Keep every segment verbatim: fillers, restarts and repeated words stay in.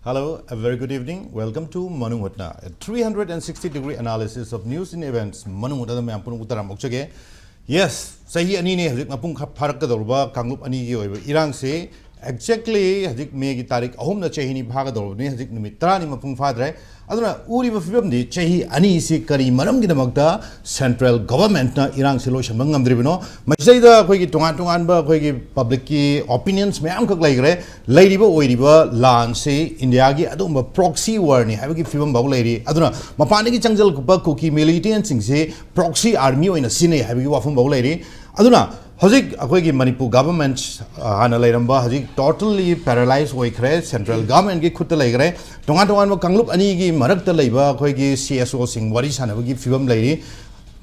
Hello, a very good evening. Welcome to Manung Hotna, a three hundred sixty degree analysis of news and events. Manung Hotna ꯃꯌꯥꯝ ꯄꯨꯝꯅꯃꯛ ꯇꯔꯥꯝ ꯑꯣꯛꯆꯒꯦ꯫ Yes, ꯆꯍꯤ ꯑꯅꯤꯅꯤ ꯍꯧꯖꯤꯛ ꯃꯄꯨꯡ ꯈ-, ꯐꯥꯔꯛꯀꯗꯧꯔꯕ ꯀꯥꯡꯂꯨꯞ ꯑꯅꯤꯒꯤ ꯑꯣꯏꯕ ꯏꯔꯥꯡꯁꯤ꯫ Exactly ꯍꯧꯖꯤꯛ ꯃꯦꯒꯤ ꯇꯥꯔꯤꯛ ꯑꯍꯨꯝꯅ ꯆꯍꯤ ꯑꯅꯤ ꯐꯥꯒꯗꯧꯔꯕꯅꯤ, ꯍꯧꯖꯤꯛ ꯅꯨꯃꯤꯠ ꯇꯔꯥꯅꯤ ꯃꯄꯨꯡ ꯐꯥꯗ꯭ꯔꯦ꯫ ꯑꯗꯨꯅ ꯎꯔꯤꯕ ꯐꯤꯕꯝꯗꯤ ꯆꯍꯤ ꯑꯅꯤꯁꯤ ꯀꯔꯤ ꯃꯔꯝꯒꯤꯗꯃꯛꯇ central governmentꯅ ꯏꯔꯥꯡꯁꯤ ꯂꯣꯏꯁꯤꯟꯕ ꯉꯝꯗ꯭ꯔꯤꯕꯅꯣ? ꯃꯁꯤꯗꯩꯗ ꯑꯩꯈꯣꯏꯒꯤ ꯇꯣꯉꯥꯟ ꯇꯣꯉꯥꯟꯕ ꯑꯩꯈꯣꯏꯒꯤ publicꯀꯤ opinions ꯃꯌꯥꯝꯈꯛ ꯂꯩꯈ꯭ꯔꯦ꯫ ꯂꯩꯔꯤꯕ ꯑꯣꯏꯔꯤꯕ ꯂꯥꯟꯁꯤ ꯏꯟꯗꯤꯌꯥꯒꯤ ꯑꯗꯨꯒꯨꯝꯕ proxy warꯅꯤ ꯍꯥꯏꯕꯒꯤ ꯐꯤꯕꯝ ꯐꯥꯎ ꯂꯩꯔꯤ꯫ ꯑꯗꯨꯅ ꯃꯄꯥꯟꯗꯒꯤ ꯆꯪꯁꯤꯜꯂꯛꯄ ꯀꯨꯀꯤ militantꯁꯤꯡꯁꯤ proxy army ꯑꯣꯏꯅ ꯁꯤꯖꯤꯟꯅꯩ ꯍꯥꯏꯕꯒꯤ ꯋꯥꯐꯝ ꯐꯥꯎ ꯂꯩꯔꯤ꯫ ꯑꯗꯨꯅ ꯍꯧꯖꯤꯛ ꯑꯩꯈꯣꯏꯒꯤ ꯃꯅꯤꯄꯨꯔ government, ꯑ, ꯍꯥꯟꯅ ꯂꯩꯔꯝꯕ ꯍꯧꯖꯤꯛ totally paralyze ꯑꯣꯏꯈ꯭ꯔꯦ, central governmentꯀꯤ ꯈꯨꯠꯇ ꯂꯩꯈ꯭ꯔꯦ꯫ ꯇꯣꯉꯥꯟ ꯇꯣꯉꯥꯟꯕ ꯀꯥꯡꯂꯨꯞ ꯑꯅꯤꯒꯤ ꯃꯔꯛꯇ ꯂꯩꯕ ꯑꯩꯈꯣꯏꯒꯤ CSOꯁꯤꯡ ꯋꯥꯔꯤ ꯁꯥꯟꯅꯕꯒꯤ ꯐꯤꯕꯝ ꯂꯩꯔꯤ꯫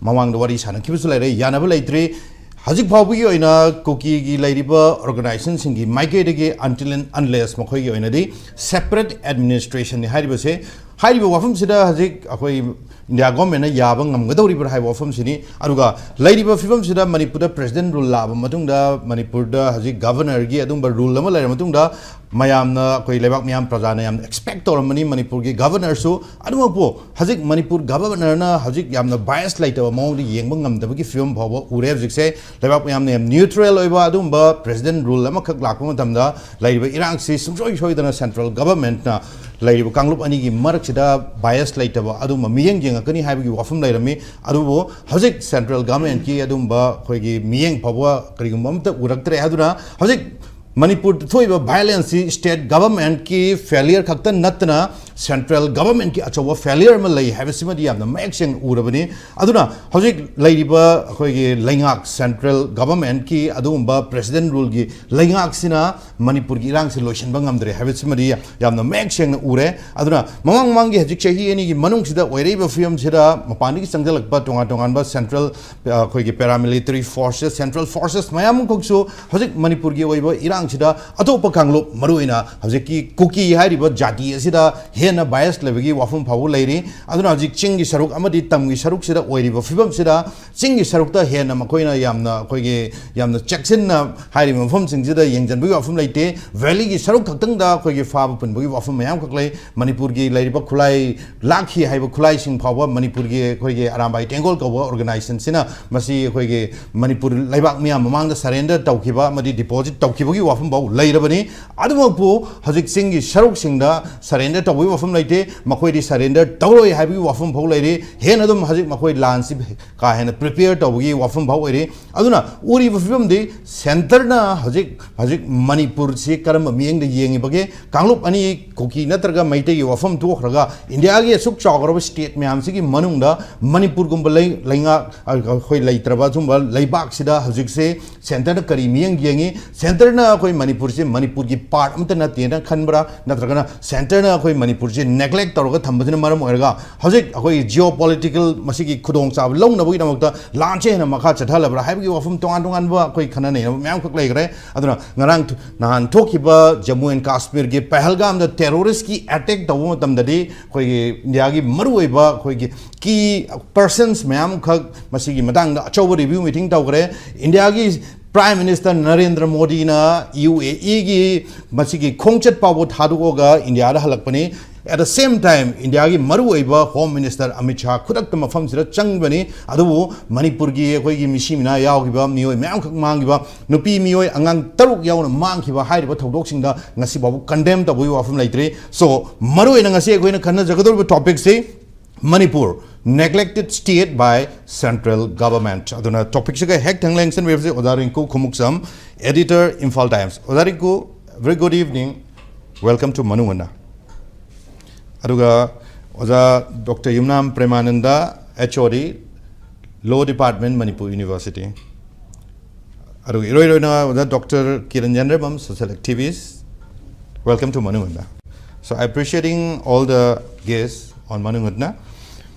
ꯃꯃꯥꯡꯗ ꯋꯥꯔꯤ ꯁꯥꯟꯅꯈꯤꯕꯁꯨ ꯂꯩꯔꯦ, ꯌꯥꯅꯕ ꯂꯩꯇ꯭ꯔꯤ꯫ ꯍꯧꯖꯤꯛ ꯐꯥꯎꯕꯒꯤ ꯑꯣꯏꯅ ꯀꯨꯀꯤꯒꯤ ꯂꯩꯔꯤꯕ organizationꯁꯤꯡꯒꯤ ꯃꯥꯏꯀꯩꯗꯒꯤ until and unless ꯃꯈꯣꯏꯒꯤ ꯑꯣꯏꯅꯗꯤ separate administrationꯅꯤ ꯍꯥꯏꯔꯤꯕꯁꯦ, ꯍꯥꯏꯔꯤꯕ ꯋꯥꯐꯝꯁꯤꯗ ꯍꯧꯖꯤꯛ ꯑꯩꯈꯣꯏ ꯏꯟꯗꯤꯌꯥ governmentꯅ ꯌꯥꯕ ꯉꯝꯒꯗꯧꯔꯤꯕ꯭ꯔꯥ ꯍꯥꯏꯕ ꯋꯥꯐꯝꯁꯤꯅꯤ꯫ ꯑꯗꯨꯒ ꯂꯩꯔꯤꯕ ꯐꯤꯕꯝꯁꯤꯗ ꯃꯅꯤꯄꯨꯔꯗ president rule ꯂꯥꯛꯑꯕ ꯃꯇꯨꯡꯗ, ꯃꯅꯤꯄꯨꯔꯗ ꯍꯧꯖꯤꯛ governorꯒꯤ ꯑꯗꯨꯝꯕ rule ꯑꯃ ꯂꯩꯔ ꯃꯇꯨꯡꯗ, ꯃꯌꯥꯝꯅ, ꯑꯩꯈꯣꯏ ꯂꯩꯕꯥꯛ ꯃꯤꯌꯥꯝ ꯄ꯭ꯔꯖꯥꯅ ꯌꯥꯝꯅ expect ꯇꯧꯔꯝꯕꯅꯤ ꯃꯅꯤꯄꯨꯔꯒꯤ governorꯁꯨ꯫ ꯑꯗꯨꯃꯛꯄꯨ ꯍꯧꯖꯤꯛ ꯃꯅꯤꯄꯨꯔ governorꯅ ꯍꯧꯖꯤꯛ ꯌꯥꯝꯅ bias ꯂꯩꯇꯕ ꯃꯑꯣꯡꯗ ꯌꯦꯡꯕ ꯉꯝꯗꯕꯒꯤ ꯐꯤꯕꯝ ꯐꯥꯎꯕ ꯎꯔꯦ ꯍꯧꯖꯤꯛꯁꯦ꯫ ꯂꯩꯕꯥꯛ ꯃꯤꯌꯥꯝꯅ ꯌꯥꯝ neutral ꯑꯣꯏꯕ ꯑꯗꯨꯒꯨꯝꯕ president rule ꯑꯃꯈꯛ ꯂꯥꯛꯄ ꯃꯇꯝꯗ ꯂꯩꯔꯤꯕ ꯏꯔꯥꯡꯁꯤ ꯁꯨꯡꯁꯣꯏ ꯁꯣꯏꯗꯅ central governmentꯅ ꯂꯩꯔꯤꯕ ꯀꯥꯡꯂꯨꯞ ꯑꯅꯤꯒꯤ ꯃꯔꯛꯁꯤꯗ ꯕꯥꯏꯁ ꯂꯩꯇꯕ ꯑꯗꯨꯝꯕ ꯃꯤꯠꯌꯦꯡ ꯌꯦꯡꯉꯛꯀꯅꯤ ꯍꯥꯏꯕꯒꯤ ꯋꯥꯐꯝ ꯂꯩꯔꯝꯃꯤ꯫ ꯑꯗꯨꯕꯨ ꯍꯧꯖꯤꯛ ꯁꯦꯟꯇ꯭ꯔꯦꯜ ꯒꯚꯔꯟꯃꯦꯟꯠꯀꯤ ꯑꯗꯨꯝꯕ ꯑꯩꯈꯣꯏꯒꯤ ꯃꯤꯠꯌꯦꯡ ꯐꯥꯎꯕ ꯀꯔꯤꯒꯨꯝꯕ ꯑꯃꯠꯇ ꯎꯔꯛꯇ꯭ꯔꯦ꯫ ꯑꯗꯨꯅ ꯍꯧꯖꯤꯛ ꯃꯅꯤꯄꯨꯔꯗ ꯊꯣꯛꯏꯕ ꯚꯥꯏꯑꯣꯂꯦꯟꯁꯁꯤ ꯁ꯭ꯇꯦꯠ ꯒꯚꯔꯟꯃꯦꯟꯠꯀꯤ ꯐꯦꯂꯤꯌꯔ ꯈꯛꯇ ꯅꯠꯇꯅ ꯁꯦꯟꯇ꯭ꯔꯦꯜ ꯒꯚꯔꯟꯃꯦꯟꯠꯀꯤ ꯑꯆꯧꯕ ꯐꯦꯂꯤꯌꯔ ꯑꯃ ꯂꯩ ꯍꯥꯏꯕꯁꯤꯃꯗꯤ ꯌꯥꯝꯅ ꯃꯌꯦꯛ ꯁꯦꯡꯅ ꯎꯔꯕꯅꯤ꯫ ꯑꯗꯨꯅ ꯍꯧꯖꯤꯛ ꯂꯩꯔꯤꯕ ꯑꯩꯈꯣꯏꯒꯤ ꯂꯩꯉꯥꯛ, ꯁꯦꯟꯇ꯭ꯔꯦꯜ ꯒꯚꯔꯟꯃꯦꯟꯠꯀꯤ ꯑꯗꯨꯒꯨꯝꯕ ꯄ꯭ꯔꯦꯁꯤꯗꯦꯟꯠ ꯔꯨꯜꯒꯤ ꯂꯩꯉꯥꯛꯁꯤꯅ ꯃꯅꯤꯄꯨꯔꯒꯤ ꯏꯔꯥꯡꯁꯤ ꯂꯣꯏꯁꯤꯟꯕ ꯉꯝꯗ꯭ꯔꯦ ꯍꯥꯏꯕꯁꯤꯃꯗꯤ ꯌꯥꯝꯅ ꯃꯌꯦꯛ ꯁꯦꯡꯅ ꯎꯔꯦ꯫ ꯑꯗꯨꯅ ꯃꯃꯥꯡ ꯃꯃꯥꯡꯒꯤ ꯍꯧꯖꯤꯛ ꯆꯍꯤ ꯑꯅꯤꯒꯤ ꯃꯅꯨꯡꯁꯤꯗ ꯑꯣꯏꯔꯛꯏꯕ ꯐꯤꯕꯝꯁꯤꯗ ꯃꯄꯥꯟꯗꯒꯤ ꯆꯪꯁꯤꯜꯂꯛꯄ ꯇꯣꯉꯥꯟ ꯇꯣꯉꯥꯟꯕ ꯁꯦꯟꯇ꯭ꯔꯦꯜ, ꯑꯩꯈꯣꯏꯒꯤ ꯄꯦꯔꯥꯃꯤꯂꯤꯇꯔꯤ ꯐꯣꯔꯁꯦꯁ, ꯁꯦꯟꯇ꯭ꯔꯦꯜ ꯐꯣꯔꯁꯦꯁ ꯃꯌꯥꯝ ꯑꯃꯈꯛꯁꯨ ꯍꯧꯖꯤꯛ ꯃꯅꯤꯄꯨꯔꯒꯤ ꯑꯣꯏꯕ ꯏꯔꯥꯡꯁꯤꯗ ꯑꯇꯣꯞꯄ ꯀꯥꯡꯂꯨꯞ, ꯃꯔꯨꯑꯣꯏꯅ ꯍꯧꯖꯤꯛꯀꯤ ꯀꯨꯀꯤ ꯍꯥꯏꯔꯤꯕ ꯖꯥꯇꯤ ꯑꯁꯤꯗ ꯍꯦꯟꯅ ꯕꯥꯏꯁ ꯂꯩꯕꯒꯤ ꯋꯥꯐꯝ ꯐꯥꯎꯕ ꯂꯩꯔꯤ꯫ ꯑꯗꯨꯅ ꯍꯧꯖꯤꯛ ꯆꯤꯡꯒꯤ ꯁꯔꯨꯛ ꯑꯃꯗꯤ ꯇꯝꯒꯤ ꯁꯔꯨꯛꯁꯤꯗ ꯑꯣꯏꯔꯤꯕ ꯐꯤꯕꯝꯁꯤꯗ ꯆꯤꯡꯒꯤ ꯁꯔꯨꯛꯇ ꯍꯦꯟꯅ ꯃꯈꯣꯏꯅ ꯌꯥꯝꯅ ꯑꯩꯈꯣꯏꯒꯤ ꯌꯥꯝꯅ ꯆꯦꯛꯁꯤꯟꯅ ꯍꯥꯏꯔꯤꯕ ꯃꯐꯝꯁꯤꯡꯁꯤꯗ ꯌꯦꯡꯁꯤꯟꯕꯒꯤ ꯋꯥꯐꯝ ꯂꯩꯇꯦ꯫ ꯚꯦꯂꯤꯒꯤ ꯁꯔꯨꯛ ꯈꯛꯇꯪꯗ ꯑꯩꯈꯣꯏꯒꯤ ꯐꯥꯕ ꯄꯨꯟꯕꯒꯤ ꯋꯥꯐꯝ ꯃꯌꯥꯝꯈꯛ ꯂꯩ꯫ ꯃꯅꯤꯄꯨꯔꯒꯤ ꯂꯩꯔꯤꯕ ꯈꯨꯠꯂꯥꯏ ꯂꯥꯛꯈꯤ ꯍꯥꯏꯕ ꯈꯨꯠꯂꯥꯏꯁꯤꯡ ꯐꯥꯎꯕ ꯃꯅꯤꯄꯨꯔꯒꯤ ꯑꯩꯈꯣꯏꯒꯤ ꯑꯔꯥꯝꯕꯥꯏ ꯇꯦꯡꯒꯣꯜ ꯀꯧꯕ ꯑꯣꯔꯒꯅꯥꯏꯖꯦꯁꯟꯁꯤꯅ ꯃꯁꯤ ꯑꯩꯈꯣꯏꯒꯤ ꯃꯅꯤꯄꯨꯔ ꯂꯩꯕꯥꯛ ꯃꯤꯌꯥꯝ ꯃꯃꯥꯡꯗ ꯁꯔꯦꯟꯗꯔ ꯇꯧꯈꯤꯕ ꯑꯃꯗꯤ ꯗꯤꯄꯣꯖꯤꯠ ꯇꯧꯈꯤꯕꯒꯤ ꯋꯥꯐꯝ ꯐꯥꯎ ꯂꯩꯔꯕꯅꯤ꯫ ꯑꯗꯨꯃꯛꯄꯨ ꯍꯧꯖꯤꯛ ꯆꯤꯡꯒꯤ ꯁꯔꯨꯛꯁꯤꯡꯗ ꯁꯔꯦꯟꯗꯔ ꯇꯧꯕꯒꯤ ꯋꯥꯐꯝ ꯂꯩꯇꯦ꯫ ꯃꯈꯣꯏꯗꯤ ꯁꯔꯦꯟꯗꯔ ꯇꯧꯔꯣꯏ ꯍꯥꯏꯕꯒꯤ ꯋꯥꯐꯝ ꯐꯥꯎ ꯂꯩꯔꯤ꯫ ꯍꯦꯟꯅ ꯑꯗꯨꯝ ꯍꯧꯖꯤꯛ ꯃꯈꯣꯏ ꯂꯥꯟꯁꯤ ꯀꯥ ꯍꯦꯟꯅ ꯄ꯭ꯔꯤꯄꯦꯌꯔ ꯇꯧꯕꯒꯤ ꯋꯥꯐꯝ ꯐꯥꯎ ꯑꯣꯏꯔꯤ꯫ ꯑꯗꯨꯅ ꯎꯔꯤꯕ ꯐꯤꯕꯝꯗꯤ ꯁꯦꯟꯇꯔꯅ ꯍꯧꯖꯤꯛ ꯍꯧꯖꯤꯛ ꯃꯅꯤꯄꯨꯔꯁꯤ ꯀꯔꯝꯕ ꯃꯤꯠꯌꯦꯡꯗ ꯌꯦꯡꯉꯤꯕꯒꯦ? ꯀꯥꯡꯂꯨꯞ ꯑꯅꯤ, ꯀꯨꯀꯤ ꯅꯠꯇ꯭ꯔꯒ ꯃꯩꯇꯩꯒꯤ ꯋꯥꯐꯝ ꯇꯣꯛꯈ꯭ꯔꯒ ꯏꯟꯗꯤꯌꯥꯒꯤ ꯑꯁꯨꯛ ꯆꯥꯎꯈ꯭ꯔꯕ ꯁ꯭ꯇꯦꯠ ꯃꯌꯥꯝꯁꯤꯒꯤ ꯃꯅꯨꯡꯗ ꯃꯅꯤꯄꯨꯔꯒꯨꯝꯕ ꯂꯩ-, ꯂꯩꯉꯥꯛ, ꯑꯩꯈꯣꯏ ꯂꯩꯇ꯭ꯔꯕ ꯑꯁꯨꯝꯕ ꯂꯩꯕꯥꯛꯁꯤꯗ ꯍꯧꯖꯤꯛꯁꯦ ꯁꯦꯟꯇꯔꯅ ꯀꯔꯤ ꯃꯤꯠꯌꯦꯡ ꯌꯦꯡꯉꯤ? ꯁꯦꯟꯇꯔꯅ ꯑꯩꯈꯣꯏ ꯃꯅꯤꯄꯨꯔꯁꯦ ꯃꯅꯤꯄꯨꯔꯒꯤ ꯄꯥꯔꯠ ꯑꯃꯠꯇ ꯅꯠꯇꯦꯅ ꯈꯟꯕ꯭ꯔꯥ? ꯅꯠꯇ꯭ꯔꯒꯅ ꯁꯦꯟꯇꯔꯅ ꯑꯩꯈꯣꯏ ꯃꯅꯤꯄꯨꯔꯁꯦ ꯅꯦꯒ꯭ꯂꯦꯛ ꯇꯧꯔꯒ ꯊꯝꯕꯁꯤꯅ ꯃꯔꯝ ꯑꯣꯏꯔꯒ ꯍꯧꯖꯤꯛ ꯑꯩꯈꯣꯏꯒꯤ ꯖꯤꯑꯣ ꯄꯣꯂꯤꯇꯤꯀꯦꯜ ꯃꯁꯤꯒꯤ ꯈꯨꯗꯣꯡꯆꯥꯕ ꯂꯧꯅꯕꯒꯤꯗꯃꯛꯇ ꯂꯥꯟꯁꯦ ꯍꯦꯟꯅ ꯃꯈꯥ ꯆꯠꯊꯍꯜꯂꯕ꯭ꯔꯥ ꯍꯥꯏꯕꯒꯤ ꯋꯥꯐꯝ ꯇꯣꯉꯥꯟ ꯇꯣꯉꯥꯟꯕ ꯑꯩꯈꯣꯏ ꯈꯟꯅ ꯅꯩꯅꯕ ꯃꯌꯥꯝꯈꯛ ꯂꯩꯈ꯭ꯔꯦ꯫ ꯑꯗꯨꯅ ꯉꯔꯥꯡ ꯊ-, ꯅꯍꯥꯟ ꯊꯣꯛꯈꯤꯕ ꯖꯝꯃꯨ ꯑꯦꯟ ꯀꯥꯁꯃꯤꯔꯒꯤ ꯄꯍꯜꯒꯥꯝꯗ ꯇꯦꯔꯣꯔꯤꯁꯀꯤ ꯑꯦꯇꯦꯛ ꯇꯧꯕ ꯃꯇꯝꯗꯗꯤ ꯑꯩꯈꯣꯏꯒꯤ ꯏꯟꯗꯤꯌꯥꯒꯤ ꯃꯔꯨꯑꯣꯏꯕ ꯑꯩꯈꯣꯏꯒꯤ ꯀꯤ ꯄꯔꯁꯟꯁ ꯃꯌꯥꯝꯈꯛ ꯃꯁꯤꯒꯤ ꯃꯇꯥꯡꯗ ꯑꯆꯧꯕ ꯔꯤꯚ꯭ꯌꯨ ꯃꯤꯇꯤꯡ ꯇꯧꯈ꯭ꯔꯦ꯫ ꯏꯟꯗꯤꯌꯥꯒꯤ Prime Minister ꯅꯔꯦꯟꯗ꯭ꯔ ꯃꯣꯗꯤꯅ ꯌꯨ ꯑꯦ ꯏꯒꯤ ꯃꯁꯤꯒꯤ ꯈꯣꯡꯆꯠ ꯐꯥꯎꯕ ꯊꯥꯗꯣꯛꯑꯒ ꯏꯟꯗꯤꯌꯥꯗ ꯍꯜꯂꯛꯄꯅꯤ꯫ At the same time, ꯏꯟꯗꯤꯌꯥꯒꯤ ꯃꯔꯨꯑꯣꯏꯕ Home Minister ꯑꯃꯤꯠ ꯁꯥꯍ ꯈꯨꯗꯛꯇ ꯃꯐꯝꯁꯤꯗ ꯆꯪꯕꯅꯤ꯫ ꯑꯗꯨꯕꯨ ꯃꯅꯤꯄꯨꯔꯒꯤ ꯑꯩꯈꯣꯏꯒꯤ ꯃꯤꯁꯤ ꯃꯤꯅꯥ ꯌꯥꯎꯈꯤꯕ, ꯃꯤꯑꯣꯏ ꯃꯌꯥꯝꯈꯛ ꯃꯥꯡꯈꯤꯕ, ꯅꯨꯄꯤ ꯃꯤꯑꯣꯏ ꯑꯉꯥꯡ ꯇꯔꯨꯛ ꯌꯥꯎꯅ ꯃꯥꯡꯈꯤꯕ ꯍꯥꯏꯔꯤꯕ ꯊꯧꯗꯣꯛꯁꯤꯡꯗ ꯉꯁꯤ ꯐꯥꯎꯕ condemn ꯇꯧꯕꯒꯤ ꯋꯥꯐꯝ ꯂꯩꯇ꯭ꯔꯤ꯫ So, ꯃꯔꯨꯑꯣꯏꯅ ꯉꯁꯤ ꯑꯩꯈꯣꯏꯅ ꯈꯟꯅꯖꯒꯗꯧꯔꯤꯕ topicꯁꯤ Manipur, neglected state by central government꯫ ꯑꯗꯨꯅ topicꯁꯤꯒ ꯍꯦꯛ ꯊꯪꯅ ꯂꯦꯡꯁꯤꯟꯕꯤꯔꯤꯕꯁꯤ ꯑꯣꯖꯥ ꯔꯤꯡꯀꯨ ꯈꯨꯃꯨꯛꯆꯝ, editor, Imphal Times꯫ ꯑꯣꯖꯥ ꯔꯤꯡꯀꯨ, very good evening, welcome to ꯃꯅꯨꯡ ꯍꯟꯅ꯫ ꯑꯗꯨꯒ ꯑꯣꯖꯥ ꯗꯣꯛꯇꯔ ꯌꯨꯝꯅꯥꯝ ꯄ꯭ꯔꯦꯃꯥꯅꯟꯗ, H O D, Law Department, Manipur University꯫ ꯑꯗꯨꯒ ꯏꯔꯣꯏ ꯂꯣꯏꯅ ꯑꯣꯖꯥ ꯗꯣꯛꯇꯔ ꯀꯤꯔꯟ ꯌꯥꯏꯔꯦꯝꯕꯝ, social activist, welcome to ꯃꯅꯨꯡ ꯍꯟꯅ꯫ So I appreciating all the guests on ꯃꯅꯨꯡ ꯍꯟꯅ꯫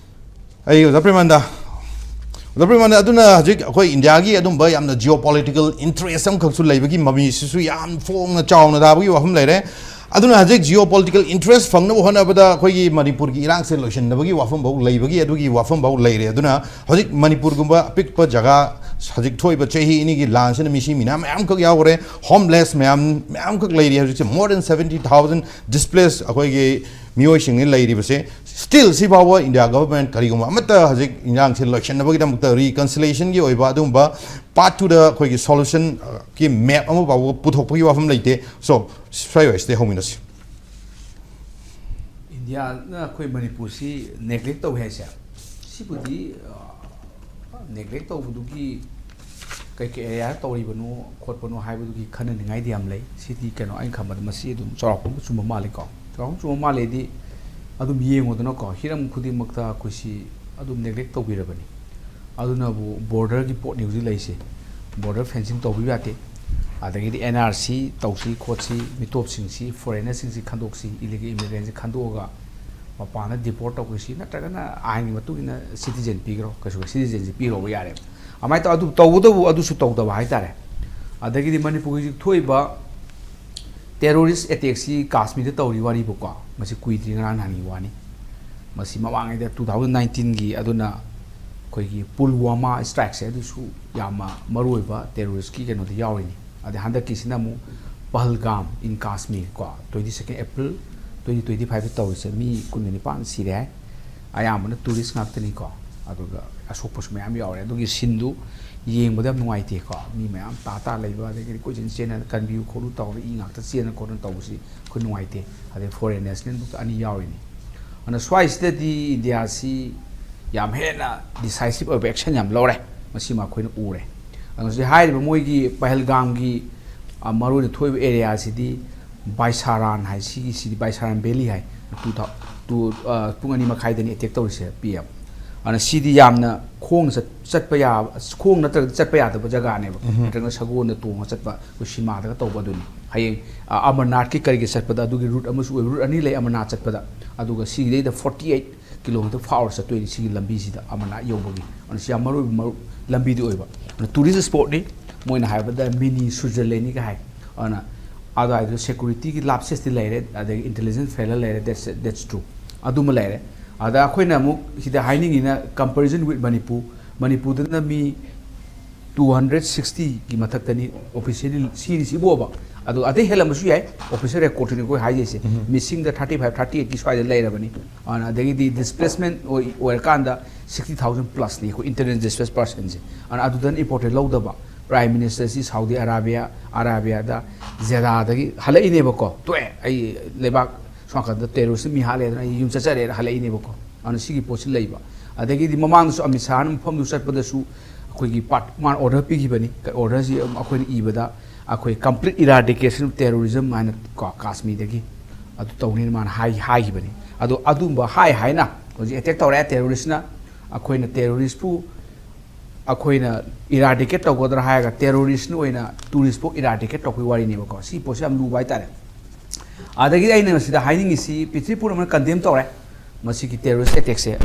ꯑꯩ ꯑꯣꯖꯥ ꯄ꯭ꯔꯦꯃꯥꯅꯟꯗ, ꯑꯣꯖꯥ ꯄ꯭ꯔꯦꯃꯥꯅꯟꯗ, ꯑꯗꯨꯅ ꯍꯧꯖꯤꯛ ꯑꯩꯈꯣꯏ ꯏꯟꯗꯤꯌꯥꯒꯤ ꯑꯗꯨꯝꯕ ꯌꯥꯝꯅ geopolitical interest ꯑꯃꯈꯛꯁꯨ ꯂꯩꯕꯒꯤ ꯃꯃꯤꯁꯤꯁꯨ ꯌꯥꯝ ꯐꯣꯡꯅ ꯆꯥꯎꯅ ꯇꯥꯕꯒꯤ ꯋꯥꯐꯝ ꯂꯩꯔꯦ꯫ ꯑꯗꯨꯅ ꯍꯧꯖꯤꯛ geopolitical interest ꯐꯪꯅꯕ ꯍꯣꯠꯅꯕꯗ ꯑꯩꯈꯣꯏꯒꯤ ꯃꯅꯤꯄꯨꯔꯒꯤ ꯏꯔꯥꯡꯁꯦ ꯂꯣꯏꯁꯤꯟꯅꯕꯒꯤ ꯋꯥꯐꯝꯐꯥꯎ ꯂꯩꯕꯒꯤ, ꯑꯗꯨꯒꯤ ꯋꯥꯐꯝꯐꯥꯎ ꯂꯩꯔꯦ꯫ ꯑꯗꯨꯅ ꯍꯧꯖꯤꯛ ꯃꯅꯤꯄꯨꯔꯒꯨꯝꯕ ꯑꯄꯤꯛꯄ ꯖꯒꯥ, ꯍꯧꯖꯤꯛ ꯊꯣꯛꯏꯕ ꯆꯍꯤ ꯑꯅꯤꯒꯤ ꯂꯥꯟꯁꯤꯅ ꯃꯤꯁꯤ ꯃꯤꯅꯥ ꯃꯌꯥꯝꯈꯛ ꯌꯥꯎꯈ꯭ꯔꯦ, homeless ꯃꯌꯥꯝ, ꯃꯌꯥꯝꯈꯛ ꯂꯩꯔꯤ ꯍꯧꯖꯤꯛꯁꯦ, more than seventy thousand displaced ꯑꯩꯈꯣꯏꯒꯤ ꯃꯤꯑꯣꯏꯁꯤꯡꯅ ꯂꯩꯔꯤꯕꯁꯦ꯫ Still ꯁꯤ ꯐꯥꯎꯕ ꯏꯟꯗꯤꯌꯥ government ꯀꯔꯤꯒꯨꯝꯕ ꯑꯃꯠꯇ ꯍꯧꯖꯤꯛ ꯏꯔꯥꯡꯁꯦ ꯂꯣꯏꯁꯤꯟꯅꯕꯒꯤꯗꯃꯛꯇ reconciliationꯒꯤ ꯑꯣꯏꯕ ꯑꯗꯨꯒꯨꯝꯕ path ꯇꯨꯗ ꯑꯩꯈꯣꯏꯒꯤ solutionꯒꯤ map ꯑꯃ ꯐꯥꯎꯕ ꯄꯨꯊꯣꯛꯄꯒꯤ ꯋꯥꯐꯝ ꯂꯩꯇꯦ꯫ So ꯁ꯭ꯋꯥꯏ ꯋꯥꯏꯁꯤꯗꯩ ꯍꯧꯃꯤꯟꯅꯁꯤ꯫ ꯏꯟꯗꯤꯌꯥꯅ ꯑꯩꯈꯣꯏ ꯃꯅꯤꯄꯨꯔꯁꯤ neglect ꯇꯧꯏ ꯍꯥꯏꯁꯦ, ꯁꯤꯕꯨꯗꯤ neglect ꯇꯧꯕꯗꯨꯒꯤ ꯀꯩ ꯀꯩ ꯑꯦꯔꯤꯌꯥ ꯇꯧꯔꯤꯕꯅꯣ ꯈꯣꯠꯄꯅꯣ ꯍꯥꯏꯕꯗꯨꯒꯤ ꯈꯟꯅꯅꯤꯡꯉꯥꯏꯗꯤ ꯌꯥꯝ ꯂꯩ꯫ ꯁꯤꯗꯤ ꯀꯩꯅꯣ, ꯑꯩꯅ ꯈꯟꯕꯗ ꯃꯁꯤ ꯑꯗꯨꯝ ꯆꯥꯎꯔꯥꯛꯄ ꯑꯃ ꯆꯨꯝꯕ ꯃꯥꯜꯂꯤꯀꯣ꯫ ꯆꯥꯎꯔꯥꯛꯄ ꯆꯨꯝꯕ ꯃꯥꯜꯂꯦꯗꯤ ꯑꯗꯨꯝ ꯌꯦꯡꯉꯨꯗꯅꯀꯣ, ꯍꯤꯔꯝ ꯈꯨꯗꯤꯡꯃꯛꯇ ꯑꯩꯈꯣꯏꯁꯤ ꯑꯗꯨꯝ neglect ꯇꯧꯕꯤꯔꯕꯅꯤ꯫ ꯑꯗꯨꯅꯕꯨ borderꯒꯤ ꯄꯣꯠꯅꯤ ꯍꯧꯖꯤꯛ ꯂꯩꯔꯤꯁꯦ꯫ Border fencing ꯇꯧꯕꯤꯕ ꯌꯥꯗꯦ꯫ ꯑꯗꯒꯤꯗꯤ N R C ꯇꯧꯁꯤ ꯈꯣꯠꯁꯤ, ꯃꯤꯇꯣꯞꯁꯤꯡꯁꯤ, foreignerꯁꯤꯡꯁꯤ ꯈꯟꯗꯣꯛꯁꯤ, illegal immigrantꯁꯤ ꯈꯟꯗꯣꯛꯑꯒ ꯃꯄꯥꯟꯗ deport ꯇꯧꯈ꯭ꯔꯁꯤ, ꯅꯠꯇ꯭ꯔꯒꯅ ꯑꯥꯏꯟꯒꯤ ꯃꯇꯨꯡ ꯏꯟꯅ citizen ꯄꯤꯈ꯭ꯔꯣ, ꯀꯩꯁꯨ citizenꯁꯤ ꯄꯤꯈ꯭ꯔꯣꯕ ꯌꯥꯔꯦꯕ꯫ ꯑꯗꯨꯃꯥꯏꯅ ꯇꯧ, ꯑꯗꯨ ꯇꯧꯕꯇꯕꯨ ꯑꯗꯨꯁꯨ ꯇꯧꯗꯕ ꯍꯥꯏꯇꯥꯔꯦ꯫ ꯑꯗꯒꯤꯗꯤ ꯃꯅꯤꯄꯨꯔꯒꯤ ꯍꯧꯖꯤꯛ ꯊꯣꯛꯏꯕ terrorist attackꯁꯤ ꯀꯥꯁꯃꯤꯔꯗ ꯇꯧꯔꯤ ꯋꯥꯔꯤꯕꯨꯀꯣ, ꯃꯁꯤ ꯀꯨꯏꯗ꯭ꯔꯤ, ꯉꯔꯥꯡ ꯅꯍꯥꯟꯒꯤ ꯋꯥꯅꯤ꯫ ꯃꯁꯤ ꯃꯃꯥꯡꯉꯩꯗ two thousand nineteenꯒꯤ, ꯑꯗꯨꯅ ꯑꯩꯈꯣꯏꯒꯤ ꯄꯨꯜꯋꯥꯃꯥ ꯁ꯭ꯇ꯭ꯔꯥꯏꯛꯁꯦ ꯑꯗꯨꯁꯨ ꯌꯥꯝꯅ ꯃꯔꯨꯑꯣꯏꯕ ꯇꯦꯔꯣꯔꯤꯁꯀꯤ ꯀꯩꯅꯣꯗ ꯌꯥꯎꯔꯤꯅꯤ꯫ ꯑꯗꯩ ꯍꯟꯗꯛꯀꯤꯁꯤꯅ ꯑꯃꯨꯛ ꯄꯍꯜꯒꯥꯝ in Kashmir ꯀꯣ, twenty second April twenty twenty five ꯇꯧꯔꯤꯁꯦ ꯃꯤ ꯀꯨꯟꯒ ꯅꯤꯄꯥꯟ ꯁꯤꯔꯦ ꯍꯥꯏ꯫ ꯑꯌꯥꯝꯕꯅ ꯇꯨꯔꯤꯁ ꯉꯥꯛꯇꯅꯤꯀꯣ꯫ ꯑꯗꯨꯒ ꯑꯁꯣꯛꯄꯁꯨ ꯃꯌꯥꯝ ꯌꯥꯎꯔꯦ꯫ ꯑꯗꯨꯒꯤ ꯁꯤꯟꯗꯨ ꯌꯦꯡꯕꯗ ꯌꯥꯝ ꯅꯨꯡꯉꯥꯏꯇꯦꯀꯣ꯫ ꯃꯤ ꯃꯌꯥꯝ ꯇꯥ ꯇꯥ ꯂꯩꯕ, ꯑꯗꯒꯤꯗꯤ ꯀꯣꯏꯆꯦꯟ ꯆꯦꯟꯅ ꯀꯟꯕꯤꯌꯨ ꯈꯣꯠꯂꯨ ꯇꯧꯔꯒ ꯏ ꯉꯥꯛꯇ ꯆꯦꯟꯅ ꯈꯣꯠꯅ ꯇꯧꯕꯁꯤ ꯑꯩꯈꯣꯏ ꯅꯨꯡꯉꯥꯏꯇꯦ꯫ ꯑꯗꯩ foreign nationalꯕꯨꯛꯇ ꯑꯅꯤ ꯌꯥꯎꯔꯤꯅꯤ꯫ ꯑꯗꯨꯅ ꯁ꯭ꯋꯥꯏꯁꯤꯗꯗꯤ ꯏꯟꯗꯤꯌꯥꯁꯤ ꯌꯥꯝ ꯍꯦꯟꯅ decisive ꯑꯣꯏꯕ action ꯌꯥꯝ ꯂꯧꯔꯦ꯫ ꯃꯁꯤꯃ ꯑꯩꯈꯣꯏꯅ ꯎꯔꯦ꯫ ꯑꯗꯣ ꯍꯧꯖꯤꯛ ꯍꯥꯏꯔꯤꯕ ꯃꯣꯏꯒꯤ ꯄꯍꯜꯒꯥꯝꯒꯤ, ꯑ, ꯃꯔꯨꯑꯣꯏꯅ ꯊꯣꯛꯏꯕ areaꯁꯤꯗꯤ ꯕꯥꯏꯁꯥꯔꯥꯟ ꯍꯥꯏ, ꯁꯤꯒꯤ, ꯁꯤꯗꯤ ꯕꯥꯏꯁꯥꯔꯥꯟ valley ꯍꯥꯏ꯫ ꯇꯨ ꯊꯥꯎ-, ꯇꯨ, ꯑ, ꯄꯨꯡ ꯑꯅꯤ ꯃꯈꯥꯏꯗꯅꯤ attack ꯇꯧꯔꯤꯁꯦ P M꯫ ꯑꯗꯨꯅ ꯁꯤꯗꯤ ꯌꯥꯝꯅ ꯈꯣꯡꯅ ꯆꯠ-, ꯆꯠꯄ ꯌꯥꯕ, ꯈꯣꯡ ꯅꯠꯇ꯭ꯔꯒꯗꯤ ꯆꯠꯄ ꯌꯥꯗꯕ ꯖꯒꯥꯅꯦꯕ꯫ ꯎꯝꯍꯨꯝ꯫ ꯅꯠꯇ꯭ꯔꯒꯅ ꯁꯒꯣꯜꯗ ꯇꯣꯡꯉ ꯆꯠꯄ, ꯑꯩꯈꯣꯏ ꯁꯤꯃꯥꯗꯒ ꯇꯧꯕ ꯑꯗꯨꯅꯤ꯫ ꯍꯌꯦꯡ, ꯑ, ꯑꯃꯔꯅꯥꯊꯀꯤ ꯀꯔꯤꯒꯤ ꯆꯠꯄꯗ ꯑꯗꯨꯒꯤ route ꯑꯃꯁꯨ ꯑꯣꯏꯕ, route ꯑꯅꯤ ꯂꯩ ꯑꯃꯔꯅꯥꯊ ꯆꯠꯄꯗ꯫ ꯑꯗꯨꯒ ꯁꯤꯒꯤꯗꯩꯗ forty eight kilometre ꯐꯥꯎꯔ ꯆꯠꯇꯣꯏꯅꯤ ꯁꯤꯒꯤ ꯂꯝꯕꯤꯁꯤꯗ ꯑꯃꯔꯅꯥꯊ ꯌꯧꯕꯒꯤ꯫ ꯑꯗꯨꯅ ꯁꯤ ꯌꯥꯝ ꯃꯔꯨ ꯑꯣꯏꯕ ꯃꯔꯨ-, ꯂꯝꯕꯤꯗꯤ ꯑꯣꯏꯕ꯫ ꯑꯗꯨꯅ tourist spotꯅꯤ, ꯃꯣꯏꯅ ꯍꯥꯏꯕꯗ mini Switzerlandꯅꯤ ꯀ ꯍꯥꯏ꯫ ꯑꯗꯨꯅ ꯑꯗꯨꯋꯥꯏꯗꯨꯗ securityꯒꯤ ꯂꯥꯞ ꯁꯦꯁꯇꯤ ꯂꯩꯔꯦ, ꯑꯗꯒꯤ intelligence failure ꯂꯩꯔꯦ, that's, that's true꯫ ꯑꯗꯨꯃ ꯂꯩꯔꯦ꯫ ꯑꯗ ꯑꯩꯈꯣꯏꯅ ꯑꯃꯨꯛ ꯁꯤꯗ ꯍꯥꯏꯅꯤꯡꯉꯤꯅ comparison with Manipur, ꯃꯅꯤꯄꯨꯔꯗꯅ me two hundred sixtyꯒꯤ ꯃꯊꯛꯇꯅꯤ officially ꯁꯤꯔꯤꯁꯤꯕꯣꯕ꯫ ꯑꯗꯣ ꯑꯇꯩ ꯍꯦꯜꯂꯝꯕꯁꯨ ꯌꯥꯏ, official recordꯇꯨꯅꯤ ꯑꯩꯈꯣꯏ ꯍꯥꯏꯖꯩꯁꯦ꯫ ꯎꯝꯍꯨꯝ꯫ Missingꯗ thirty five, thirty eightꯀꯤ ꯁ꯭ꯋꯥꯏꯗ ꯂꯩꯔꯕꯅꯤ꯫ ꯑꯗꯨꯅ ꯑꯗꯒꯤꯗꯤ displacement ꯑꯣꯏ-, ꯑꯣꯏꯔꯀꯥꯟꯗ sixty thousand plusꯅꯤ ꯑꯩꯈꯣꯏ internal displaced personꯁꯦ꯫ ꯑꯗꯨꯅ ꯑꯗꯨꯗꯅ important ꯂꯧꯗꯕ꯫ Prime Ministerꯁꯤ Saudi Arabia, Arabiaꯗ Jeddahꯗꯒꯤ ꯍꯜꯂꯛꯏꯅꯦꯕꯀꯣ꯫ ꯇꯣꯛꯑꯦ, ꯑꯩ ꯂꯩꯕꯥꯛ ꯁꯣꯝꯅꯥꯀꯟꯗ terrorist ꯃꯤ ꯍꯥꯠꯂꯦꯗꯅ ꯑꯩ ꯌꯨꯝ ꯆꯠꯆꯔꯦꯅ ꯍꯜꯂꯛꯏꯅꯦꯕꯀꯣ꯫ ꯑꯗꯨꯅ ꯁꯤꯒꯤ ꯄꯣꯠꯁꯤ ꯂꯩꯕ꯫ ꯑꯗꯒꯤꯗꯤ ꯃꯃꯥꯡꯗꯁꯨ ꯑꯃꯤꯠ ꯁꯥꯍꯅ ꯃꯐꯝꯗꯨ ꯆꯠꯄꯗꯁꯨ ꯑꯩꯈꯣꯏꯒꯤ part, ꯃꯥꯅ order ꯄꯤꯈꯤꯕꯅꯤ꯫ Orderꯁꯤ ꯑꯩꯈꯣꯏꯅ ꯏꯕꯗ ꯑꯩꯈꯣꯏ complete eradication of terrorism ꯍꯥꯏꯅ ꯀꯣ, ꯀꯥꯁꯃꯤꯔꯗꯒꯤ ꯑꯗꯨ ꯇꯧꯅꯤꯅ ꯃꯥꯅ ꯍꯥꯏ-, ꯍꯥꯏꯈꯤꯕꯅꯤ꯫ ꯑꯗꯣ ꯑꯗꯨꯝꯕ ꯍꯥꯏ ꯍꯥꯏꯅ ꯍꯧꯖꯤꯛ attack ꯇꯧꯔꯛꯑꯦ terroristꯅ꯫ ꯑꯩꯈꯣꯏꯅ terroristꯄꯨ ꯑꯩꯈꯣꯏꯅ eradicate ꯇꯧꯒꯗ꯭ꯔꯥ ꯍꯥꯏꯔꯒ terroristꯅ ꯑꯣꯏꯅ touristꯐꯥꯎ eradicate ꯇꯧꯕꯒꯤ ꯋꯥꯔꯤꯅꯦꯕꯀꯣ꯫ ꯁꯤ ꯄꯣꯠꯁꯦ ꯌꯥꯝ ꯂꯨꯕ ꯍꯥꯏꯇꯥꯔꯦ꯫ ꯑꯗꯒꯤꯗꯤ ꯑꯩꯅ ꯃꯁꯤꯗ ꯍꯥꯏꯅꯤꯡꯉꯤꯁꯤ ꯄ꯭ꯔꯤꯊꯤꯕꯤ ꯄꯨꯝꯅꯃꯛꯅ condemn ꯇꯧꯔꯦ꯫ ꯃꯁꯤꯒꯤ terrorist attackꯁꯦ,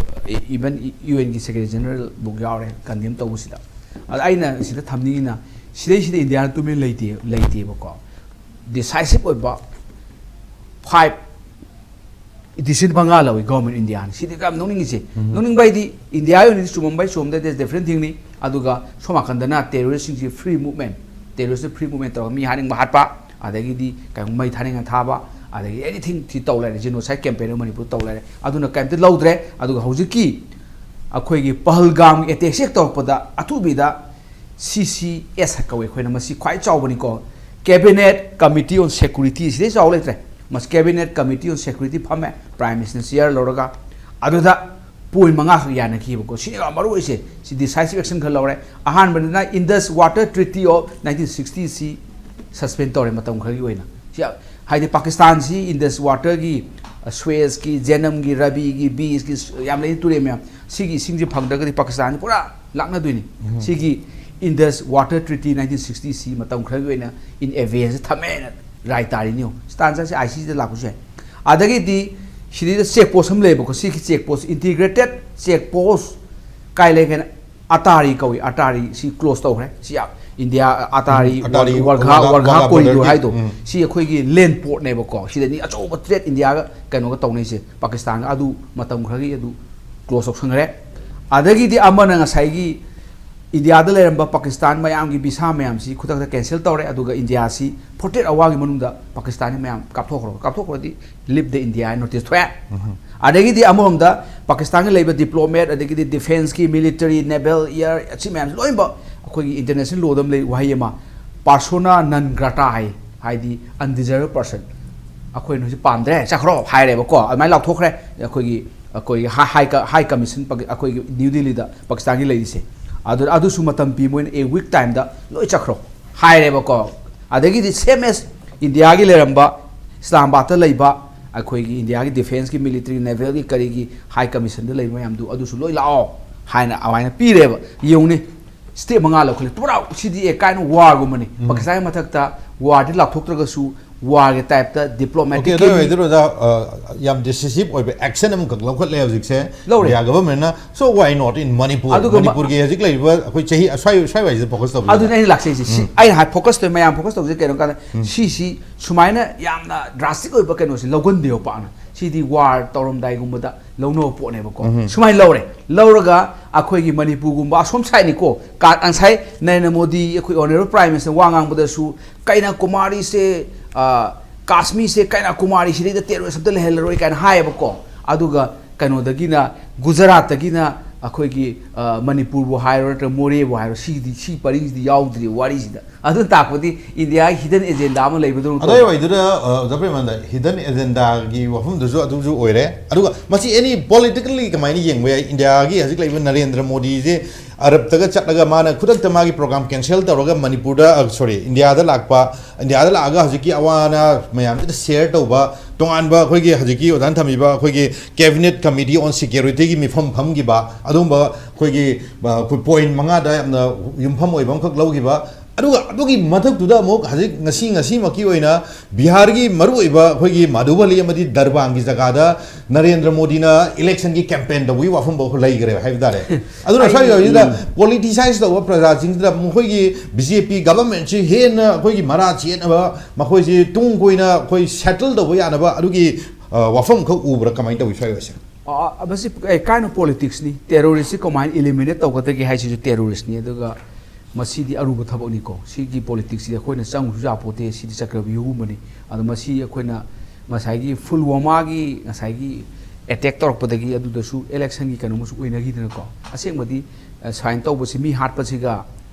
even UNꯒꯤ Secretary Generalꯕꯨꯛ ꯌꯥꯎꯔꯦ condemn ꯇꯧꯕꯁꯤꯗ꯫ ꯑꯗ ꯑꯩꯅ ꯁꯤꯗ ꯊꯝꯅꯤꯡꯉꯤꯅ ꯁꯤꯗꯩꯁꯤꯗ ꯏꯟꯗꯤꯌꯥꯅ ꯇꯨꯃꯤꯟ ꯂꯩꯇꯦ, ꯂꯩꯇꯦꯕꯀꯣ꯫ Decisive ꯑꯣꯏꯕ five ꯗꯤꯁꯤꯖꯟ ꯃꯉꯥ ꯂꯧꯏ ꯒꯣꯔꯃꯦꯟ ꯏꯟꯗꯤꯌꯥꯅ꯫ ꯁꯤꯗꯤ ꯌꯥꯝ ꯅꯣꯛꯅꯤꯡꯉꯤꯁꯦ꯫ ꯅꯣꯛꯅꯤꯡꯕ ꯍꯥꯏꯗꯤ ꯏꯟꯗꯤꯌꯥꯒꯤ ꯑꯣꯏꯅꯗꯤ ꯆꯨꯝꯃꯝꯕ ꯌꯥꯏ, ꯆꯨꯝꯃꯝꯗꯕ ꯌꯥꯏ, ꯗꯤꯐ꯭ꯔꯦꯟ ꯊꯤꯡꯅꯤ꯫ ꯑꯗꯨꯒ ꯁꯣꯝ ꯅꯥꯀꯟꯗꯅ ꯇꯦꯔꯣꯔꯤꯁꯁꯤꯡꯁꯤ ꯐ꯭ꯔꯤ ꯃꯨꯚꯃꯦꯟ, ꯇꯦꯔꯣꯔꯤꯁꯇ ꯐ꯭ꯔꯤ ꯃꯨꯚꯃꯦꯟ ꯇꯧꯔꯒ ꯃꯤ ꯍꯥꯠꯅꯤꯡꯕ ꯍꯥꯠꯄ, ꯑꯗꯒꯤꯗꯤ ꯀꯩꯅꯣ ꯃꯩ ꯊꯥꯅꯤꯡꯉ ꯊꯥꯕ, ꯑꯗꯒꯤ ꯑꯦꯅꯤꯊꯤꯡ ꯁꯤ ꯇꯧ ꯂꯩꯔꯦ꯫ ꯖꯤꯅꯣꯁꯥꯏꯠ ꯀꯦꯝꯄꯦꯟ ꯑꯃ ꯃꯅꯤꯄꯨꯔ ꯇꯧ ꯂꯩꯔꯦ꯫ ꯑꯗꯨꯅ ꯀꯩꯝꯇ ꯂꯧꯗ꯭ꯔꯦ꯫ ꯑꯗꯨꯒ ꯍꯧꯖꯤꯛꯀꯤ ꯑꯩꯈꯣꯏꯒꯤ ꯄꯍꯜꯒꯥꯝꯒꯤ ꯑꯦꯇꯦꯛꯁꯦ ꯍꯦꯛ ꯇꯧꯔꯛꯄꯗ ꯑꯊꯨꯕꯤꯗ ꯁꯤ ꯁꯤ ꯑꯦꯁ ꯀꯧꯋꯦ ꯑꯩꯈꯣꯏꯅ, ꯃꯁꯤ ꯈ꯭ꯋꯥꯏ ꯆꯥꯎꯕꯅꯤꯀꯣ꯫ Cabinet Committee on Security, ꯁꯤꯗꯩ ꯆꯥꯎꯕ ꯂꯩꯇ꯭ꯔꯦ꯫ ꯃꯁꯤ Cabinet Committee on Security ꯐꯝꯃꯦ, Prime Minister ꯆꯤꯌꯔ ꯂꯧꯔꯒ꯫ ꯑꯗꯨꯗ ꯄꯣꯏꯟ ꯃꯉꯥꯈꯛ ꯌꯥꯅꯈꯤꯕꯀꯣ꯫ ꯁꯤꯅꯦꯕ ꯃꯔꯨ ꯑꯣꯏꯁꯦ꯫ ꯁꯤ ꯗꯤꯁꯥꯏꯁꯤꯞ ꯑꯦꯛꯁꯟ ꯈꯔ ꯂꯧꯔꯦ꯫ ꯑꯍꯥꯟꯕꯗꯅ Indus Water Treaty of nineteen sixty ꯁꯤ ꯁꯁꯄꯦꯟ ꯇꯧꯔꯦ ꯃꯇꯝ ꯈꯔꯒꯤ ꯑꯣꯏꯅ꯫ ꯁꯤ ꯍꯥꯏꯗꯤ ꯄꯥꯀꯤꯁꯇꯥꯟꯁꯤ ꯏꯟꯗꯁ ꯋꯥꯇꯔꯒꯤ, ꯁ꯭ꯋꯦꯖꯀꯤ, ꯖꯦꯅꯝꯒꯤ, ꯔꯕꯤꯒꯤ, ꯕꯤꯁꯀꯤ, ꯌꯥꯝ ꯂꯩ ꯇꯨꯔꯦꯜ ꯃꯌꯥꯝ, ꯁꯤꯒꯤ ꯏꯁꯤꯡꯁꯦ ꯐꯪꯗ꯭ꯔꯒꯗꯤ ꯄꯥꯀꯤꯁꯇꯥꯟꯁꯤ ꯄꯨꯔꯥ ꯂꯥꯛꯅꯗꯣꯏꯅꯤ꯫ ꯁꯤꯒꯤ Indus Water Treaty nineteen sixty ꯁꯤ ꯃꯇꯝ ꯈꯔꯒꯤ ꯑꯣꯏꯅ ꯏꯟ ꯑꯦꯕꯦꯟꯁ ꯊꯝꯃꯦꯅ ꯔꯥꯏ ꯇꯥꯔꯤꯅꯤ꯫ ꯌꯦꯡꯉꯨ, ꯁꯤ ꯇꯥꯟ ꯆꯥꯁꯦ ꯑꯥꯏ ꯁꯤ ꯁꯤꯗ ꯂꯥꯛꯄꯁꯨ ꯌꯥꯏ꯫ ꯑꯗꯒꯤꯗꯤ ꯁꯤꯗꯩꯗ ꯆꯦꯛ ꯄꯣꯁ ꯑꯃ ꯂꯩꯌꯦꯕꯀꯣ꯫ ꯁꯤꯒꯤ ꯆꯦꯛ ꯄꯣꯁ, ꯏꯟꯇꯤꯒ꯭ꯔꯦꯇꯦꯠ ꯆꯦꯛ ꯄꯣꯁ ꯀꯥꯏ ꯂꯩꯒꯦꯅ, ꯑꯇꯥꯔꯤ ꯀꯧꯏ꯫ ꯑꯇꯥꯔꯤ ꯁꯤ ꯀ꯭ꯂꯣꯖ ꯇꯧꯈ꯭ꯔꯦ꯫ ꯁꯤ ꯌꯥꯝ ꯏꯟꯗꯤꯌꯥ, ꯑꯇꯥꯔꯤ, ꯎꯝ, ꯑꯇꯥꯔꯤ, ꯋꯔ-, ꯋꯔꯒꯥ, ꯋꯔꯒꯥ, ꯋꯔꯒꯥ ꯋꯔꯒꯥ ꯀꯣꯔꯤꯗꯣꯔ border-ꯒꯤ, ꯍꯥꯏꯗꯣ, ꯎꯝ꯫ ꯁꯤ ꯑꯩꯈꯣꯏꯒꯤ ꯂꯦꯟ ꯄꯣꯔꯠꯅꯦꯕꯀꯣ꯫ ꯁꯤꯗꯅꯤ ꯑꯆꯧꯕ ꯇ꯭ꯔꯦꯠ ꯏꯟꯗꯤꯌꯥꯒ ꯀꯩꯅꯣꯒ ꯇꯧꯅꯩꯁꯦ, ꯄꯥꯀꯤꯁꯇꯥꯟꯒ꯫ ꯑꯗꯨ ꯃꯇꯝ ꯈꯔꯒꯤ ꯑꯗꯨ ꯀ꯭ꯂꯣꯖ ꯇꯧꯁꯟꯈ꯭ꯔꯦ꯫ ꯑꯗꯒꯤꯗꯤ ꯑꯃꯅ ꯉꯁꯥꯏꯒꯤ ꯏꯟꯗꯤꯌꯥꯗ ꯂꯩꯔꯝꯕ ꯄꯥꯀꯤꯁꯇꯥꯟ ꯃꯌꯥꯝꯒꯤ ꯚꯤꯁꯥ ꯃꯌꯥꯝꯁꯤ ꯈꯨꯗꯛꯇ ꯀꯦꯟꯁꯦꯜ ꯇꯧꯔꯦ꯫ ꯑꯗꯨꯒ ꯏꯟꯗꯤꯌꯥꯁꯤ forty eight hourꯒꯤ ꯃꯅꯨꯡꯗ ꯄꯥꯀꯤꯁꯇꯥꯟꯒꯤ ꯃꯌꯥꯝ ꯀꯥꯞꯊꯣꯛꯈ꯭ꯔꯣ, ꯀꯥꯞꯊꯣꯛꯈ꯭ꯔꯗꯤ leave the India ꯍꯥꯏꯅ ꯅꯣꯇꯤꯁ ꯊꯣꯛꯑꯦ꯫ ꯑꯗꯒꯤꯗꯤ ꯑꯃꯔꯣꯝꯗ ꯄꯥꯀꯤꯁꯇꯥꯟꯒꯤ ꯂꯩꯕ ꯗꯤꯄ꯭ꯂꯣꯃꯦꯠ, ꯑꯗꯒꯤꯗꯤ ꯗꯤꯐꯦꯟꯁꯀꯤ, ꯃꯤꯂꯤꯇꯔꯤ, ꯅꯦꯚꯦꯜ, ꯑꯦꯌꯔ, ꯑꯁꯤ ꯃꯌꯥꯝꯁꯤ ꯂꯣꯏꯅꯃꯛ ꯑꯩꯈꯣꯏꯒꯤ ꯏꯟꯇꯔꯅꯦꯁꯅꯦꯜ ꯂꯣꯗ ꯑꯃ ꯂꯩ, ꯋꯥꯍꯩ ꯑꯃ, persona non grata ꯍꯥꯏ, ꯍꯥꯏꯗꯤ undesirable person, ꯑꯩꯈꯣꯏꯅ ꯍꯧꯖꯤꯛ ꯄꯥꯝꯗ꯭ꯔꯦ, ꯆꯠꯈ꯭ꯔꯣ ꯍꯥꯏꯔꯦꯕꯀꯣ꯫ ꯑꯗꯨꯃꯥꯏꯅ ꯂꯥꯎꯊꯣꯛꯈ꯭ꯔꯦ ꯑꯩꯈꯣꯏꯒꯤ, ꯑꯩꯈꯣꯏꯒꯤ ꯍꯥꯏ, ꯍꯥꯏ ꯀ-, ꯍꯥꯏ ꯀꯃꯤꯁꯟ ꯄꯥꯀꯤ-, ꯑꯩꯈꯣꯏꯒꯤ ꯅ꯭ꯌꯨ ꯗꯤꯜꯂꯤꯗ ꯄꯥꯀꯤꯁꯇꯥꯟꯒꯤ ꯂꯩꯔꯤꯁꯦ꯫ ꯑꯗꯨ, ꯑꯗꯨꯁꯨ ꯃꯇꯝ ꯄꯤ, ꯃꯣꯏꯅ a week time ꯗ ꯂꯣꯏ ꯆꯠꯈ꯭ꯔꯣ ꯍꯥꯏꯔꯦꯕꯀꯣ꯫ ꯑꯗꯒꯤꯗꯤ same as ꯏꯟꯗꯤꯌꯥꯒꯤ ꯂꯩꯔꯝꯕ ꯏꯁꯂꯥꯃꯥꯕꯥꯗꯇ ꯂꯩꯕ ꯑꯩꯈꯣꯏꯒꯤ ꯏꯟꯗꯤꯌꯥꯒꯤ ꯗꯤꯐꯦꯟꯁꯀꯤ, ꯃꯤꯂꯤꯇꯔꯤ, ꯅꯦꯚꯦꯜꯒꯤ, ꯀꯔꯤꯒꯤ ꯍꯥꯏ ꯀꯃꯤꯁꯟꯗ ꯂꯩꯕ ꯃꯌꯥꯝꯗꯨ, ꯑꯗꯨꯁꯨ ꯂꯣꯏ ꯂꯥꯛꯑꯣ ꯍꯥꯏꯅ ꯑꯗꯨꯃꯥꯏꯅ ꯄꯤꯔꯦꯕ꯫ ꯌꯦꯡꯉꯨꯅꯦ, ꯁ꯭ꯇꯦꯞ ꯃꯉꯥ ꯂꯧꯈꯠꯂꯦ꯫ ꯄꯨꯔꯥ ꯁꯤꯗꯤ ꯑꯦ ꯀꯥꯏꯅ ꯋꯥꯔꯒꯨꯝꯕꯅꯤ꯫ ꯎꯝ꯫ ꯄꯥꯀꯤꯁꯇꯥꯟꯒꯤ ꯃꯊꯛꯇ ꯋꯥꯔꯗꯤ ꯂꯥꯎꯊꯣꯛꯇ꯭ꯔꯒꯁꯨ ꯋꯥꯔꯒꯤ ꯇꯥꯏꯞꯇ ꯗꯤꯄ꯭ꯂꯣꯃꯦꯇꯤꯛ ꯑꯣꯀꯦ, ꯑꯗꯨ ꯑꯣꯏꯔꯗꯤ ꯑꯣꯖꯥ, ꯑ, ꯌꯥꯝ ꯗꯤꯁꯤꯁꯤꯞ ꯑꯣꯏꯕ ꯑꯦꯛꯁꯟ ꯑꯃꯈꯛ ꯂꯧꯈꯠꯂꯦ ꯍꯧꯖꯤꯛꯁꯦ ꯂꯧꯔꯦ꯫ India ꯒꯚꯔꯟꯃꯦꯟꯠꯅ꯫ So why not in Manipur? ꯑꯗꯨꯒ ꯃ-, ꯃꯅꯤꯄꯨꯔꯒꯤ ꯍꯧꯖꯤꯛ ꯂꯩꯔꯤꯕ ꯑꯩꯈꯣꯏ ꯆꯍꯤ ꯑꯁ꯭ꯋꯥꯏ, ꯁ꯭ꯋꯥꯏꯋꯥꯏꯁꯤꯗ ꯐꯣꯀꯁ ꯇꯧꯕꯤꯌꯨ꯫ ꯑꯗꯨꯅ ꯑꯩꯅ ꯂꯥꯛꯆꯩꯁꯦ꯫ ꯁꯤ ꯎꯝ꯫ ꯑꯩꯅ ꯍꯥꯏ-, ꯐꯣꯀꯁ ꯇꯧꯋꯤ, ꯃꯌꯥꯝ ꯐꯣꯀꯁ ꯇꯧꯕꯁꯦ ꯀꯩꯅꯣ ꯀꯥꯟꯗ, ꯎꯝ꯫ ꯁꯤꯁꯤ ꯁꯨꯃꯥꯏꯅ ꯌꯥꯝꯅ ꯗ꯭ꯔꯥꯁꯇꯤꯛ ꯑꯣꯏꯕ ꯀꯩꯅꯣꯁꯦ ꯂꯧꯒꯟꯗꯦꯕ ꯄꯥꯛꯅ꯫ ꯁꯤꯗꯤ ꯋꯥꯔ ꯇꯧꯔꯝꯗꯥꯏꯒꯨꯝꯕꯗ ꯂꯧꯅꯕ ꯄꯣꯠꯅꯦꯕꯀꯣ꯫ ꯁꯨꯃꯥꯏꯅ ꯂꯧꯔꯦ꯫ ꯂꯧꯔꯒ ꯑꯩꯈꯣꯏꯒꯤ ꯃꯅꯤꯄꯨꯔꯒꯨꯝꯕ ꯑꯁꯣꯝ ꯁꯥꯏꯠꯅꯤꯀꯣ, ꯀꯥ-, ꯉꯁꯥꯏ ꯅꯔꯦꯟꯗ꯭ꯔ ꯃꯣꯗꯤ, ꯑꯩꯈꯣꯏ ꯑꯣꯅꯔꯦꯕꯜ ꯄ꯭ꯔꯥꯏꯝ ꯃꯤꯅꯤꯁꯇꯔ ꯋꯥ ꯉꯥꯡꯕꯗꯁꯨ ꯀꯩꯅꯥ ꯀꯨꯃꯥꯔꯤꯁꯦ, ꯑ, ꯀꯥꯁꯃꯤꯔꯁꯦ ꯀꯩꯅꯥ ꯀꯨꯃꯥꯔꯤ, ꯁꯤꯗꯩꯗ ꯇꯦꯔꯣꯔꯤꯁ ꯑꯝꯇ ꯂꯩꯍꯜꯂꯔꯣꯏ ꯀꯥꯏꯅ ꯍꯥꯏꯌꯦꯕꯀꯣ꯫ ꯑꯗꯨꯒ ꯀꯩꯅꯣꯗꯒꯤꯅ, ꯒꯨꯖꯔꯥꯠꯇꯒꯤꯅ ꯑꯩꯈꯣꯏꯒꯤ, ꯑ, ꯃꯅꯤꯄꯨꯔꯕꯨ ꯍꯥꯏꯔꯣ, ꯅꯠꯇ꯭ꯔꯒ ꯃꯣꯔꯦꯕꯨ ꯍꯥꯏꯔꯣ, ꯁꯤꯒꯤꯗꯤ, ꯁꯤ ꯄꯔꯤꯡꯁꯤꯗꯤ ꯌꯥꯎꯗ꯭ꯔꯤ ꯋꯥꯔꯤꯁꯤꯗ꯫ ꯑꯗꯨꯅ ꯇꯥꯛꯄꯗꯤ ꯏꯟꯗꯤꯌꯥꯒꯤ ꯍꯤꯗꯟ ꯑꯦꯖꯦꯟꯗꯥ ꯑꯃ ꯂꯩꯕꯗꯧꯅ ꯑꯗꯨ ꯇꯧꯕ꯫ ꯑꯣꯏꯗꯨꯅ, ꯑ, ꯑꯣꯖꯥ ꯄ꯭ꯔꯦꯃꯥꯅꯟꯗ, ꯍꯤꯗꯟ ꯑꯦꯖꯦꯟꯗꯥꯒꯤ ꯋꯥꯐꯝꯗꯨꯁꯨ ꯑꯗꯨꯁꯨ ꯑꯣꯏꯔꯦ꯫ ꯑꯗꯨꯒ ꯃꯁꯤ ꯑꯦꯅꯤ ꯄꯣꯂꯤꯇꯤꯀꯦꯜꯂꯤ ꯀꯃꯥꯏꯅ ꯌꯦꯡꯕ ꯌꯥꯏ? ꯏꯟꯗꯤꯌꯥꯒꯤ ꯍꯧꯖꯤꯛ ꯂꯩꯕ ꯅꯔꯦꯟꯗ꯭ꯔ ꯃꯣꯗꯤꯁꯦ ꯑꯔꯕꯇꯒ ꯆꯠꯂꯒ ꯃꯥꯅ ꯈꯨꯗꯛꯇ ꯃꯥꯒꯤ ꯄ꯭ꯔꯣꯒ꯭ꯔꯥꯝ ꯀꯦꯟꯁꯦꯜ ꯇꯧꯔꯒ ꯃꯅꯤꯄꯨꯔꯗ, ꯑ, ꯁꯣꯔꯤ, ꯏꯟꯗꯤꯌꯥꯗ ꯂꯥꯛꯄ, ꯏꯟꯗꯤꯌꯥꯗ ꯂꯥꯛꯑꯒ ꯍꯧꯖꯤꯛꯀꯤ ꯑꯋꯥ ꯑꯅꯥ ꯃꯌꯥꯝꯁꯤꯗ ꯁꯤꯌꯔ ꯇꯧꯕ, ꯇꯣꯉꯥꯟꯕ ꯑꯩꯈꯣꯏꯒꯤ ꯍꯧꯖꯤꯛꯀꯤ ꯑꯣꯖꯥꯅ ꯊꯝꯃꯤꯕ ꯑꯩꯈꯣꯏꯒꯤ ꯀꯦꯕꯤꯅꯦꯠ ꯀꯃꯤꯇꯤ ꯑꯣꯟ ꯁꯦꯀ꯭ꯌꯨꯔꯤꯇꯤꯒꯤ ꯃꯤꯐꯝ ꯐꯝꯈꯤꯕ, ꯑꯗꯨꯒꯨꯝꯕ ꯑꯩꯈꯣꯏꯒꯤ, ꯑ, ꯑꯩꯈꯣꯏ ꯄꯣꯏꯟ ꯃꯉꯥꯗ ꯌꯥꯝꯅ ꯌꯨꯝꯐꯝ ꯑꯣꯏꯕ ꯑꯃꯈꯛ ꯂꯧꯈꯤꯕ꯫ ꯑꯗꯨꯒ ꯑꯗꯨꯒꯤ ꯃꯊꯛꯇꯨꯗ ꯑꯃꯨꯛ ꯍꯧꯖꯤꯛ ꯉꯁꯤ, ꯉꯁꯤꯃꯛꯀꯤ ꯑꯣꯏꯅ ꯕꯤꯍꯥꯔꯒꯤ ꯃꯔꯨꯑꯣꯏꯕ ꯑꯩꯈꯣꯏꯒꯤ ꯃꯥꯙꯨꯕꯂꯤ ꯑꯃꯗꯤ ꯗꯔꯕꯥꯡꯒꯤ ꯖꯒꯥꯗ ꯅꯔꯦꯟꯗ꯭ꯔ ꯃꯣꯗꯤꯅ ꯏꯂꯦꯛꯁꯟꯒꯤ ꯀꯦꯝꯄꯦꯟ ꯇꯧꯕꯒꯤ ꯋꯥꯐꯝꯐꯥꯎ ꯂꯩꯈ꯭ꯔꯦ ꯍꯥꯏꯕ ꯇꯥꯔꯦ꯫ ꯑꯗꯨꯅ ꯁ꯭ꯋꯥꯏ ꯖꯒꯥꯁꯤꯗ ꯄꯣꯂꯤꯇꯤꯁꯥꯏꯁ ꯇꯧꯕ ꯄ꯭ꯔꯖꯥꯁꯤꯡꯁꯤꯗ ꯃꯈꯣꯏꯒꯤ ꯕꯤ ꯖꯦ ꯄꯤ ꯒꯚꯔꯟꯃꯦꯟꯠꯁꯤ ꯍꯦꯟꯅ ꯑꯩꯈꯣꯏꯒꯤ ꯃꯔꯥ ꯆꯦꯠꯅꯕ, ꯃꯈꯣꯏꯁꯤ ꯇꯨꯡ ꯀꯣꯏꯅ ꯑꯩꯈꯣꯏ ꯁꯦꯇꯜ ꯇꯧꯕ ꯌꯥꯅꯕ ꯑꯗꯨꯒꯤ, ꯑ, ꯋꯥꯐꯝ ꯈꯛ ꯎꯕ꯭ꯔꯥ? ꯀꯃꯥꯏꯅ ꯇꯧꯏ ꯁ꯭ꯋꯥꯏ ꯖꯒꯥꯁꯦ? ꯑ, ꯑ, ꯃꯁꯤ, ꯑꯦ, ꯀꯥꯏꯅ ꯄꯣꯂꯤꯇꯤꯛꯁꯅꯤ꯫ ꯇꯦꯔꯣꯔꯤꯁꯁꯤ ꯀꯃꯥꯏꯅ ꯏꯂꯤꯃꯤꯅꯦꯠ ꯇꯧꯒꯗꯒꯦ ꯍꯥꯏꯁꯤꯁꯨ ꯇꯦꯔꯣꯔꯤꯁꯅꯤ꯫ ꯑꯗꯨꯒ ꯃꯁꯤꯗꯤ ꯑꯔꯨꯕ ꯊꯕꯛꯅꯤꯀꯣ꯫ ꯁꯤꯒꯤ ꯄꯣꯂꯤꯇꯤꯛꯁꯁꯤꯗꯤ ꯑꯩꯈꯣꯏꯅ ꯆꯪꯉꯨꯁꯨ ꯌꯥꯄꯣꯠꯇꯦ꯫ ꯁꯤꯗꯤ ꯆꯀ꯭ꯔꯕ꯭ꯌꯨꯍꯒꯨꯝꯕꯅꯤ꯫ ꯑꯗꯣ ꯃꯁꯤ ꯑꯩꯈꯣꯏꯅ ꯉꯁꯥꯏꯒꯤ ꯄꯨꯜꯋꯥꯃꯥꯒꯤ ꯉꯁꯥꯏꯒꯤ ꯑꯦꯇꯦꯛ ꯇꯧꯔꯛꯄꯗꯒꯤ ꯑꯗꯨꯗꯁꯨ ꯏꯂꯦꯛꯁꯟꯒꯤ ꯀꯩꯅꯣꯝꯃꯁꯨ ꯑꯣꯏꯅꯈꯤꯗꯅꯀꯣ꯫ ꯑꯁꯦꯡꯕꯗꯤ, ꯑ, ꯁꯨꯃꯥꯏꯅ ꯇꯧꯕꯁꯤ, ꯃꯤ ꯍꯥꯠꯄꯁꯤꯒ,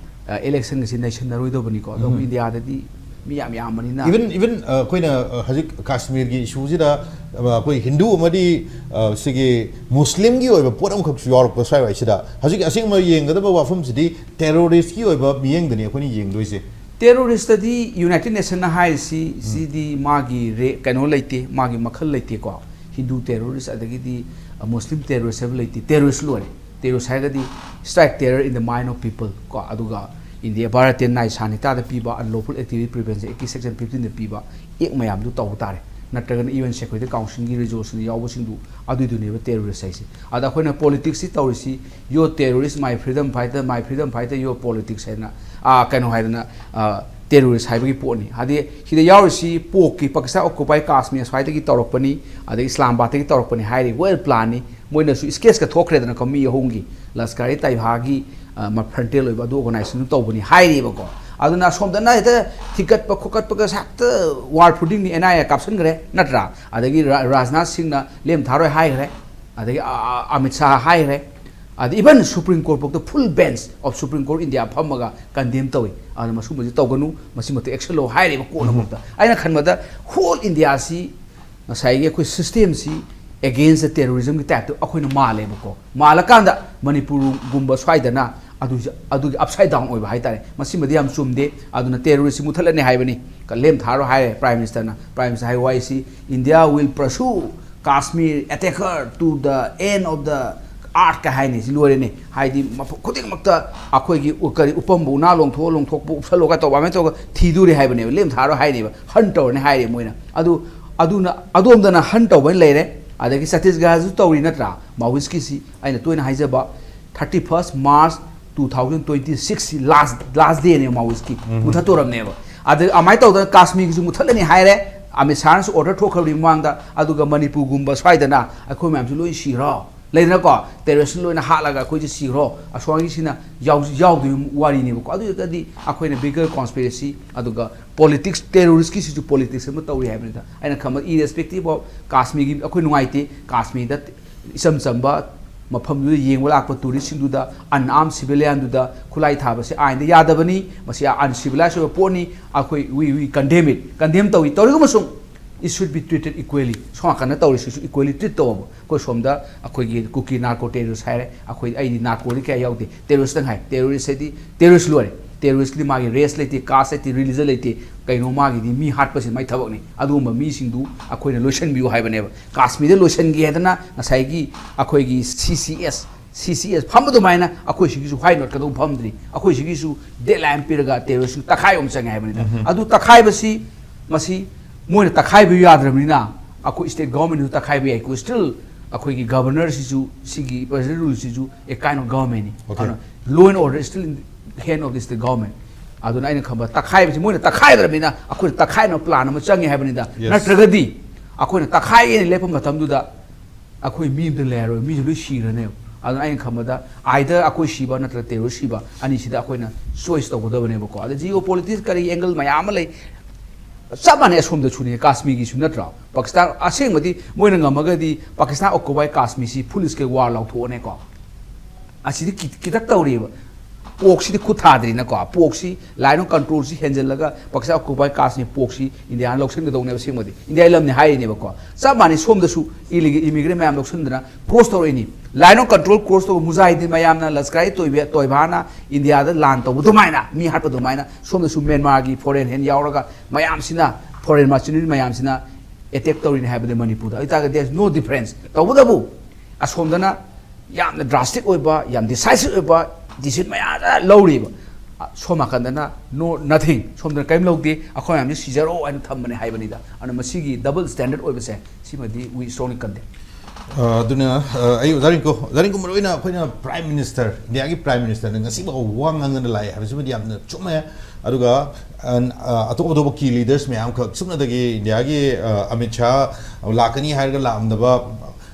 ꯑ, ꯏꯂꯦꯛꯁꯟꯒꯁꯤ ꯅꯩꯁꯟꯅꯔꯣꯏꯗꯕꯅꯤꯀꯣ꯫ ꯑꯗꯨꯕꯨ ꯏꯟꯗꯤꯌꯥꯗꯗꯤ ꯃꯤ ꯌꯥꯝ ꯌꯥꯝꯕꯅꯤꯅ꯫ ꯏꯚꯟ, ꯏꯚꯟ, ꯑ, ꯑꯩꯈꯣꯏꯅ, ꯑ, ꯍꯧꯖꯤꯛ ꯀꯥꯁꯃꯤꯔꯒꯤ ꯏꯁꯨꯁꯤꯗ, ꯑ, ꯑꯩꯈꯣꯏ ꯍꯤꯟꯗꯨ ꯑꯃꯗꯤ, ꯑ, ꯁꯤꯒꯤ ꯃꯨꯁꯂꯤꯝꯒꯤ ꯑꯣꯏꯕ ꯄꯣꯠ ꯑꯃꯈꯛꯁꯨ ꯌꯥꯎꯔꯛꯄ ꯁ꯭ꯋꯥꯏꯋꯥꯏꯁꯤꯗ꯫ ꯍꯧꯖꯤꯛ ꯑꯁꯦꯡꯕ ꯌꯦꯡꯒꯗꯕ ꯋꯥꯐꯝꯁꯤꯗꯤ ꯇꯦꯔꯣꯔꯤꯁꯀꯤ ꯑꯣꯏꯕ ꯃꯤꯠꯌꯦꯡꯗꯅꯤ ꯑꯩꯈꯣꯏꯅ ꯌꯦꯡꯗꯣꯏꯁꯦ꯫ ꯇꯦꯔꯣꯔꯤꯁꯇꯗꯤ ꯌꯨꯅꯥꯏꯇꯦꯠ ꯅꯦꯁꯟꯅ ꯍꯥꯏꯔꯤꯁꯤ, ꯁꯤꯗꯤ ꯃꯥꯒꯤ ꯔꯦ-, ꯀꯩꯅꯣ ꯂꯩꯇꯦ, ꯃꯥꯒꯤ ꯃꯈꯜ ꯂꯩꯇꯦꯀꯣ꯫ ꯍꯤꯟꯗꯨ ꯇꯦꯔꯣꯔꯤꯁ, ꯑꯗꯒꯤꯗꯤ, ꯑ, ꯃꯨꯁꯂꯤꯝ ꯇꯦꯔꯣꯔꯤꯁ ꯍꯥꯏꯕ ꯂꯩꯇꯦ, ꯇꯦꯔꯣꯔꯤꯁ ꯂꯣꯏꯔꯦ꯫ ꯇꯦꯔꯣꯔꯤꯁ ꯍꯥꯏꯔꯒꯗꯤ strike terror in the mind of people ꯀꯣ꯫ ꯑꯗꯨꯒ ꯏꯟꯗꯤꯌꯥ, ꯚꯥꯔꯠꯇ ꯅꯥꯏ ꯁꯥꯅꯤꯇꯥꯗ ꯄꯤꯕ, unlawful activity prevention act section fifteenꯗ ꯄꯤꯕ ꯑꯦꯛ ꯃꯌꯥꯝꯗꯨ ꯇꯧꯕ ꯇꯥꯔꯦ꯫ ꯅꯠꯇ꯭ꯔꯒꯅ ꯌꯨ ꯑꯦꯟ ꯁꯦꯀ꯭ꯌꯨꯔꯤꯇꯤ ꯀꯥꯎꯟꯁꯤꯜꯒꯤ ꯔꯤꯖꯣꯂꯨꯁꯟꯗ ꯌꯥꯎꯕꯁꯤꯡꯗꯨ, ꯑꯗꯨꯏꯗꯨꯅꯦꯕ ꯇꯦꯔꯣꯔꯤꯁ ꯍꯥꯏꯁꯦ꯫ ꯑꯗ ꯑꯩꯈꯣꯏꯅ ꯄꯣꯂꯤꯇꯤꯛꯁꯁꯤ ꯇꯧꯔꯤꯁꯤ, "Yo terrorist, my freedom fighter, my freedom fighter, yo politics" ꯍꯥꯏꯅ, ꯑꯥ, ꯀꯩꯅꯣ ꯍꯥꯏꯗꯅ, ꯑꯥ, ꯇꯦꯔꯣꯔꯤꯁ ꯍꯥꯏꯕꯒꯤ ꯄꯣꯠꯅꯤ꯫ ꯍꯥꯏꯗꯤ ꯁꯤꯗ ꯌꯥꯎꯔꯤꯁꯤ ꯄꯣꯛꯀꯤ ꯄꯥꯀꯤꯁꯇꯥꯟ ꯑꯣꯀꯨꯄꯥꯏ ꯀꯥꯁꯃꯤꯔ ꯁ꯭ꯋꯥꯏꯗꯒꯤ ꯇꯧꯔꯛꯄꯅꯤ, ꯑꯗꯒꯤ ꯏꯁꯂꯥꯃꯥꯕꯥꯗꯇꯒꯤ ꯇꯧꯔꯛꯄꯅꯤ ꯍꯥꯏꯔꯤ꯫ ꯋꯦꯜ ꯄ꯭ꯂꯥꯟꯅꯤ꯫ ꯃꯣꯏꯅꯁꯨ ꯁ꯭ꯀꯦꯠꯁꯀ ꯊꯣꯛꯈ꯭ꯔꯦꯗꯅꯀꯣ, ꯃꯤ ꯑꯍꯨꯝꯒꯤ ꯂꯁꯀꯔꯤ ꯇꯥꯏꯕꯥꯒꯤ ꯐ꯭ꯔꯟꯇꯦꯜ ꯑꯣꯏꯕ ꯑꯗꯨ ꯑꯣꯔꯒꯅꯥꯏꯖꯦꯁꯟ ꯇꯧꯕꯅꯤ ꯍꯥꯏꯔꯤꯕꯀꯣ꯫ ꯑꯗꯨꯅ ꯑꯁꯣꯝꯗꯅ ꯍꯦꯛꯇ ꯊꯤꯀꯠꯄ ꯈꯣꯀꯠꯄꯒ ꯍꯦꯛꯇ ꯋꯥꯔ ꯐꯨꯗꯤꯡꯅꯤ, ꯑꯦꯟ ꯑꯥꯏ ꯑꯦ ꯀꯥꯞꯁꯟꯈ꯭ꯔꯦ ꯅꯠꯇ꯭ꯔꯥ? ꯑꯗꯒꯤ ꯔꯥ- ꯔꯥꯖꯅꯥꯊ ꯁꯤꯡꯅ ꯂꯦꯝ ꯊꯥꯔꯣꯏ ꯍꯥꯏꯈ꯭ꯔꯦ, ꯑꯗꯒꯤ ꯑ- ꯑ- ꯑꯃꯤꯠ ꯁꯥꯍ ꯍꯥꯏꯈ꯭ꯔꯦ, ꯑꯗ even Supreme Court ꯐꯥꯎꯗ full bench of Supreme Court India ꯐꯝꯃꯒ ꯀꯟꯗꯦꯝ ꯇꯧꯏ꯫ ꯑꯗꯨꯅ ꯃꯁꯤꯒꯨꯝꯕꯁꯤ ꯇꯧꯒꯅꯨ, ꯃꯁꯤꯃꯛꯇ action ꯂꯧ ꯍꯥꯏꯔꯤꯕ ꯀꯣꯔꯠꯅ ꯐꯥꯎꯗ꯫ ꯑꯩꯅ ꯈꯟꯕꯗ whole Indiaꯁꯤ ꯉꯁꯥꯏꯒꯤ ꯑꯩꯈꯣꯏ systemꯁꯤ against terrorismꯒꯤ typeꯇ ꯑꯩꯈꯣꯏꯅ ꯃꯥꯜꯂꯦꯕꯀꯣ꯫ ꯃꯥꯜꯂꯀꯥꯟꯗ ꯃꯅꯤꯄꯨꯔꯒꯨꯝꯕ ꯁ꯭ꯋꯥꯏꯗꯅ ꯑꯗꯨ ꯑꯗꯨꯒꯤ upside down ꯑꯣꯏꯕ ꯍꯥꯏꯇꯥꯔꯦ꯫ ꯃꯁꯤꯃꯗꯤ ꯌꯥꯝ ꯆꯨꯝꯗꯦ꯫ ꯑꯗꯨꯅ terroristꯁꯤ ꯃꯨꯊꯠꯂꯅꯤ ꯍꯥꯏꯕꯅꯤ꯫ ꯀ- ꯂꯦꯝ ꯊꯥꯔꯣ ꯍꯥꯏꯔꯦ Prime Ministerꯅ꯫ Prime Minister high ꯋꯥꯍꯩꯁꯤ, "India will pursue Kashmir attacker to the end of the earth" ꯀ ꯍꯥꯏꯅꯤ꯫ ꯁꯤ ꯂꯣꯏꯔꯦꯅꯦ꯫ ꯍꯥꯏꯗꯤ ꯃꯐꯝ ꯈꯨꯗꯤꯡꯃꯛꯇ ꯑꯩꯈꯣꯏꯒꯤ ꯎ- ꯀꯔꯤ ꯎꯄꯝꯕ ꯎꯅꯥ ꯂꯣꯡꯊꯣꯛꯑ ꯂꯣꯡꯊꯣꯛꯄ ꯎꯞꯁꯜꯂꯣ ꯀ ꯇꯧꯕ ꯑꯗꯨꯃꯥꯏꯅ ꯇꯧꯔꯒ ꯊꯤꯗꯣꯔꯤ ꯍꯥꯏꯕꯅꯦꯕ꯫ ꯂꯦꯝ ꯊꯥꯔꯣ ꯍꯥꯏꯅꯦꯕ꯫ Hunt ꯇꯧꯔꯅꯤ ꯍꯥꯏꯔꯦ ꯃꯣꯏꯅ꯫ ꯑꯗꯨ ꯑꯗꯨꯅ ꯑꯗꯣꯝꯗꯅ hunt ꯇꯧꯕ ꯂꯩꯔꯦ꯫ ꯑꯗꯒꯤ ꯆꯇꯤꯁꯒꯔꯁꯨ ꯇꯧꯔꯤ ꯅꯠꯇ꯭ꯔꯥ? Maoistꯀꯤꯁꯤ ꯑꯩꯅ ꯇꯣꯏꯅ ꯍꯥꯏꯖꯕ thirty first March two thousand twenty six last last dayꯅꯦ Maoistꯀꯤ꯫ ꯃꯨꯊꯠꯇꯣꯔꯝꯅꯦꯕ꯫ ꯑꯗ ꯑꯗꯨꯃꯥꯏꯅ ꯇꯧꯗꯅ ꯀꯥꯁꯃꯤꯔꯒꯤꯁꯨ ꯃꯨꯊꯠꯂꯅꯤ ꯍꯥꯏꯔꯦ꯫ ꯑꯃꯤꯠ ꯁꯥꯍꯅꯁꯨ order ꯊꯣꯛꯈ꯭ꯔꯕꯅꯤ ꯃꯃꯥꯡꯗ꯫ ꯑꯗꯨꯒ ꯃꯅꯤꯄꯨꯔꯒꯨꯝꯕ ꯁ꯭ꯋꯥꯏꯗꯅ ꯑꯩꯈꯣꯏ ꯃꯌꯥꯝꯁꯨ ꯂꯣꯏ ꯁꯤꯈ꯭ꯔꯣ, ꯂꯩꯗꯅꯀꯣ, terrorist ꯂꯣꯏꯅ ꯍꯥꯠꯂꯒ ꯑꯩꯈꯣꯏꯁꯦ ꯁꯤꯈ꯭ꯔꯣ, ꯑꯁꯣꯝꯒꯤꯁꯤꯅ ꯌꯥꯎ- ꯌꯥꯎꯗꯣꯏ ꯋꯥꯔꯤꯅꯦꯕꯀꯣ꯫ ꯑꯗꯨ ꯑꯣꯏꯔꯒꯗꯤ ꯑꯩꯈꯣꯏꯅ bigger conspiracy ꯑꯗꯨꯒ politics, terroristꯀꯤꯁꯤꯁꯨ politics ꯑꯃ ꯇꯧꯔꯤ ꯍꯥꯏꯕꯅꯤꯗ꯫ ꯑꯩꯅ ꯈꯟꯕ irrespective of ꯀꯥꯁꯃꯤꯔꯒꯤ ꯑꯩꯈꯣꯏ ꯅꯨꯡꯉꯥꯏꯇꯦ꯫ ꯀꯥꯁꯃꯤꯔꯗ ꯏꯆꯝ ꯆꯝꯕ ꯃꯐꯝꯗꯨꯗ ꯌꯦꯡꯕ ꯂꯥꯛꯄ touristꯁꯤꯡꯗꯨꯗ unarmed civilianꯗꯨꯗ ꯈꯨꯠꯂꯥꯏ ꯊꯥꯕꯁꯤ ꯑꯥꯏꯟꯗ ꯌꯥꯗꯕꯅꯤ꯫ ꯃꯁꯤ uncivilized ꯑꯣꯏꯕ ꯄꯣꯠꯅꯤ꯫ ꯑꯩꯈꯣꯏ we we condemn it, condemn ꯇꯧꯏ꯫ ꯇꯧꯔꯒ ꯑꯃꯁꯨꯡ it should be treated equally꯫ ꯁꯣꯝ ꯅꯥꯀꯟꯗ ꯇꯧꯔꯤꯁꯤꯁꯨ equally treat ꯇꯧꯕ꯫ ꯑꯩꯈꯣꯏ ꯁꯣꯝꯗ ꯑꯩꯈꯣꯏꯒꯤ ꯀꯨꯀꯤ narco terrorist ꯍꯥꯏꯔꯦ꯫ ꯑꯩꯈꯣꯏ ꯑꯩꯗꯤ narcoꯗꯤ ꯀꯌꯥ ꯌꯥꯎꯗꯦ꯫ Terroristꯇꯪ ꯍꯥꯏ꯫ Terrorist ꯍꯥꯏꯗꯤ terrorist ꯂꯣꯏꯔꯦ꯫ Terroristꯀꯤꯗꯤ ꯃꯥꯒꯤ race ꯂꯩꯇꯦ, caste ꯂꯩꯇꯦ, religion ꯂꯩꯇꯦ꯫ ꯀꯩꯅꯣ ꯃꯥꯒꯤꯗꯤ ꯃꯤ ꯍꯥꯠꯄꯁꯤ ꯃꯥꯏ ꯊꯕꯛꯅꯤ꯫ ꯑꯗꯨꯒꯨꯝꯕ ꯃꯤꯁꯤꯡꯗꯨ ꯑꯩꯈꯣꯏꯅ ꯂꯣꯏꯁꯤꯟꯕꯤꯌꯨ ꯍꯥꯏꯕꯅꯦꯕ꯫ ꯀꯥꯁꯃꯤꯔꯗ ꯂꯣꯏꯁꯤꯟꯒꯦ ꯍꯥꯏꯗꯅ ꯉꯁꯥꯏꯒꯤ ꯑꯩꯈꯣꯏꯒꯤ C C S, C C S ꯐꯝꯕ ꯑꯗꯨꯃꯥꯏꯅ ꯑꯩꯈꯣꯏ ꯁꯤꯒꯤꯁꯨ why not ꯀꯗꯧ ꯐꯝꯗ꯭ꯔꯤ? ꯑꯩꯈꯣꯏ ꯁꯤꯒꯤꯁꯨ deadline ꯄꯤꯔꯒ terrorist ꯇꯛꯈꯥꯏꯕ ꯑꯃ ꯆꯪꯉꯦ ꯍꯥꯏꯕꯅꯤꯗ꯫ ꯑꯗꯨ ꯇꯛꯈꯥꯏꯕꯁꯤ ꯃꯁꯤ ꯃꯣꯏꯅ ꯇꯛꯈꯥꯏꯕ ꯌꯥꯗ꯭ꯔꯕꯅꯤꯅ ꯑꯩꯈꯣꯏ state governmentꯁꯨ ꯇꯛꯈꯥꯏꯕ ꯌꯥꯏ꯫ ꯑꯩꯈꯣꯏ still ꯑꯩꯈꯣꯏꯒꯤ governorꯁꯤꯁꯨ, ꯁꯤꯒꯤ president ruleꯁꯤꯁꯨ a kind of governmentꯅꯤ꯫ Okay. ꯑꯗꯨꯅ law and order is still in the hand of the state government꯫ ꯑꯗꯨꯅ ꯑꯩꯅ ꯈꯟꯕ, ꯇꯛꯈꯥꯏꯕꯁꯤ ꯃꯣꯏꯅ ꯇꯛꯈꯥꯏꯗ꯭ꯔꯕꯅꯤꯅ ꯑꯩꯈꯣꯏꯅ ꯇꯛꯈꯥꯏꯅꯕ plan ꯑꯃ ꯆꯪꯉꯦ ꯍꯥꯏꯕꯅꯤꯗ꯫ Yes. ꯅꯠꯇ꯭ꯔꯒꯗꯤ ꯑꯩꯈꯣꯏꯅ ꯇꯛꯈꯥꯏꯒꯦꯅ ꯂꯦꯞꯄ ꯃꯇꯝꯗꯨꯗ ꯑꯩꯈꯣꯏ ꯃꯤ ꯑꯝꯇ ꯂꯩꯔꯔꯣꯏ, ꯃꯤꯁꯨ ꯂꯣꯏ ꯁꯤꯔꯅꯦꯕ꯫ ꯑꯗꯨꯅ ꯑꯩꯅ ꯈꯟꯕꯗ either ꯑꯩꯈꯣꯏ ꯁꯤꯕ ꯅꯠꯇ꯭ꯔꯒ terrorist ꯁꯤꯕ, ꯑꯅꯤꯁꯤꯗ ꯑꯩꯈꯣꯏꯅ choice ꯇꯧꯒꯗꯕꯅꯦꯕꯀꯣ꯫ ꯑꯗ geopolitics ꯀꯔꯤ angle ꯃꯌꯥꯝ ꯑꯃ ꯂꯩ꯫ ꯆꯞ ꯃꯥꯟꯅꯩ ꯑꯁꯣꯝꯗꯁꯨꯅꯦ, ꯀꯥꯁꯃꯤꯔꯒꯤꯁꯨ ꯅꯠꯇ꯭ꯔꯣ? ꯄꯥꯀꯤꯁꯇꯥꯟ ꯑꯁꯦꯡꯕꯗꯤ ꯃꯣꯏꯅ ꯉꯝꯃꯒꯗꯤ Pakistan occupied ꯀꯥꯁꯃꯤꯔꯁꯤ full scale war ꯂꯥꯎꯊꯣꯛꯑꯅꯦꯀꯣ꯫ ꯑꯁꯤꯗꯤ ꯈꯤ-, ꯈꯤꯇꯛ ꯇꯧꯔꯤꯕ꯫ ꯄꯣꯛꯁꯤꯗꯤ ꯈꯨꯠ ꯊꯥꯗ꯭ꯔꯤꯅꯀꯣ꯫ ꯄꯣꯛꯁꯤ line of control ꯁꯤ ꯍꯦꯟꯖꯜꯂꯒ ꯄꯥꯀꯤꯁꯇꯥꯟ occupied ꯀꯥꯁꯃꯤꯔ ꯄꯣꯛꯁꯤ ꯏꯟꯗꯤꯌꯥꯅ ꯂꯧꯁꯤꯟꯒꯗꯧꯅꯦꯕ ꯑꯁꯦꯡꯕꯗꯤ꯫ ꯏꯟꯗꯤꯌꯥꯒꯤ ꯂꯝꯅꯤ ꯍꯥꯏꯔꯤꯅꯦꯕꯀꯣ꯫ ꯆꯞ ꯃꯥꯟꯅꯩ ꯁꯣꯝꯗꯁꯨ illegal immigrant ꯃꯌꯥꯝ ꯂꯧꯁꯤꯟꯗꯅ cross ꯇꯧꯔꯛꯏꯅꯤ꯫ Line of control cross ꯇꯧꯕ ꯃꯨꯖꯥꯍꯤꯗꯤꯟ ꯃꯌꯥꯝꯅ ꯂꯁꯀꯔ ꯏ ꯇꯣꯏꯕ-, ꯇꯣꯏꯕꯥꯅ ꯏꯟꯗꯤꯌꯥꯗ ꯂꯥꯟ ꯇꯧꯕ ꯑꯗꯨꯃꯥꯏꯅ, ꯃꯤ ꯍꯥꯠꯄ ꯑꯗꯨꯃꯥꯏꯅ ꯁꯣꯝꯗꯁꯨ ꯃ꯭ꯌꯥꯟꯃꯥꯔꯒꯤ foreign hand ꯌꯥꯎꯔꯒ ꯃꯌꯥꯝꯁꯤꯅ, foreign mercenary ꯃꯌꯥꯝꯁꯤꯅ attack ꯇꯧꯔꯤꯅꯤ ꯍꯥꯏꯕꯗꯤ ꯃꯅꯤꯄꯨꯔꯗ꯫ ꯑꯗꯨ ꯑꯣꯏꯇꯥꯔꯒꯗꯤ there is no difference꯫ ꯇꯧꯕꯇꯕꯨ ꯑꯁꯣꯝꯗꯅ ꯌꯥꯝꯅ drastic ꯑꯣꯏꯕ, ꯌꯥꯝ decisive ꯑꯣꯏꯕ decision ꯃꯌꯥꯝ ꯑꯃ ꯂꯧꯔꯤꯕ꯫ ꯑ, ꯁꯣꯝ ꯅꯥꯀꯟꯗꯅ no, nothing꯫ ꯁꯣꯝꯗꯅ ꯀꯔꯤꯝ ꯂꯧꯗꯦ, ꯑꯩꯈꯣꯏ ꯃꯌꯥꯝꯁꯤ ꯁꯤꯖꯔꯣ ꯍꯥꯏꯅ ꯊꯝꯕꯅꯦ ꯍꯥꯏꯕꯅꯤꯗ꯫ ꯑꯗꯨꯅ ꯃꯁꯤꯒꯤ double standard ꯑꯣꯏꯕꯁꯦ, ꯁꯤꯃꯗꯤ we strongly condemn꯫ ꯑ, ꯑꯗꯨꯅ, ꯑ, ꯑꯩ ꯑꯣꯖꯥ ꯔꯤꯡꯀꯨ, ꯑꯣꯖꯥ ꯔꯤꯡꯀꯨ, ꯃꯔꯨ ꯑꯣꯏꯅ ꯑꯩꯈꯣꯏꯅ Prime Minister, ꯏꯟꯗꯤꯌꯥꯒꯤ Prime Minister ꯅ ꯉꯁꯤꯐꯥꯎ ꯋꯥ ꯉꯥꯡꯗꯅ ꯂꯥꯛꯑꯦ ꯍꯥꯏꯕꯁꯤꯃꯗꯤ ꯌꯥꯝꯅ ꯆꯨꯝꯃꯦ꯫ ꯑꯗꯨꯒ, ꯑ, ꯑ, ꯑꯇꯣꯞ ꯑꯇꯣꯞꯄ key leaders ꯃꯌꯥꯝ ꯈꯛ, ꯁꯨꯞꯅꯇꯒꯤ ꯏꯟꯗꯤꯌꯥꯒꯤ, ꯑ, ꯑꯃꯤꯠ ꯁꯥꯍ ꯂꯥꯛꯀꯅꯤ ꯍꯥꯏꯔꯒ ꯂꯥꯛꯑꯝꯗꯕ,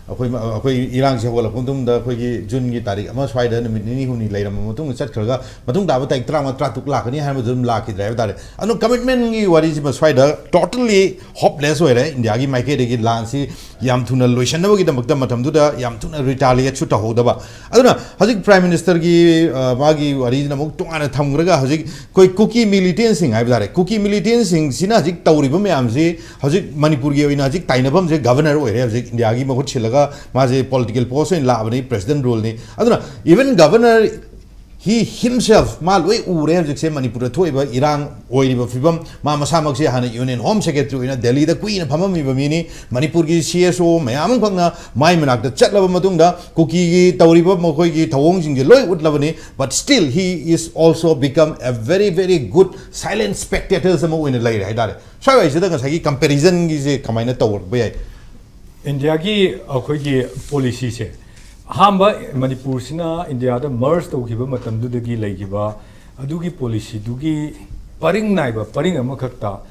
ꯑꯩꯈꯣꯏ, ꯑꯩꯈꯣꯏ ꯏꯔꯥꯡꯁꯦ ꯍꯧꯒꯠꯂꯛꯄ ꯃꯇꯨꯡꯗ ꯑꯩꯈꯣꯏꯒꯤ ꯖꯨꯟꯒꯤ ꯇꯥꯔꯤꯛ ꯑꯃ ꯁ꯭ꯋꯥꯏꯗ ꯅꯨꯃꯤꯠ ꯅꯤꯅꯤ ꯍꯨꯝꯅꯤ ꯂꯩꯔꯝꯕ ꯃꯇꯨꯡꯗ ꯆꯠꯈ꯭ꯔꯒ, ꯃꯇꯨꯡ ꯇꯥꯕ ꯇꯥꯔꯤꯛ ꯇꯔꯥꯃꯉꯥ, ꯇꯔꯥꯇꯔꯨꯛ ꯂꯥꯛꯀꯅꯤ ꯍꯥꯏꯔꯝꯕꯗꯨ ꯑꯗꯨꯝ ꯂꯥꯛꯈꯤꯗ꯭ꯔꯦ ꯍꯥꯏꯕ ꯇꯥꯔꯦ꯫ ꯑꯗꯨꯅ commitment ꯒꯤ ꯋꯥꯔꯤꯁꯤꯃ ꯁ꯭ꯋꯥꯏꯗ totally hopeless ꯑꯣꯏꯔꯦ꯫ ꯏꯟꯗꯤꯌꯥꯒꯤ ꯃꯥꯏꯀꯩꯗꯒꯤ ꯂꯥꯟꯁꯤ ꯌꯥꯝ ꯊꯨꯅ ꯂꯣꯏꯁꯤꯟꯅꯕꯒꯤꯗꯃꯛꯇ ꯃꯇꯝꯗꯨꯗ ꯌꯥꯝ ꯊꯨꯅ retaliate ꯁꯨ ꯇꯧꯍꯧꯗꯕ꯫ ꯑꯗꯨꯅ ꯍꯧꯖꯤꯛ Prime Minister ꯒꯤ, ꯑ, ꯃꯥꯒꯤ ꯋꯥꯔꯤꯁꯤꯅ ꯑꯃꯨꯛ ꯇꯣꯉꯥꯟꯅ ꯊꯝꯈ꯭ꯔꯒ, ꯍꯧꯖꯤꯛ ꯑꯩꯈꯣꯏ ꯀꯨꯀꯤ militant ꯁꯤꯡ ꯍꯥꯏꯕ ꯇꯥꯔꯦ, ꯀꯨꯀꯤ militant ꯁꯤꯡꯁꯤꯅ ꯍꯧꯖꯤꯛ ꯇꯧꯔꯤꯕ ꯃꯌꯥꯝꯁꯤ ꯍꯧꯖꯤꯛ ꯃꯅꯤꯄꯨꯔꯒꯤ ꯑꯣꯏꯅ ꯍꯧꯖꯤꯛ ꯇꯥꯏꯅꯐꯝꯁꯦ Governor ꯑꯣꯏꯔꯦ꯫ ꯍꯧꯖꯤꯛ ꯏꯟꯗꯤꯌꯥꯒꯤ ꯃꯍꯨꯠ ꯁꯤꯜꯂꯒ ꯃꯥꯁꯦ political post ꯑꯣꯏꯅ ꯂꯥꯛꯑꯕꯅꯤ, President rule ꯅꯤ꯫ ꯑꯗꯨꯅ even Governor he himself ꯃꯥ ꯂꯣꯏ ꯎꯔꯦ ꯍꯧꯖꯤꯛꯁꯦ ꯃꯅꯤꯄꯨꯔꯗ ꯊꯣꯛꯏꯕ ꯏꯔꯥꯡ ꯑꯣꯏꯔꯤꯕ ꯐꯤꯕꯝ꯫ ꯃꯥ ꯃꯁꯥꯃꯛꯁꯦ ꯍꯥꯟꯅ Union Home Secretary ꯑꯣꯏꯅ ꯗꯦꯜꯂꯤꯗ ꯀꯨꯏꯅ ꯐꯝꯃꯝꯃꯤꯕ ꯃꯤꯅꯤ꯫ ꯃꯅꯤꯄꯨꯔꯒꯤ C S O ꯃꯌꯥꯝ ꯑꯃꯈꯛꯅ ꯃꯥꯏ ꯃꯅꯥꯛꯇ ꯆꯠꯂꯕ ꯃꯇꯨꯡꯗ ꯀꯨꯀꯤꯒꯤ ꯇꯧꯔꯤꯕ ꯃꯈꯣꯏꯒꯤ ꯊꯧꯑꯣꯡꯁꯤꯡꯁꯦ ꯂꯣꯏ ꯎꯠꯂꯕꯅꯤ꯫ But still he is also become a very, very good silent spectators ꯑꯃ ꯑꯣꯏꯅ ꯂꯩꯔꯦ ꯍꯥꯏꯇꯥꯔꯦ꯫ ꯁ꯭ꯋꯥꯏꯋꯥꯏꯁꯤꯗ ꯉꯁꯥꯏꯒꯤ comparison ꯒꯤꯁꯦ ꯀꯃꯥꯏꯅ ꯇꯧꯔꯛꯄ ꯌꯥꯏ? ꯏꯟꯗꯤꯌꯥꯒꯤ ꯑꯩꯈꯣꯏꯒꯤ policy ꯁꯦ, ꯑꯍꯥꯟꯕ ꯃꯅꯤꯄꯨꯔꯁꯤꯅ ꯏꯟꯗꯤꯌꯥꯗ merge ꯇꯧꯈꯤꯕ ꯃꯇꯝꯗꯨꯗꯒꯤ ꯂꯩꯈꯤꯕ ꯑꯗꯨꯒꯤ ꯄꯣꯂꯤꯁꯤꯗꯨꯒꯤ ꯄꯔꯤꯡ ꯅꯥꯏꯕ ꯄꯔꯤꯡ ꯑꯃꯈꯛꯇ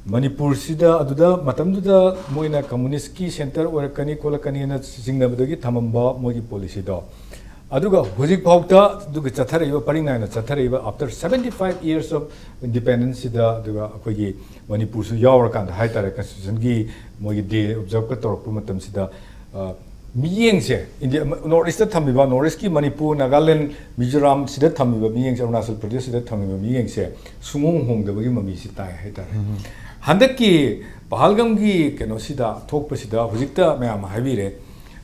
ꯃꯅꯤꯄꯨꯔꯁꯤꯗ, ꯑꯗꯨꯗ ꯃꯇꯝꯗꯨꯗ ꯃꯣꯏꯅ ꯀꯝꯃꯨꯅꯤꯁꯀꯤ ꯁꯦꯟꯇꯔ ꯑꯣꯏꯔꯛꯀꯅꯤ ꯈꯣꯠꯂꯛꯀꯅꯤꯅ ꯆꯤꯡꯅꯕꯗꯒꯤ ꯊꯝꯃꯝꯕ ꯃꯣꯏꯒꯤ ꯄꯣꯂꯤꯁꯤꯗꯣ, ꯑꯗꯨꯒ ꯍꯧꯖꯤꯛꯐꯥꯎꯗ ꯑꯗꯨꯒ ꯆꯠꯊꯔꯛꯏꯕ, ꯄꯔꯤꯡ ꯅꯥꯏꯅ ꯆꯠꯊꯔꯛꯏꯕ, after seventy five years of independence ꯁꯤꯗ, ꯑꯗꯨꯒ ꯑꯩꯈꯣꯏꯒꯤ ꯃꯅꯤꯄꯨꯔꯁꯨ ꯌꯥꯎꯔꯀꯥꯟꯗ ꯍꯥꯏꯇꯥꯔꯦ, ꯀꯟꯁꯇꯤꯇ꯭ꯌꯨꯁꯟꯒꯤ ꯃꯣꯏꯒꯤ ꯗꯦ ꯑꯣꯕꯖꯔꯞꯀ ꯇꯧꯔꯛꯄ ꯃꯇꯝꯁꯤꯗ, ꯑ, ꯃꯤꯠꯌꯦꯡꯁꯦ, ꯏꯟꯗꯤꯌꯥ, ꯅꯣꯔꯠ ꯏꯁꯇ ꯊꯝꯃꯤꯕ, ꯅꯣꯔꯠ ꯏꯁꯀꯤ ꯃꯅꯤꯄꯨꯔ, ꯅꯥꯒꯥꯂꯦꯟ, ꯃꯤꯖꯣꯔꯥꯝ ꯁꯤꯗ ꯊꯝꯃꯤꯕ ꯃꯤꯠꯌꯦꯡꯁꯦ, ꯑꯔꯨꯅꯥꯆꯜ ꯄ꯭ꯔꯗꯦꯁ ꯁꯤꯗ ꯊꯝꯃꯤꯕ ꯃꯤꯠꯌꯦꯡꯁꯦ ꯁꯨꯡꯍꯣꯡ ꯍꯣꯡꯗꯕꯒꯤ ꯃꯃꯤꯁꯤ ꯇꯥꯏ ꯍꯥꯏꯇꯥꯔꯦ꯫ ꯎꯝ꯫ ꯍꯟꯗꯛꯀꯤ ꯄꯍꯜꯒꯝꯒꯤ ꯀꯩꯅꯣꯁꯤꯗ, ꯊꯣꯛꯄꯁꯤꯗ ꯍꯧꯖꯤꯛꯇ ꯃꯌꯥꯝ ꯍꯥꯏꯕꯤꯔꯦ,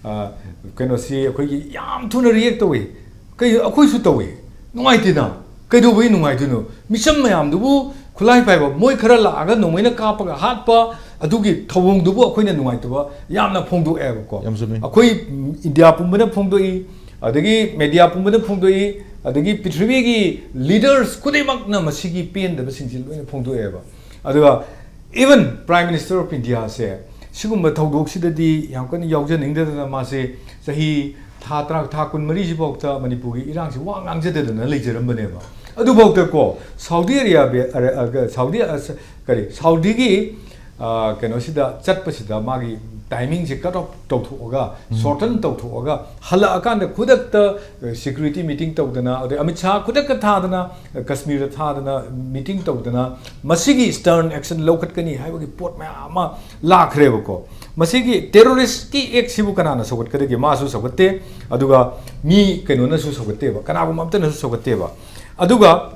ꯑ, ꯀꯩꯅꯣꯁꯤ ꯑꯩꯈꯣꯏꯒꯤ ꯌꯥꯝ ꯊꯨꯅ ꯔꯤꯌꯦꯛ ꯇꯧꯏ꯫ ꯀꯩ, ꯑꯩꯈꯣꯏꯁꯨ ꯇꯧꯏ꯫ ꯅꯨꯡꯉꯥꯏꯇꯦꯅ꯫ ꯀꯩꯗꯧꯕꯩ ꯅꯨꯡꯉꯥꯏꯗꯣꯏꯅꯣ? ꯃꯤꯆꯝ ꯃꯌꯥꯝꯗꯨꯕꯨ ꯈꯨꯠꯂꯥꯏ ꯄꯥꯏꯕ ꯃꯣꯏ ꯈꯔ ꯂꯥꯛꯑꯒ ꯅꯣꯡꯃꯩꯅ ꯀꯥꯞꯄꯒ ꯍꯥꯠꯄ ꯑꯗꯨꯒꯤ ꯊꯧꯑꯣꯡꯗꯨꯕꯨ ꯑꯩꯈꯣꯏꯅ ꯅꯨꯡꯉꯥꯏꯇꯕ ꯌꯥꯝꯅ ꯐꯣꯡꯗꯣꯛꯑꯦꯕꯀꯣ꯫ ꯌꯥꯝ ꯆꯨꯝꯃꯤ꯫ ꯑꯩꯈꯣꯏ, ꯎꯝ, ꯏꯟꯗꯤꯌꯥ ꯄꯨꯝꯕꯅ ꯐꯣꯡꯗꯣꯛꯏ, ꯑꯗꯒꯤ ꯃꯦꯗꯤꯌꯥ ꯄꯨꯝꯕꯅ ꯐꯣꯡꯗꯣꯛꯏ, ꯑꯗꯒꯤ ꯄ꯭ꯔꯤꯊꯤꯕꯤꯒꯤ ꯂꯤꯗꯔꯁ ꯈꯨꯗꯤꯡꯃꯛꯅ ꯃꯁꯤꯒꯤ ꯄꯦꯟꯗꯕꯁꯤꯡꯁꯤ ꯂꯣꯏꯅ ꯐꯣꯡꯗꯣꯛꯑꯦꯕ꯫ ꯑꯗꯨꯒ even Prime Minister of India ꯁꯦ ꯁꯤꯒꯨꯝꯕ ꯊꯧꯗꯣꯛꯁꯤꯗꯗꯤ ꯌꯥꯝ ꯀꯟꯅ ꯌꯥꯎꯖꯅꯤꯡꯗꯗꯅ ꯃꯥꯁꯦ ꯆꯍꯤ ꯊꯥ ꯇꯔꯥ, ꯊꯥ ꯀꯨꯟꯃꯔꯤꯁꯤꯐꯥꯎꯗ ꯃꯅꯤꯄꯨꯔꯒꯤ ꯏꯔꯥꯡꯁꯤ ꯋꯥ ꯉꯥꯡꯖꯗꯗꯅ ꯂꯩꯖꯔꯝꯕꯅꯦꯕ꯫ ꯑꯗꯨꯐꯥꯎꯗ ꯀꯣ, ꯁꯥꯎꯗꯤ ꯑꯔꯤꯌꯥꯕꯤ, ꯑꯔ-, ꯑ, ꯁꯥꯎꯗꯤ, ꯑ, ꯁ-, ꯀꯔꯤ, ꯁꯥꯎꯗꯤꯒꯤ, ꯑ, ꯀꯩꯅꯣꯁꯤꯗ ꯆꯠꯄꯁꯤꯗ ꯃꯥꯒꯤ ꯇꯥꯏꯃꯤꯡꯁꯦ ꯀꯠ ꯑꯣꯐ ꯇꯧꯊꯣꯛꯑꯒ, ꯎꯝ꯫ ꯁꯣꯔꯇꯟ ꯇꯧꯊꯣꯛꯑꯒ, ꯍꯜꯂꯛꯑꯀꯥꯟꯗ ꯈꯨꯗꯛꯇ, ꯑ, ꯁꯦꯀ꯭ꯌꯨꯔꯤꯇꯤ ꯃꯤꯇꯤꯡ ꯇꯧꯗꯅ, ꯑꯗꯩ ꯑꯃꯤꯠ ꯁꯥꯍ ꯈꯨꯗꯛꯇ ꯊꯥꯗꯅ, ꯑ, ꯀꯁꯃꯤꯔꯗ ꯊꯥꯗꯅ ꯃꯤꯇꯤꯡ ꯇꯧꯗꯅ, ꯃꯁꯤꯒꯤ ꯁ꯭ꯇꯔꯟ ꯑꯦꯛꯁꯟ ꯂꯧꯈꯠꯀꯅꯤ ꯍꯥꯏꯕꯒꯤ ꯄꯣꯠ ꯃꯌꯥꯝ ꯑꯃ ꯂꯥꯛꯈ꯭ꯔꯦꯕꯀꯣ꯫ ꯃꯁꯤꯒꯤ ꯇꯦꯔꯣꯔꯤꯁꯀꯤ ꯑꯦꯛꯁꯤꯕꯨ ꯀꯅꯥꯅ ꯁꯧꯒꯠꯀꯗꯒꯦ? ꯃꯥꯁꯨ ꯁꯧꯒꯠꯇꯦ, ꯑꯗꯨꯒ ꯃꯤ ꯀꯩꯅꯣꯅꯁꯨ ꯁꯧꯒꯠꯇꯦꯕ, ꯀꯅꯥꯒꯨꯝꯕ ꯑꯝꯇꯅꯁꯨ ꯁꯧꯒꯠꯇꯦꯕ꯫ ꯑꯗꯨꯒ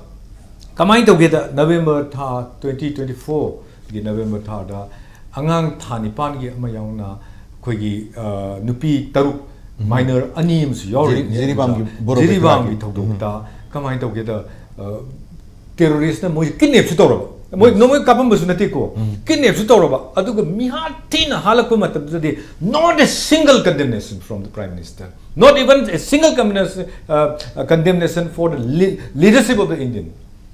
ꯀꯃꯥꯏꯅ ꯇꯧꯒꯦꯗ, ꯅꯕꯦꯝꯕꯔ ꯊꯥ, twenty twenty-four ꯒꯤ ꯅꯕꯦꯝꯕꯔ ꯊꯥꯗ ꯑꯉꯥꯡ ꯊꯥ ꯅꯤꯄꯥꯟꯒꯤ ꯑꯃ ꯌꯥꯎꯅ ꯑꯩꯈꯣꯏꯒꯤ, ꯑ, ꯅꯨꯄꯤ ꯇꯔꯨꯛ, ꯎꯝ꯫ ꯃꯥꯏꯅꯔ ꯑꯅꯤ ꯑꯃꯁꯨ ꯌꯥꯎꯔꯤꯕꯅꯤ꯫ ꯖꯤꯔꯤ-, ꯖꯤꯔꯤꯕꯥꯝꯒꯤ ꯕꯣꯔꯣ ꯖꯤꯔꯤꯕꯥꯝꯒꯤ ꯄꯦꯇ꯭ꯔꯤꯌꯥꯒꯤ꯫ ꯊꯧꯗꯣꯛꯇ ꯎꯝ꯫ ꯀꯃꯥꯏꯅ ꯇꯧꯒꯦꯗ, ꯑ, ꯇꯦꯔꯣꯔꯤꯁꯅ ꯃꯣꯏ ꯀꯤꯗꯅꯦꯞꯁꯨ ꯇꯧꯔꯕ꯫ ꯃꯣꯏ ꯎꯝ꯫ ꯅꯣꯡꯃꯩ ꯀꯥꯞꯄꯝꯕꯁꯨ ꯅꯠꯇꯦꯀꯣ꯫ ꯎꯝ꯫ ꯀꯤꯗꯅꯦꯞꯁꯨ ꯇꯧꯔꯕ꯫ ꯑꯗꯨꯒ ꯃꯤꯍꯥꯠ ꯊꯤꯅ ꯍꯥꯠꯂꯛꯄ ꯃꯇꯝꯗꯨꯗꯗꯤ not a single condemnation from the Prime Minister. Not even a single condemnation, uh, uh, condemnation for the le-, leadership of the Indian.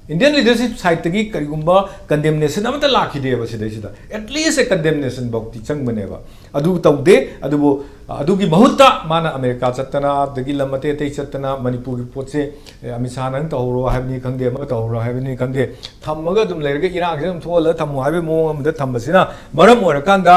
Indian leadership sideꯇꯒꯤ ꯀꯔꯤꯒꯨꯝꯕ condemnation ꯑꯃꯠꯇ ꯂꯥꯛꯈꯤꯗꯦꯕ ꯁꯤꯗꯩꯁꯤꯗ꯫ At least a condemnation ꯐꯥꯎꯗꯤ ꯆꯪꯕꯅꯦꯕ꯫ ꯑꯗꯨ ꯇꯧꯗꯦ꯫ ꯑꯗꯨꯕꯨ ꯑꯗꯨꯒꯤ ꯃꯍꯨꯠꯇ ꯃꯥꯅ ꯑꯃꯦꯔꯤꯀꯥ ꯆꯠꯇꯅ, ꯑꯗꯒꯤ ꯂꯝ ꯑꯇꯩ ꯑꯇꯩ ꯆꯠꯇꯅ ꯃꯅꯤꯄꯨꯔꯒꯤ ꯄꯣꯠꯁꯦ, ꯑꯦ, ꯑꯃꯤꯠ ꯁꯥꯍꯅ ꯅꯪ ꯇꯧꯍꯧꯔꯣ ꯍꯥꯏꯕꯅꯤ ꯈꯪꯗꯦ, ꯑꯃ ꯇꯧꯍꯧꯔꯣ ꯍꯥꯏꯕꯅꯤ ꯈꯪꯗꯦ, ꯊꯝꯃꯒ ꯑꯗꯨꯝ ꯂꯩꯔꯒ ꯏꯔꯥꯡꯁꯦ ꯑꯗꯨꯝ ꯊꯣꯛꯍꯜꯂꯒ ꯊꯝꯃꯣ ꯍꯥꯏꯕꯒꯤ ꯃꯑꯣꯡ ꯑꯃꯗ ꯊꯝꯕꯁꯤꯅ ꯃꯔꯝ ꯑꯣꯏꯔꯀꯥꯟꯗ,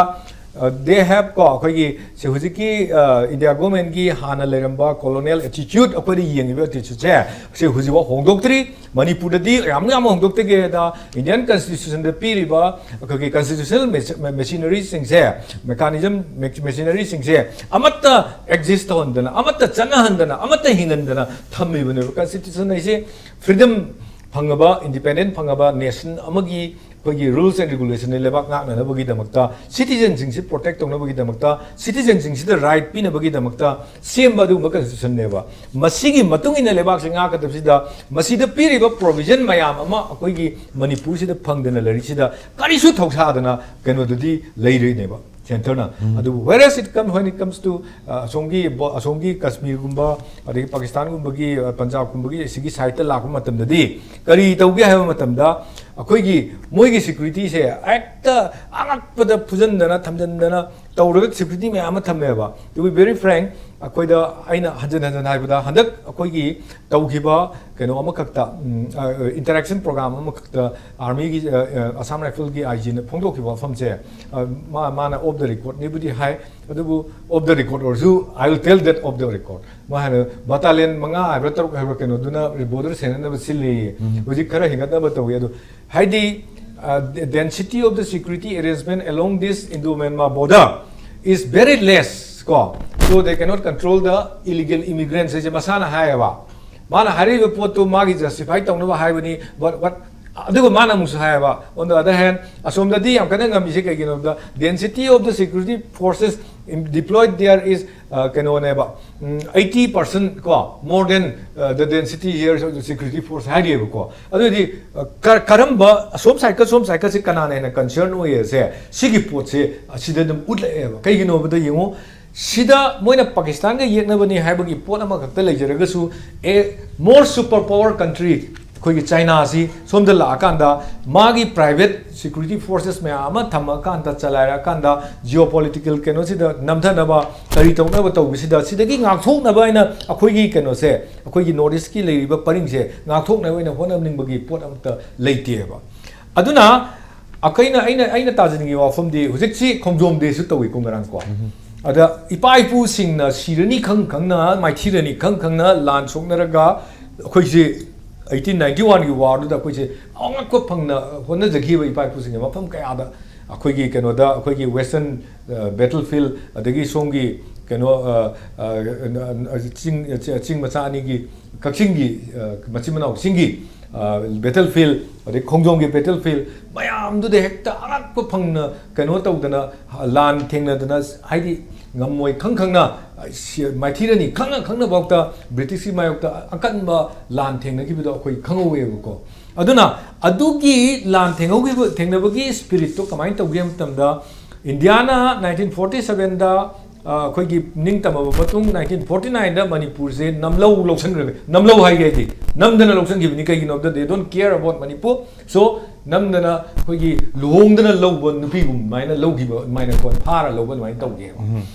ꯑ, they have ꯀꯣ, ꯑꯩꯈꯣꯏꯒꯤ ꯁꯤ ꯍꯧꯖꯤꯛꯀꯤ, ꯑ, India governmentꯀꯤ ꯍꯥꯟꯅ ꯂꯩꯔꯝꯕ colonial attitude, ꯑꯩꯈꯣꯏꯗ ꯌꯦꯡꯉꯤꯕ attitudeꯁꯦ, ꯁꯤ ꯍꯧꯖꯤꯛꯐꯥꯎ ꯍꯣꯡꯗꯣꯛꯇ꯭ꯔꯤ꯫ ꯃꯅꯤꯄꯨꯔꯗꯗꯤ ꯌꯥꯝ ꯌꯥꯝ ꯍꯣꯡꯗꯣꯛꯇꯒꯦꯗ Indian constitutionꯗ ꯄꯤꯔꯤꯕ ꯑꯩꯈꯣꯏꯒꯤ constitutional machi-, machineryꯁꯤꯡꯁꯦ, mechanism, machineryꯁꯤꯡꯁꯦ ꯑꯃꯠꯇ exist ꯇꯧꯍꯟꯗꯅ, ꯑꯃꯠꯇ ꯆꯠꯅꯍꯟꯗꯅ, ꯑꯃꯠꯇ ꯍꯤꯡꯍꯟꯗꯅ ꯊꯝꯃꯤꯕꯅꯦꯕ꯫ Constitution ꯍꯥꯏꯁꯦ freedom ꯐꯪꯉꯕ, independent ꯐꯪꯉꯕ nation ꯑꯃꯒꯤ ꯑꯩꯈꯣꯏꯒꯤ rules and regulation ꯂꯩꯕꯥꯛ ꯉꯥꯛꯅꯅꯕꯒꯤꯗꯃꯛꯇ, citizenꯁꯤꯡꯁꯤ protect ꯇꯧꯅꯕꯒꯤꯗꯃꯛꯇ, citizenꯁꯤꯡꯁꯤꯗ right ꯄꯤꯅꯕꯒꯤꯗꯃꯛꯇ ꯁꯦꯝꯕ ꯑꯗꯨꯒꯨꯝꯕ constitutionꯅꯦꯕ꯫ ꯃꯁꯤꯒꯤ ꯃꯇꯨꯡ ꯏꯟꯅ ꯂꯩꯕꯥꯛꯁꯦ ꯉꯥꯛꯀꯗꯕꯁꯤꯗ ꯃꯁꯤꯗ ꯄꯤꯔꯤꯕ provision ꯃꯌꯥꯝ ꯑꯃ ꯑꯩꯈꯣꯏꯒꯤ ꯃꯅꯤꯄꯨꯔꯁꯤꯗ ꯐꯪꯗꯅ ꯂꯩꯔꯤꯁꯤꯗ ꯀꯔꯤꯁꯨ ꯊꯧꯁꯥꯗꯅ ꯀꯩꯅꯣꯗꯗꯤ ꯂꯩꯔꯣꯏꯅꯦꯕ centreꯅ꯫ ꯑꯗꯨꯕꯨ whereas it come, when it comes to, ꯑ, ꯑꯁꯣꯝꯒꯤ ꯕꯣ-, ꯑꯁꯣꯝꯒꯤ ꯀꯥꯁꯃꯤꯔꯒꯨꯝꯕ, ꯑꯗꯒꯤ ꯄꯥꯀꯤꯁꯇꯥꯟꯒꯨꯝꯕꯒꯤ, ꯑ, ꯄꯟꯖꯥꯕꯀꯨꯝꯕꯒꯤ ꯁꯤꯒꯤ sideꯇ ꯂꯥꯛꯄ ꯃꯇꯝꯗꯗꯤ ꯀꯔꯤ ꯇꯧꯒꯦ ꯍꯥꯏꯕ ꯃꯇꯝꯗ ꯑꯩꯈꯣꯏꯒꯤ ꯃꯣꯏꯒꯤ securityꯁꯦ ꯍꯦꯛꯇ ꯑꯉꯛꯄꯗ ꯐꯨꯖꯟꯗꯅ ꯊꯝꯖꯟꯗꯅ ꯇꯧꯔꯒ security ꯃꯌꯥꯝ ꯑꯃ ꯊꯝꯃꯦꯕ꯫ To be very frank, ꯑꯩꯈꯣꯏꯗ ꯑꯩꯅ ꯍꯟꯖꯟ ꯍꯟꯖꯟ ꯍꯥꯏꯕꯗ ꯍꯟꯗꯛ ꯑꯩꯈꯣꯏꯒꯤ ꯇꯧꯈꯤꯕ ꯀꯩꯅꯣ ꯑꯃꯈꯛꯇ, ꯎꯝ, ꯑ, interaction program ꯑꯃꯈꯛꯇ armyꯒꯤ, ꯑ, ꯑ, Assam Riflesꯀꯤ IGꯅ ꯐꯣꯡꯗꯣꯛꯈꯤꯕ ꯋꯥꯐꯝꯁꯦ, ꯑ, ꯃꯥ-, ꯃꯥꯅ off the recordꯅꯤꯕꯨꯗꯤ ꯍꯥꯏ, ꯑꯗꯨꯕꯨ off the record ꯑꯣꯏꯔꯁꯨ I will tell that off the record꯫ ꯃꯥ ꯍꯥꯏꯅ battalion ꯃꯉꯥ ꯍꯥꯏꯕ꯭ꯔꯥ ꯇꯔꯨꯛ ꯍꯥꯏꯕ꯭ꯔꯥ ꯀꯩꯅꯣꯗꯨꯅ border ꯁꯦꯟꯅꯅꯕ ꯁꯤꯜꯂꯤ, ꯍꯧꯖꯤꯛ ꯈꯔ ꯍꯦꯟꯒꯠꯅꯕ ꯇꯧꯏ꯫ ꯑꯗꯨ ꯍꯥꯏꯗꯤ, uh, the density of the security arrangement along this Indo-Myanmar border is very less, ꯀꯣ, so they cannot control the illegal immigrants ꯍꯥꯏꯁꯦ ꯃꯁꯥꯅ ꯍꯥꯏꯌꯦꯕ꯫ ꯃꯥꯅ ꯍꯥꯏꯔꯤꯕ ꯄꯣꯠꯇꯨ ꯃꯥꯒꯤ justify ꯇꯧꯅꯕ ꯍꯥꯏꯕꯅꯤ, but what, ꯑꯗꯨꯒ ꯃꯥꯅ ꯑꯃꯨꯛꯁꯨ ꯍꯥꯏꯌꯦꯕ, on the other hand, ꯑꯁꯣꯝꯗꯗꯤ ꯌꯥꯝ ꯀꯟꯅ ꯉꯝꯃꯤꯁꯦ ꯀꯩꯒꯤꯅꯣ ꯍꯥꯏꯕꯗ, density of the security forces in, deployed there is, uh, ꯀꯩꯅꯣꯅꯦꯕ, ꯎꯝ, eighty percent ꯀꯣ, more than, uh, the density here of the security force ꯍꯥꯏꯔꯤꯑꯕꯀꯣ꯫ ꯑꯗꯨꯗꯤ, uh, ꯀ-, ꯀꯔꯝꯕ, ꯑꯁꯣꯝ sideꯀ ꯁꯣꯝ sideꯀꯁꯦ ꯀꯅꯥꯅ ꯍꯦꯟꯅ concern ꯑꯣꯏꯌꯦꯁꯦ, ꯁꯤꯒꯤ ꯄꯣꯠꯁꯦ ꯑꯁꯤꯗ ꯑꯗꯨꯝ ꯎꯠꯂꯛꯑꯦꯕ꯫ ꯀꯩꯒꯤꯅꯣ ꯍꯥꯏꯕꯗ ꯌꯦꯡꯉꯨ, ꯁꯤꯗ ꯃꯣꯏꯅ ꯄꯥꯀꯤꯁꯇꯥꯟꯒ ꯌꯦꯛꯅꯕꯅꯤ ꯍꯥꯏꯕꯒꯤ ꯄꯣꯠ ꯑꯃꯈꯛꯇ ꯂꯩꯖꯔꯒꯁꯨ, a more super power country ꯑꯩꯈꯣꯏꯒꯤ ꯆꯥꯏꯅꯥꯁꯤ ꯁꯣꯝꯗ ꯂꯥꯛꯑꯀꯥꯟꯗ ꯃꯥꯒꯤ private security forces ꯃꯌꯥꯝ ꯑꯃ ꯊꯝꯃꯀꯥꯟꯗ, ꯆꯂꯥꯏꯔꯛꯑꯀꯥꯟꯗ geopolitical ꯀꯩꯅꯣꯁꯤꯗ ꯅꯝꯊꯅꯕ ꯀꯔꯤ ꯇꯧꯅꯕ ꯇꯧꯕꯁꯤꯗ, ꯁꯤꯗꯒꯤ ꯉꯥꯛꯊꯣꯛꯅꯕ ꯍꯥꯏꯅ ꯑꯩꯈꯣꯏꯒꯤ ꯀꯩꯅꯣꯁꯦ, ꯑꯩꯈꯣꯏꯒꯤ North East ꯀꯤ ꯂꯩꯔꯤꯕ ꯄꯔꯤꯡꯁꯦ ꯉꯥꯛꯊꯣꯛꯅꯕ ꯑꯣꯏꯅ ꯍꯣꯠꯅꯅꯤꯡꯕꯒꯤ ꯄꯣꯠ ꯑꯝꯇ ꯂꯩꯇꯦꯕ꯫ ꯑꯗꯨꯅ ꯑꯩꯈꯣꯏꯅ, ꯑꯩꯅ, ꯑꯩꯅ ꯇꯥꯖꯅꯤꯡꯉꯤ ꯋꯥꯐꯝꯗꯤ, ꯍꯧꯖꯤꯛꯁꯤ ꯈꯣꯡꯖꯣꯝ day ꯁꯨ ꯇꯧꯏꯀꯣ ꯉꯔꯥꯡꯀꯣ꯫ ꯑꯗ ꯏꯄꯥ ꯏꯄꯨꯁꯤꯡꯅ ꯁꯤꯔꯅꯤ ꯈꯪ ꯈꯪꯅ, ꯃꯥꯏꯊꯤꯔꯅꯤ ꯈꯪ ꯈꯪꯅ ꯂꯥꯟ ꯁꯣꯛꯅꯔꯒ, ꯑꯩꯈꯣꯏꯁꯤ eighteen ninety one ꯒꯤ war ꯗꯨꯗ ꯑꯩꯈꯣꯏꯁꯦ ꯑꯉꯛꯄ ꯐꯪꯅ ꯍꯣꯠꯅꯖꯈꯤꯕ ꯏꯄꯥ ꯏꯄꯨꯁꯤꯡꯅ ꯃꯐꯝ ꯀꯌꯥꯗ, ꯑꯩꯈꯣꯏꯒꯤ ꯀꯩꯅꯣꯗ, ꯑꯩꯈꯣꯏꯒꯤ western, ꯑ, battlefield, ꯑꯗꯒꯤ ꯁꯣꯝꯒꯤ ꯀꯩꯅꯣ, ꯑ, ꯑ, ꯑ, ꯆꯤꯡ, ꯆꯤꯡ ꯃꯆꯥ ꯑꯅꯤꯒꯤ, ꯀꯛꯆꯤꯡꯒꯤ, ꯑ, ꯃꯆꯤꯟ ꯃꯅꯥꯎꯁꯤꯡꯒꯤ, ꯑ, battlefield, ꯑꯗꯩ ꯈꯣꯡꯖꯣꯝꯒꯤ battlefield ꯃꯌꯥꯝꯗꯨꯗ ꯍꯦꯛꯇ ꯑꯉꯛꯄ ꯐꯪꯅ ꯀꯩꯅꯣ ꯇꯧꯗꯅ, ꯂꯥꯟ ꯊꯦꯡꯅꯗꯅ, ꯍꯥꯏꯗꯤ ꯉꯝꯃꯣꯏ ꯈꯪ ꯈꯪꯅ, ꯁꯤ-, ꯃꯥꯏꯊꯤꯔꯅꯤ ꯈꯪꯅ ꯈꯪꯅꯐꯥꯎꯗ British ꯀꯤ ꯃꯥꯌꯣꯛꯇ ꯑꯀꯟꯕ ꯂꯥꯟ ꯊꯦꯡꯅꯈꯤꯕꯗꯣ ꯑꯩꯈꯣꯏ ꯈꯪꯍꯧꯋꯦꯕꯀꯣ꯫ ꯑꯗꯨꯅ ꯑꯗꯨꯒꯤ ꯂꯥꯟ ꯊꯦꯡꯍꯧꯈꯤꯕ, ꯊꯦꯡꯅꯕꯒꯤ spirit ꯇꯣ ꯀꯃꯥꯏꯅ ꯇꯧꯒꯦ ꯍꯥꯏꯕ ꯃꯇꯝꯗ, ꯏꯟꯗꯤꯌꯥꯅ nineteen forty seven ꯗ, ꯑ, ꯑꯩꯈꯣꯏꯒꯤ ꯅꯤꯡꯇꯝꯃꯕ ꯃꯇꯨꯡ nineteen forty nine ꯗ ꯃꯅꯤꯄꯨꯔꯁꯦ ꯅꯝꯂꯧ ꯂꯧꯁꯟꯈ꯭ꯔꯦ꯫ ꯅꯝꯂꯧ ꯍꯥꯏꯒꯦ ꯍꯥꯏꯗꯤ ꯅꯝꯗꯅ ꯂꯧꯁꯟꯈꯤꯕꯅꯤ꯫ ꯀꯩꯒꯤꯅꯣ ꯍꯥꯏꯕꯗ they don't care about Manipur. So, ꯅꯝꯗꯅ ꯑꯩꯈꯣꯏꯒꯤ ꯂꯨꯍꯣꯡꯗꯅ ꯂꯧꯕ ꯅꯨꯄꯤꯒꯨꯝꯃꯥꯏꯅ ꯂꯧꯈꯤꯕ ꯑꯗꯨꯃꯥꯏꯅ ꯀꯣ, ꯐꯥꯔ ꯂꯧꯕ ꯑꯗꯨꯃꯥꯏꯅ ꯇꯧꯒꯦꯕ꯫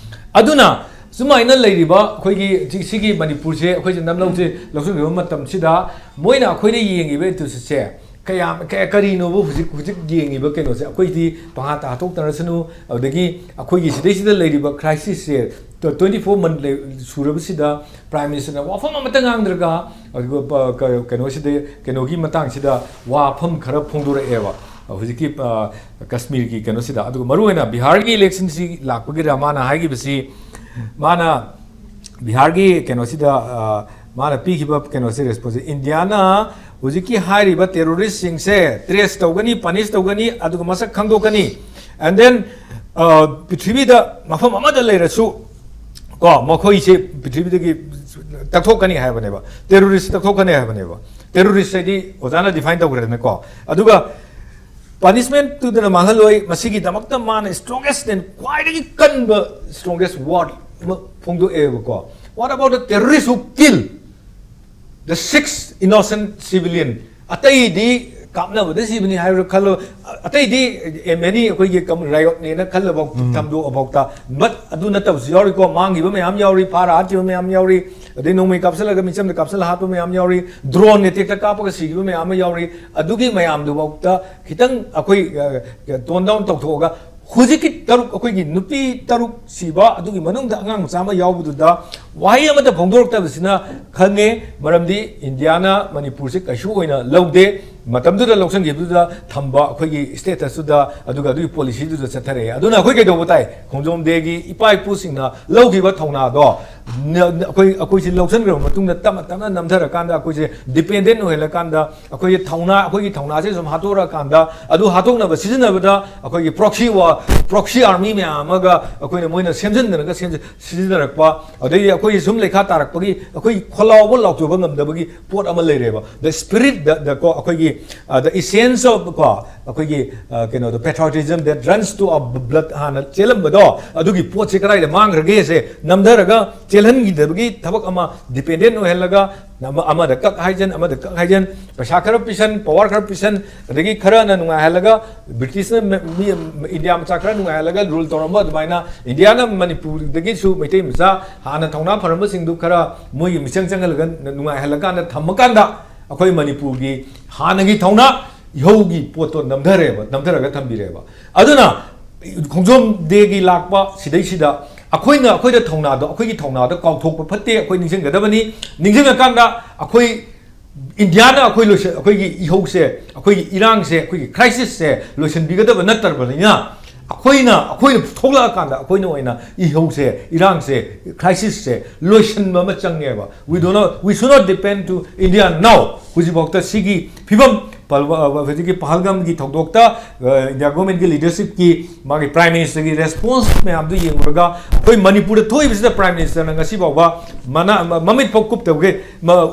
ꯑꯗꯨꯅ ꯁꯨꯃꯥꯏꯅ ꯂꯩꯔꯤꯕ ꯑꯩꯈꯣꯏꯒꯤ ꯁꯤ-, ꯁꯤꯒꯤ ꯃꯅꯤꯄꯨꯔꯁꯦ, ꯑꯩꯈꯣꯏꯁꯦ ꯅꯝꯂꯧꯁꯦ ꯂꯧꯁꯤꯟꯈꯤꯕ ꯃꯇꯝꯁꯤꯗ ꯃꯣꯏꯅ ꯑꯩꯈꯣꯏꯗ ꯌꯦꯡꯉꯤꯕ attitude ꯁꯦ ꯀꯌꯥꯝ, ꯀꯌꯥ, ꯀꯔꯤꯅꯣꯕ ꯍꯧꯖꯤꯛ, ꯍꯧꯖꯤꯛ ꯌꯦꯡꯉꯤꯕ ꯀꯩꯅꯣꯁꯦ? ꯑꯩꯈꯣꯏꯗꯤ ꯄꯪꯍꯥ ꯇꯥ ꯍꯥꯠꯇꯣꯛꯅꯔꯁꯅꯨ, ꯑꯗꯒꯤ ꯑꯩꯈꯣꯏꯒꯤ ꯁꯤꯗꯩꯁꯤꯗ ꯂꯩꯔꯤꯕ crisis ꯁꯦ twenty four month ꯂꯩ-, ꯁꯨꯔꯕꯁꯤꯗ Prime Minister ꯅ ꯋꯥꯐꯝ ꯑꯃꯠꯇ ꯉꯥꯡꯗ꯭ꯔꯒ, ꯑꯗꯨꯒ ꯄ-, ꯀ-, ꯀꯩꯅꯣꯁꯤꯗ, ꯀꯩꯅꯣꯒꯤ ꯃꯇꯥꯡꯁꯤꯗ ꯋꯥꯐꯝ ꯈꯔ ꯐꯣꯡꯗꯣꯔꯛꯑꯦꯕ꯫ ꯍꯧꯖꯤꯛꯀꯤ, ꯑ, ꯀꯁꯃꯤꯔꯒꯤ ꯀꯩꯅꯣꯁꯤꯗ, ꯑꯗꯨꯒ ꯃꯔꯨꯑꯣꯏꯅ ꯕꯤꯍꯥꯔꯒꯤ election ꯁꯤ ꯂꯥꯛꯄꯒꯤꯗ ꯃꯥꯅ ꯍꯥꯏꯈꯤꯕꯁꯤ, ꯃꯥꯅ ꯕꯤꯍꯥꯔꯒꯤ ꯀꯩꯅꯣꯁꯤꯗ, ꯑ, ꯃꯥꯅ ꯄꯤꯈꯤꯕ ꯀꯩꯅꯣꯁꯤ, response ꯁꯤ, ꯏꯟꯗꯤꯌꯥꯅ ꯍꯧꯖꯤꯛꯀꯤ ꯍꯥꯏꯔꯤꯕ terrorist ꯁꯤꯡꯁꯦ trace ꯇꯧꯒꯅꯤ, punish ꯇꯧꯒꯅꯤ, ꯑꯗꯨꯒ ꯃꯁꯛ ꯈꯪꯗꯣꯛꯀꯅꯤ, and then, ꯑ, ꯄ꯭ꯔꯤꯊꯤꯕꯤꯗ ꯃꯐꯝ ꯑꯃꯗ ꯂꯩꯔꯁꯨ ꯀꯣ, ꯃꯈꯣꯏꯁꯦ ꯄ꯭ꯔꯤꯊꯤꯕꯤꯗꯒꯤ ꯇꯛꯊꯣꯛꯀꯅꯤ ꯍꯥꯏꯕꯅꯦꯕ, terrorist ꯇꯛꯊꯣꯛꯀꯅꯤ ꯍꯥꯏꯕꯅꯦꯕ꯫ Terrorist ꯍꯥꯏꯗꯤ ꯑꯣꯖꯥꯅ define ꯇꯧꯈ꯭ꯔꯦꯗꯅꯀꯣ꯫ ꯑꯗꯨꯒ punishment ꯇꯨꯗꯅ ꯃꯥꯡꯍꯜꯂꯣꯏ, ꯃꯁꯤꯒꯤꯗꯃꯛꯇ ꯃꯥꯅ strongest and ꯈ꯭ꯋꯥꯏꯗꯒꯤ ꯀꯟꯕ strongest word ꯑꯃ ꯐꯣꯡꯗꯣꯛꯑꯦꯕꯀꯣ꯫ What about the terrorist who kill? The six innocent civilian, ꯑꯇꯩꯗꯤ ꯀꯥꯞꯅꯕꯗ ꯁꯤꯕꯅꯤ ꯍꯥꯏꯔ ꯈꯜꯂꯣ, ꯑꯇꯩꯗꯤ ꯑꯦ, ꯃꯦꯅꯤ ꯑꯩꯈꯣꯏꯒꯤ ꯀꯝ-, ꯔꯥꯏꯌꯣꯠꯅꯦꯅ ꯈꯜꯂꯕ ꯎꯝ꯫ ꯊꯝꯗꯣꯛꯑꯐꯥꯎꯗ, ꯕꯠ ꯑꯗꯨ ꯅꯠꯇꯕꯁꯨ ꯌꯥꯎꯔꯤꯀꯣ, ꯃꯥꯡꯈꯤꯕ ꯃꯌꯥꯝ ꯌꯥꯎꯔꯤ, ꯐꯥꯔ ꯍꯥꯠꯈꯤꯕ ꯃꯌꯥꯝ ꯌꯥꯎꯔꯤ, ꯑꯗꯩ ꯅꯣꯡꯃꯩ ꯀꯥꯞꯁꯤꯜꯂꯒ ꯃꯤꯆꯝꯗ ꯀꯥꯞꯁꯤꯜꯂ ꯍꯥꯠꯄ ꯃꯌꯥꯝ ꯌꯥꯎꯔꯤ, ꯗ꯭ꯔꯣꯟ ꯑꯦꯇꯦꯛꯇ ꯀꯥꯞꯄꯒ ꯁꯤꯈꯤꯕ ꯃꯌꯥꯝ ꯑꯃ ꯌꯥꯎꯔꯤ꯫ ꯑꯗꯨꯒꯤ ꯃꯌꯥꯝꯗꯨꯐꯥꯎꯗ ꯈꯤꯇꯪ ꯑꯩꯈꯣꯏ, ꯑ, ꯇꯣꯟ ꯗꯥꯎꯟ ꯇꯧꯊꯣꯛꯑꯒ, ꯍꯧꯖꯤꯛꯀꯤ ꯇꯔꯨꯛ, ꯑꯩꯈꯣꯏꯒꯤ ꯅꯨꯄꯤ ꯇꯔꯨꯛ ꯁꯤꯕ, ꯑꯗꯨꯒꯤ ꯃꯅꯨꯡꯗ ꯑꯉꯥꯡ ꯃꯆꯥ ꯑꯃ ꯌꯥꯎꯕꯗꯨꯗ ꯋꯥꯍꯩ ꯑꯃꯠꯇ ꯐꯣꯡꯗꯣꯔꯛꯇꯕꯁꯤꯅ ꯈꯪꯉꯦ꯫ ꯃꯔꯝꯗꯤ ꯏꯟꯗꯤꯌꯥꯅ ꯃꯅꯤꯄꯨꯔꯁꯦ ꯀꯩꯁꯨ ꯑꯣꯏꯅ ꯂꯧꯗꯦ꯫ ꯃꯇꯝꯗꯨꯗ ꯂꯧꯁꯤꯟꯈꯤꯕꯗꯨꯗ ꯊꯝꯕ ꯑꯩꯈꯣꯏꯒꯤ status ꯇꯨꯗ, ꯑꯗꯨꯒ ꯑꯗꯨꯒꯤ policy ꯗꯨꯗ ꯆꯠꯊꯔꯛꯑꯦ꯫ ꯑꯗꯨꯅ ꯑꯩꯈꯣꯏ ꯀꯩꯗꯧꯕ ꯇꯥꯏ? ꯈꯣꯡꯖꯣꯝ ꯗꯦꯒꯤ ꯏꯄꯥ ꯏꯄꯨꯁꯤꯡꯅ ꯂꯧꯈꯤꯕ ꯊꯧꯅꯥꯗꯣ ꯅ-, ꯑꯩꯈꯣꯏ, ꯑꯩꯈꯣꯏꯁꯦ ꯂꯧꯁꯤꯟꯈ꯭ꯔꯕ ꯃꯇꯨꯡꯗ, ꯇꯞꯅ ꯇꯞꯅ ꯅꯝꯊꯔꯀꯥꯟꯗ, ꯑꯩꯈꯣꯏꯁꯦ dependent ꯑꯣꯏꯍꯜꯂꯀꯥꯟꯗ, ꯑꯩꯈꯣꯏꯒꯤ ꯊꯧꯅꯥ, ꯑꯩꯈꯣꯏꯒꯤ ꯊꯧꯅꯥꯁꯦ ꯁꯨꯝ ꯍꯥꯠꯇꯣꯔꯛꯑꯀꯥꯟꯗ, ꯑꯗꯨ ꯍꯥꯠꯇꯣꯛꯅꯕ ꯁꯤꯖꯤꯟꯅꯕꯗ ꯑꯩꯈꯣꯏꯒꯤ proxy war, proxy army ꯃꯌꯥꯝ ꯑꯃꯒ ꯑꯩꯈꯣꯏꯅ, ꯃꯣꯏꯅ ꯁꯦꯝꯖꯤꯟꯗꯅꯒ ꯁꯦꯝꯖ-, ꯁꯤꯖꯤꯟꯅꯔꯛꯄ, ꯑꯗꯩꯗꯤ ꯑꯩꯈꯣꯏꯒꯤ ꯁꯨꯝ ꯂꯩꯈꯥ ꯇꯥꯔꯛꯄꯒꯤ ꯑꯩꯈꯣꯏ ꯈꯣꯜꯂꯥꯎꯕ ꯂꯥꯎꯊꯣꯛꯄ ꯉꯝꯗꯕꯒꯤ ꯄꯣꯠ ꯑꯃ ꯂꯩꯔꯦꯕ꯫ The spirit, the, the ꯀꯣ, ꯑꯩꯈꯣꯏꯒꯤ, ꯑ, the essence of ꯀꯣ, ꯑꯩꯈꯣꯏꯒꯤ, ꯑ, ꯀꯩꯅꯣꯗꯣ, patriotism that runs to our blood ꯍꯥꯟꯅ ꯆꯦꯜꯂꯝꯕꯗꯣ, ꯑꯗꯨꯒꯤ ꯄꯣꯠꯁꯦ ꯀꯗꯥꯏꯗ ꯃꯥꯡꯈ꯭ꯔꯒꯦꯁꯦ ꯅꯝꯊꯔꯒ ꯆꯦꯜꯍꯟꯈꯤꯗꯕꯒꯤ ꯊꯕꯛ ꯑꯃ, dependent ꯑꯣꯏꯍꯜꯂꯒ ꯑꯃ-, ꯑꯃꯗ ꯀꯛ ꯍꯥꯏꯖꯟ, ꯑꯃꯗ ꯀꯛ ꯍꯥꯏꯖꯟ, ꯄꯩꯁꯥ ꯈꯔ ꯄꯤꯁꯟ, power ꯈꯔ ꯄꯤꯁꯟ, ꯑꯗꯒꯤ ꯈꯔꯅ ꯅꯨꯡꯉꯥꯏꯍꯜꯂꯒ, ꯕ꯭ꯔꯤꯇꯤꯁꯅ ꯃ-, ꯃꯤ, ꯏꯟꯗꯤꯌꯥ ꯃꯆꯥ ꯈꯔ ꯅꯨꯡꯉꯥꯏꯍꯜꯂꯒ rule ꯇꯧꯔꯝꯕ ꯑꯗꯨꯃꯥꯏꯅ, ꯏꯟꯗꯤꯌꯥꯅ ꯃꯅꯤꯄꯨꯔꯗꯒꯤꯁꯨ ꯃꯩꯇꯩ ꯃꯆꯥ ꯍꯥꯟꯅ ꯊꯧꯅꯥ ꯐꯔꯝꯕꯁꯤꯡꯗꯨ ꯈꯔ ꯃꯣꯏꯒꯤ ꯃꯤꯆꯪ ꯆꯪꯍꯜꯂꯒ ꯅꯨꯡꯉꯥꯏꯍꯜꯂꯀꯥꯟꯗ ꯊꯝꯃꯀꯥꯟꯗ, ꯑꯩꯈꯣꯏ ꯃꯅꯤꯄꯨꯔꯒꯤ ꯍꯥꯟꯅꯒꯤ ꯊꯧꯅꯥ ꯏꯍꯧꯒꯤ ꯄꯣꯠꯇꯣ ꯅꯝꯊꯔꯦꯕ, ꯅꯝꯊꯔꯒ ꯊꯝꯕꯤꯔꯦꯕ꯫ ꯑꯗꯨꯅ ꯈꯣꯡꯖꯣꯝ ꯗꯦꯒꯤ ꯂꯥꯛꯄ ꯁꯤꯗꯩꯁꯤꯗ ꯑꯩꯈꯣꯏꯅ, ꯑꯩꯈꯣꯏꯗ ꯊꯧꯅꯥꯗꯣ, ꯑꯩꯈꯣꯏꯒꯤ ꯊꯧꯅꯥꯗꯣ ꯀꯥꯎꯊꯣꯛꯄ ꯐꯠꯇꯦ꯫ ꯑꯩꯈꯣꯏ ꯅꯤꯡꯁꯤꯡꯒꯗꯕꯅꯤ꯫ ꯅꯤꯡꯁꯤꯡꯉꯀꯥꯟꯗ ꯑꯩꯈꯣꯏ ꯏꯟꯗꯤꯌꯥꯅ ꯑꯩꯈꯣꯏ ꯂꯣꯏꯁ-, ꯑꯩꯈꯣꯏꯒꯤ ꯏꯍꯧꯁꯦ, ꯑꯩꯈꯣꯏꯒꯤ ꯏꯔꯥꯡꯁꯦ, ꯑꯩꯈꯣꯏꯒꯤ crisisꯁꯦ ꯂꯣꯏꯁꯤꯟꯕꯤꯒꯗꯕ ꯅꯠꯇ꯭ꯔꯕꯅꯤꯅ, ꯑꯩꯈꯣꯏꯅ, ꯑꯩꯈꯣꯏꯅ ꯊꯣꯛꯂꯛꯑꯀꯥꯟꯗ ꯑꯩꯈꯣꯏꯅ ꯑꯣꯏꯅ ꯏꯍꯧꯁꯦ, ꯏꯔꯥꯡꯁꯦ, crisisꯁꯦ ꯂꯣꯏꯁꯤꯟꯕ ꯑꯃ ꯆꯪꯉꯦꯕ꯫ We do not, we should not depend to India now. ꯍꯧꯖꯤꯛꯐꯥꯎꯗ ꯁꯤꯒꯤ ꯐꯤꯕꯝ, ꯄꯜ-, ꯑ, ꯍꯧꯖꯤꯛꯀꯤ ꯄꯍꯜꯒꯥꯝꯒꯤ ꯊꯧꯗꯣꯛꯇ, ꯑ, ꯏꯟꯗꯤꯌꯥ ꯒꯣꯔꯃꯦꯟꯒꯤ ꯂꯤꯗꯔꯁꯤꯞꯀꯤ, ꯃꯥꯒꯤ ꯄ꯭ꯔꯥꯏꯝ ꯃꯤꯅꯤꯁꯇꯔꯒꯤ ꯔꯦꯁꯄꯣꯟꯁ ꯃꯌꯥꯝꯗꯨ ꯌꯦꯡꯂꯨꯔꯒ, ꯑꯩꯈꯣꯏ ꯃꯅꯤꯄꯨꯔꯗ ꯊꯣꯛꯏꯕꯁꯤꯗ ꯄ꯭ꯔꯥꯏꯝ ꯃꯤꯅꯤꯁꯇꯔꯅ ꯉꯁꯤ ꯐꯥꯎꯕ ꯃꯅꯥ-, ꯃ-, ꯃꯃꯤꯠ ꯐꯥꯎ ꯀꯨꯞꯇꯕꯒꯤ, ꯃ-,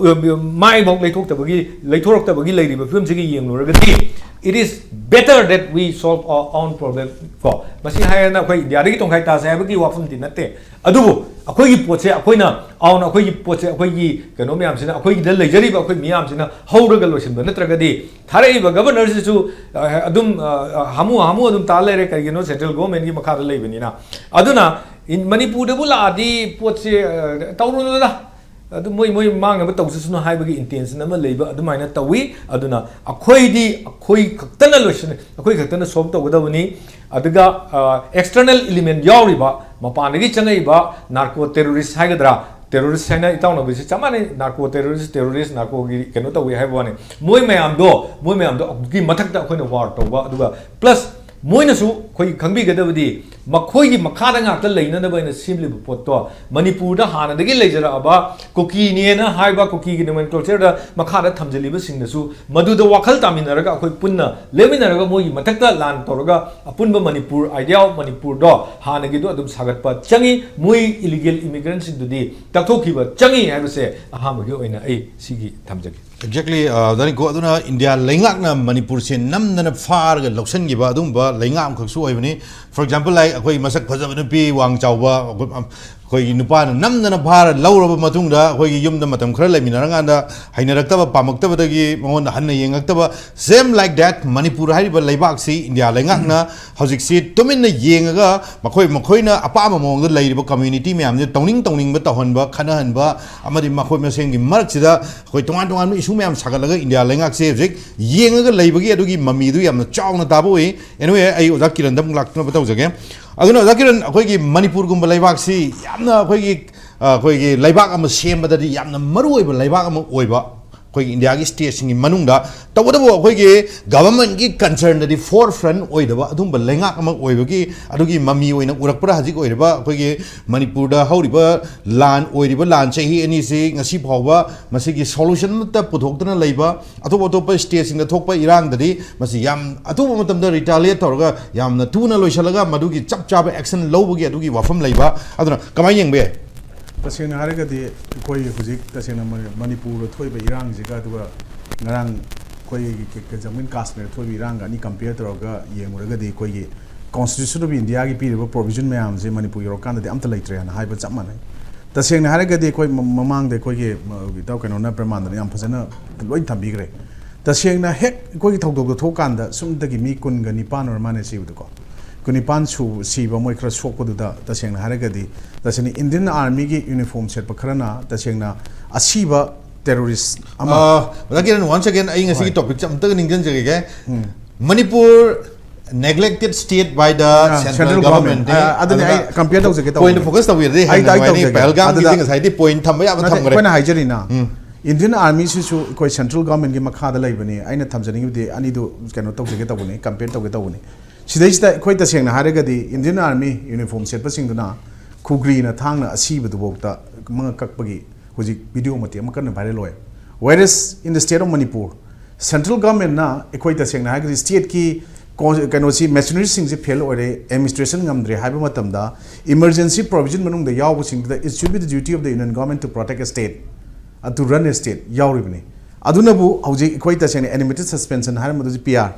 ꯃꯥꯏ ꯐꯥꯎ ꯂꯩꯊꯣꯛꯇꯕꯒꯤ, ꯂꯩꯊꯣꯔꯛꯇꯕꯒꯤ ꯂꯩꯔꯤꯕ ꯐꯤꯕꯝꯁꯤꯒ ꯌꯦꯡꯂꯨꯔꯒꯗꯤ, it is better that we solve our own problem. ꯀꯣ, ꯃꯁꯤ ꯍꯥꯏꯔꯒꯅ ꯑꯩꯈꯣꯏ ꯏꯟꯗꯤꯌꯥꯗꯒꯤ ꯇꯣꯡꯈꯥꯏ ꯇꯥꯁꯦ ꯍꯥꯏꯕꯒꯤ ꯋꯥꯐꯝꯗꯤ ꯅꯠꯇꯦ, ꯑꯗꯨꯕꯨ ꯑꯩꯈꯣꯏꯒꯤ ꯄꯣꯠꯁꯦ ꯑꯩꯈꯣꯏꯅ ꯑꯥꯎꯟ ꯑꯩꯈꯣꯏꯒꯤ ꯄꯣꯠꯁꯦ ꯑꯩꯈꯣꯏꯒꯤ ꯀꯩꯅꯣ ꯃꯌꯥꯝꯁꯤꯅ, ꯑꯩꯈꯣꯏꯒꯤꯗ ꯂꯩꯖꯔꯤꯕ ꯑꯩꯈꯣꯏ ꯃꯤꯌꯥꯝꯁꯤꯅ ꯍꯧꯔꯒ ꯂꯣꯏꯁꯤꯟꯕ ꯅꯠꯇ꯭ꯔꯒꯗꯤ ꯊꯥꯔꯛꯏꯕ ꯒꯕꯔꯅꯔꯁꯤꯁꯨ ꯑ, ꯑꯗꯨꯝ ꯑ, ꯑ, ꯍꯥꯃꯨ ꯍꯥꯃꯨ ꯑꯗꯨꯝ ꯇꯥ ꯂꯩꯔꯦ꯫ ꯀꯔꯤꯒꯤꯅꯣ? ꯁꯦꯟꯇ꯭ꯔꯦꯜ ꯒꯣꯔꯃꯦꯟꯒꯤ ꯃꯈꯥꯗ ꯂꯩꯕꯅꯤꯅ꯫ ꯑꯗꯨꯅ ꯏꯟ- ꯃꯅꯤꯄꯨꯔꯗꯕꯨ ꯂꯥꯛꯑꯗꯤ ꯄꯣꯠꯁꯦ ꯑ, ꯇꯧꯔꯨꯅꯨꯗ, ꯑꯗꯨ ꯃꯣꯏ ꯃꯣꯏ ꯃꯥꯡꯅꯕ ꯇꯧꯖꯁꯅꯨ ꯍꯥꯏꯕꯒꯤ ꯏꯟꯇꯦꯟꯁꯟ ꯑꯃ ꯂꯩꯕ ꯑꯗꯨꯃꯥꯏꯅ ꯇꯧꯏ꯫ ꯑꯗꯨꯅ ꯑꯩꯈꯣꯏꯗꯤ ꯑꯩꯈꯣꯏ ꯈꯛꯇꯅ ꯂꯣꯏꯁꯤꯟ ꯑꯩꯈꯣꯏ ꯈꯛꯇꯅ ꯁꯣꯜꯕ ꯇꯧꯒꯗꯕꯅꯤ꯫ ꯑꯗꯨꯒ ꯑꯦꯛꯁꯇꯔꯅꯦꯜ ꯏꯂꯤꯃꯦꯟ ꯌꯥꯎꯔꯤꯕ, ꯃꯄꯥꯟꯗꯒꯤ ꯆꯪꯉꯛꯏꯕ ꯅꯥꯔꯀꯣ ꯇꯦꯔꯣꯔꯤꯁ ꯍꯥꯏꯒꯗ꯭ꯔꯥ, ꯇꯦꯔꯣꯔꯤꯁ ꯍꯥꯏꯅ ꯏꯇꯥꯎꯅꯕꯁꯤ ꯆꯞ ꯃꯥꯟꯅꯩ꯫ ꯅꯥꯔꯀꯣ ꯇꯦꯔꯣꯔꯤꯁ, ꯇꯦꯔꯣꯔꯤꯁ, ꯅꯥꯔꯀꯣꯒꯤ ꯀꯩꯅꯣ ꯇꯧꯏ ꯍꯥꯏꯕ ꯋꯥꯅꯤ꯫ ꯃꯣꯏ ꯃꯌꯥꯝꯗꯣ, ꯃꯣꯏ ꯃꯌꯥꯝꯗꯣ ꯑꯗꯨꯒꯤ ꯃꯊꯛꯇ ꯑꯩꯈꯣꯏꯅ ꯋꯥꯔ ꯇꯧꯕ, ꯑꯗꯨꯒ ꯄ꯭ꯂꯁ ꯃꯣꯏꯅꯁꯨ ꯑꯩꯈꯣꯏ ꯈꯪꯕꯤꯒꯗꯕꯗꯤ, ꯃꯈꯣꯏꯒꯤ ꯃꯈꯥꯗ ꯉꯥꯛꯇ ꯂꯩꯅꯅꯕ ꯑꯩꯅ ꯁꯦꯝꯂꯤꯕ ꯄꯣꯠꯇꯣ, ꯃꯅꯤꯄꯨꯔꯗ ꯍꯥꯟꯅꯗꯒꯤ ꯂꯩꯖꯔꯛꯑꯕ ꯀꯨꯀꯤꯅꯦꯅ ꯍꯥꯏꯕ, ꯀꯨꯀꯤꯒꯤ ꯅꯣꯃꯦꯟꯀ꯭ꯂꯦꯆꯔꯗ ꯃꯈꯥꯗ ꯊꯝꯖꯤꯜꯂꯤꯕꯁꯤꯡꯅꯁꯨ ꯃꯗꯨꯗ ꯋꯥꯈꯜ ꯇꯥꯃꯤꯟꯅꯔꯒ ꯑꯩꯈꯣꯏ ꯄꯨꯟꯅ ꯂꯦꯞꯃꯤꯟꯅꯔꯒ ꯃꯣꯏꯒꯤ ꯃꯊꯛꯇ ꯂꯥꯟ ꯇꯧꯔꯒ ꯑꯄꯨꯟꯕ ꯃꯅꯤꯄꯨꯔ, ideal ꯃꯅꯤꯄꯨꯔꯗꯣ ꯍꯥꯟꯅꯒꯤꯗꯣ ꯑꯗꯨꯝ ꯁꯥꯒꯠꯄ ꯆꯪꯉꯤ꯫ ꯃꯣꯏ ꯏꯂꯤꯒꯦꯜ ꯏꯃꯤꯒ꯭ꯔꯦꯟꯁꯤꯡꯗꯨꯗꯤ ꯇꯛꯊꯣꯛꯈꯤꯕ ꯆꯪꯉꯤ ꯍꯥꯏꯕꯁꯦ ꯑꯍꯥꯟꯕꯒꯤ ꯑꯣꯏꯅ ꯑꯩ ꯁꯤꯒꯤ ꯊꯝꯖꯒꯦ꯫ Exactly, ꯑ, ꯑꯣꯖꯥ ꯅꯤꯀꯣ, ꯑꯗꯨꯅ ꯏꯟꯗꯤꯌꯥ ꯂꯩꯉꯥꯛꯅ ꯃꯅꯤꯄꯨꯔꯁꯦ ꯅꯝꯗꯅ ꯐꯥꯔꯒ ꯂꯧꯁꯤꯟꯈꯤꯕ ꯑꯗꯨꯒꯨꯝꯕ ꯂꯩꯉꯥꯛ ꯑꯃꯈꯛꯁꯨ ꯑꯣꯏꯕꯅꯤ꯫ For example, like, ꯑꯩꯈꯣꯏ ꯃꯁꯛ ꯐꯖꯕ ꯅꯨꯄꯤ, ꯋꯥꯡ ꯆꯥꯎꯕ, ꯑꯩꯈꯣꯏ, ꯑꯩꯈꯣꯏꯒꯤ ꯅꯨꯄꯥꯅ ꯅꯝꯗꯅ ꯐꯥꯔ ꯂꯧꯔꯕ ꯃꯇꯨꯡꯗ, ꯑꯩꯈꯣꯏꯒꯤ ꯌꯨꯝꯗ ꯃꯇꯝ ꯈꯔ ꯂꯩꯃꯤꯟꯅꯔꯀꯥꯟꯗ ꯍꯩꯅꯔꯛꯇꯕ, ꯄꯥꯝꯃꯛꯇꯕꯗꯒꯤ ꯃꯉꯣꯟꯗ ꯍꯟꯅ ꯌꯦꯡꯉꯛꯇꯕ, same like that, ꯃꯅꯤꯄꯨꯔ ꯍꯥꯏꯔꯤꯕ ꯂꯩꯕꯥꯛꯁꯤ ꯏꯟꯗꯤꯌꯥ ꯂꯩꯉꯥꯛꯅ ꯍꯧꯖꯤꯛꯁꯤ ꯇꯨꯃꯤꯟꯅ ꯌꯦꯡꯉꯒ ꯃꯈꯣꯏ, ꯃꯈꯣꯏꯅ ꯑꯄꯥꯝꯕ ꯃꯑꯣꯡꯗ ꯂꯩꯔꯤꯕ community ꯃꯌꯥꯝꯁꯤ ꯇꯧꯅꯤꯡ ꯇꯧꯅꯤꯡꯕ ꯇꯧꯍꯟꯕ, ꯈꯠꯅꯍꯟꯕ, ꯑꯃꯗꯤ ꯃꯈꯣꯏ ꯃꯁꯦꯟꯒꯤ ꯃꯔꯛꯁꯤꯗ ꯑꯩꯈꯣꯏ ꯇꯣꯉꯥꯟ ꯇꯣꯉꯥꯟꯕ issue ꯃꯌꯥꯝ ꯁꯥꯒꯠꯂꯒ ꯏꯟꯗꯤꯌꯥ ꯂꯩꯉꯥꯛꯁꯦ ꯍꯧꯖꯤꯛ ꯌꯦꯡꯉꯒ ꯂꯩꯕꯒꯤ ꯑꯗꯨꯒꯤ ꯃꯃꯤꯗꯨ ꯌꯥꯝꯅ ꯆꯥꯎꯅ ꯇꯥꯕ ꯎꯏ꯫ Anyway, ꯑꯩ ꯑꯣꯖꯥ ꯀꯤꯔꯟꯗ ꯑꯃꯨꯛ ꯂꯥꯛꯅꯕ ꯇꯧꯖꯒꯦ꯫ ꯑꯗꯨꯅ ꯑꯣꯖꯥ ꯀꯤꯔꯟ, ꯑꯩꯈꯣꯏꯒꯤ ꯃꯅꯤꯄꯨꯔꯒꯨꯝꯕ ꯂꯩꯕꯥꯛꯁꯤ ꯌꯥꯝꯅ ꯑꯩꯈꯣꯏꯒꯤ, ꯑ, ꯑꯩꯈꯣꯏꯒꯤ ꯂꯩꯕꯥꯛ ꯑꯃ ꯁꯦꯝꯕꯗꯗꯤ ꯌꯥꯝꯅ ꯃꯔꯨꯑꯣꯏꯕ ꯂꯩꯕꯥꯛ ꯑꯃ ꯑꯣꯏꯕ, ꯑꯩꯈꯣꯏꯒꯤ ꯏꯟꯗꯤꯌꯥꯒꯤ ꯁ꯭ꯇꯦꯠꯁꯤꯡꯒꯤ ꯃꯅꯨꯡꯗ, ꯇꯧꯕꯇꯕꯨ ꯑꯩꯈꯣꯏꯒꯤ ꯒꯚꯔꯟꯃꯦꯟꯒꯤ ꯀꯟꯁꯔꯟꯗꯗꯤ forefront ꯑꯣꯏꯗꯕ ꯑꯗꯨꯒꯨꯝꯕ ꯂꯩꯉꯥꯛ ꯑꯃ ꯑꯣꯏꯕꯒꯤ ꯑꯗꯨꯒꯤ ꯃꯃꯤ ꯑꯣꯏꯅ ꯎꯔꯛꯄ꯭ꯔꯥ? ꯍꯧꯖꯤꯛ ꯑꯣꯏꯔꯤꯕ ꯑꯩꯈꯣꯏꯒꯤ ꯃꯅꯤꯄꯨꯔꯗ ꯍꯧꯔꯤꯕ ꯂꯥꯟ, ꯑꯣꯏꯔꯤꯕ ꯂꯥꯟ ꯆꯍꯤ ꯑꯅꯤꯁꯤ ꯉꯁꯤ ꯐꯥꯎꯕ ꯃꯁꯤꯒꯤ solution ꯑꯃꯠꯇ ꯄꯨꯊꯣꯛꯇꯅ ꯂꯩꯕ, ꯑꯇꯣꯞ ꯑꯇꯣꯞꯄ ꯁ꯭ꯇꯦꯠꯁꯤꯡꯗ ꯊꯣꯛꯄ ꯏꯔꯥꯡꯗꯗꯤ ꯃꯁꯤ ꯌꯥꯝ ꯑꯊꯨꯕ ꯃꯇꯝꯗ retaliate ꯇꯧꯔꯒ ꯌꯥꯝꯅ ꯊꯨꯅ ꯂꯣꯏꯁꯤꯜꯂꯒ ꯃꯗꯨꯒꯤ ꯆꯞ ꯆꯥꯕ action ꯂꯧꯕꯒꯤ ꯑꯗꯨꯒꯤ ꯋꯥꯐꯝ ꯂꯩꯕ꯫ ꯑꯗꯨꯅ ꯀꯃꯥꯏꯅ ꯌꯦꯡꯕ ꯌꯥꯏ? ꯇꯁꯦꯡꯅ ꯍꯥꯏꯔꯒꯗꯤ ꯑꯩꯈꯣꯏ ꯍꯧꯖꯤꯛ ꯇꯁꯦꯡꯅ ꯃꯅꯤ-, ꯃꯅꯤꯄꯨꯔꯗ ꯊꯣꯛꯏꯕ ꯏꯔꯥꯡꯁꯤꯒ ꯑꯗꯨꯒ ꯉꯔꯥꯡ ꯑꯩꯈꯣꯏꯒꯤ ꯀ- ꯀ- ꯖꯝꯃꯨ ꯑꯦꯟ ꯀꯥꯁꯃꯤꯔ ꯊꯣꯛꯏꯕ ꯏꯔꯥꯡꯒ ꯑꯅꯤ compare ꯇꯧꯔꯒ ꯌꯦꯡꯉꯨꯔꯒꯗꯤ, ꯑꯩꯈꯣꯏꯒꯤ Constitution of India ꯒꯤ ꯄꯤꯔꯤꯕ provision ꯃꯌꯥꯝꯁꯦ ꯃꯅꯤꯄꯨꯔ ꯌꯧꯔꯀꯥꯟꯗꯗꯤ ꯑꯝꯇ ꯂꯩꯇ꯭ꯔꯦꯅ ꯍꯥꯏꯕ ꯆꯞ ꯃꯥꯟꯅꯩ꯫ ꯇꯁꯦꯡꯅ ꯍꯥꯏꯔꯒꯗꯤ ꯑꯩꯈꯣꯏ ꯃ- ꯃꯃꯥꯡꯗ ꯑꯩꯈꯣꯏꯒꯤ ꯃ- ꯏꯇꯥꯎ ꯀꯩꯅꯣꯅ ꯄ꯭ꯔꯃꯥꯟꯗꯅ ꯌꯥꯝ ꯐꯖꯅ ꯂꯣꯏ ꯊꯝꯕꯤꯈ꯭ꯔꯦ꯫ ꯇꯁꯦꯡꯅ ꯍꯦꯛ ꯑꯩꯈꯣꯏꯒꯤ ꯊꯧꯗꯣꯛꯇꯣ ꯊꯣꯛꯀꯥꯟꯗ ꯁꯨꯞꯅꯇꯒꯤ ꯃꯤ ꯀꯨꯟꯒ ꯅꯤꯄꯥꯟ ꯑꯣꯏꯔ ꯃꯥꯜꯂꯦ ꯁꯤꯕꯗꯀꯣ, ꯀꯨꯟꯅꯤꯄꯥꯟ ꯁꯨ ꯁꯤꯕ, ꯃꯣꯏ ꯈꯔ ꯁꯣꯛꯄꯗꯨꯗ ꯇꯁꯦꯡꯅ ꯍꯥꯏꯔꯒꯗꯤ, ꯇꯁꯦꯡꯅ Indian Army ꯒꯤ uniform ꯁꯦꯠꯄ ꯈꯔꯅ ꯇꯁꯦꯡꯅ ꯑꯁꯤꯕ terrorist ꯑꯃ ꯑ, ꯑꯣꯖꯥ ꯀꯤꯔꯟ, once again, ꯑꯩ ꯉꯁꯤꯒꯤ ꯍꯣꯏ꯫ Topic say ꯑꯝꯇꯒ ꯅꯤꯡꯁꯤꯡꯖꯒꯦ꯫ Um. Manipur neglected state by the ꯑ, central central government꯫ Government꯫ ꯑ, ꯑꯗꯨꯅꯤ ꯑꯗꯨꯒ ꯑꯩ compare ꯇꯧꯖꯒꯦ point ꯇꯧꯕꯅꯤ꯫ Focus ꯇꯧꯕꯤꯔꯗꯤ ꯑꯩ ꯍꯦꯟꯅ ꯇꯧ-, ꯑꯩ ꯅꯨꯡꯉꯥꯏꯅꯤ꯫ ꯇꯧꯖꯒꯦ꯫ ꯄꯍꯜꯒꯥꯝꯒꯤꯁꯦ ꯑꯗꯨꯗ ꯉꯁꯥꯏꯗꯤ point ꯊꯝꯕ ꯌꯥꯕ ꯅꯠꯇꯦ, ꯊꯝꯈ꯭ꯔꯦ꯫ ꯑꯩꯈꯣꯏꯅ ꯍꯥꯏꯖꯔꯤꯅ, ꯎꯝ꯫ Indian Army ꯁꯤꯁꯨ ꯑꯩꯈꯣꯏ central government ꯒꯤ ꯃꯈꯥꯗ ꯂꯩꯕꯅꯤ꯫ ꯑꯩꯅ ꯊꯝꯖꯅꯤꯡꯉꯤꯕꯗꯤ ꯑꯅꯤꯗꯨ ꯀꯩꯅꯣ ꯇꯧꯖꯒꯦ ꯇꯧꯕꯅꯤ, compare ꯇꯧꯒꯦ ꯇꯧꯕꯅꯤ꯫ ꯁꯤꯗꯩꯁꯤꯗ ꯑꯩꯈꯣꯏ ꯇꯁꯦꯡꯅ ꯍꯥꯏꯔꯒꯗꯤ Indian Army uniform ꯁꯦꯠꯄꯁꯤꯡꯗꯨꯅ ꯈꯨꯒ꯭ꯔꯤꯅ ꯊꯥꯡꯅ ꯑꯁꯤꯕꯗꯨꯐꯥꯎꯗ ꯃꯉꯛ ꯀꯛꯄꯒꯤ ꯍꯧꯖꯤꯛ video ꯃꯇꯦꯛ ꯑꯃ ꯀꯟꯅ viral ꯑꯣꯏ꯫ Whereas in the state of Manipur, central government ꯅ ꯑꯩꯈꯣꯏ ꯇꯁꯦꯡꯅ ꯍꯥꯏꯔꯒꯗꯤ state ꯀꯤ ꯀꯣ-, ꯀꯩꯅꯣꯁꯤ, machinery ꯁꯤꯡꯁꯤ fail ꯑꯣꯏꯔꯦ, administration ꯉꯝꯗ꯭ꯔꯦ ꯍꯥꯏꯕ ꯃꯇꯝꯗ, emergency provision ꯃꯅꯨꯡꯗ ꯌꯥꯎꯕꯁꯤꯡꯗꯨꯗ it should be the duty of the Union Government to protect a state, uh, to run a state ꯌꯥꯎꯔꯤꯕꯅꯤ꯫ ꯑꯗꯨꯅꯕꯨ ꯍꯧꯖꯤꯛ ꯑꯩꯈꯣꯏ ꯇꯁꯦꯡꯅ animated suspension ꯍꯥꯏꯔꯝꯕꯗꯨ ꯍꯧꯖꯤꯛ P R,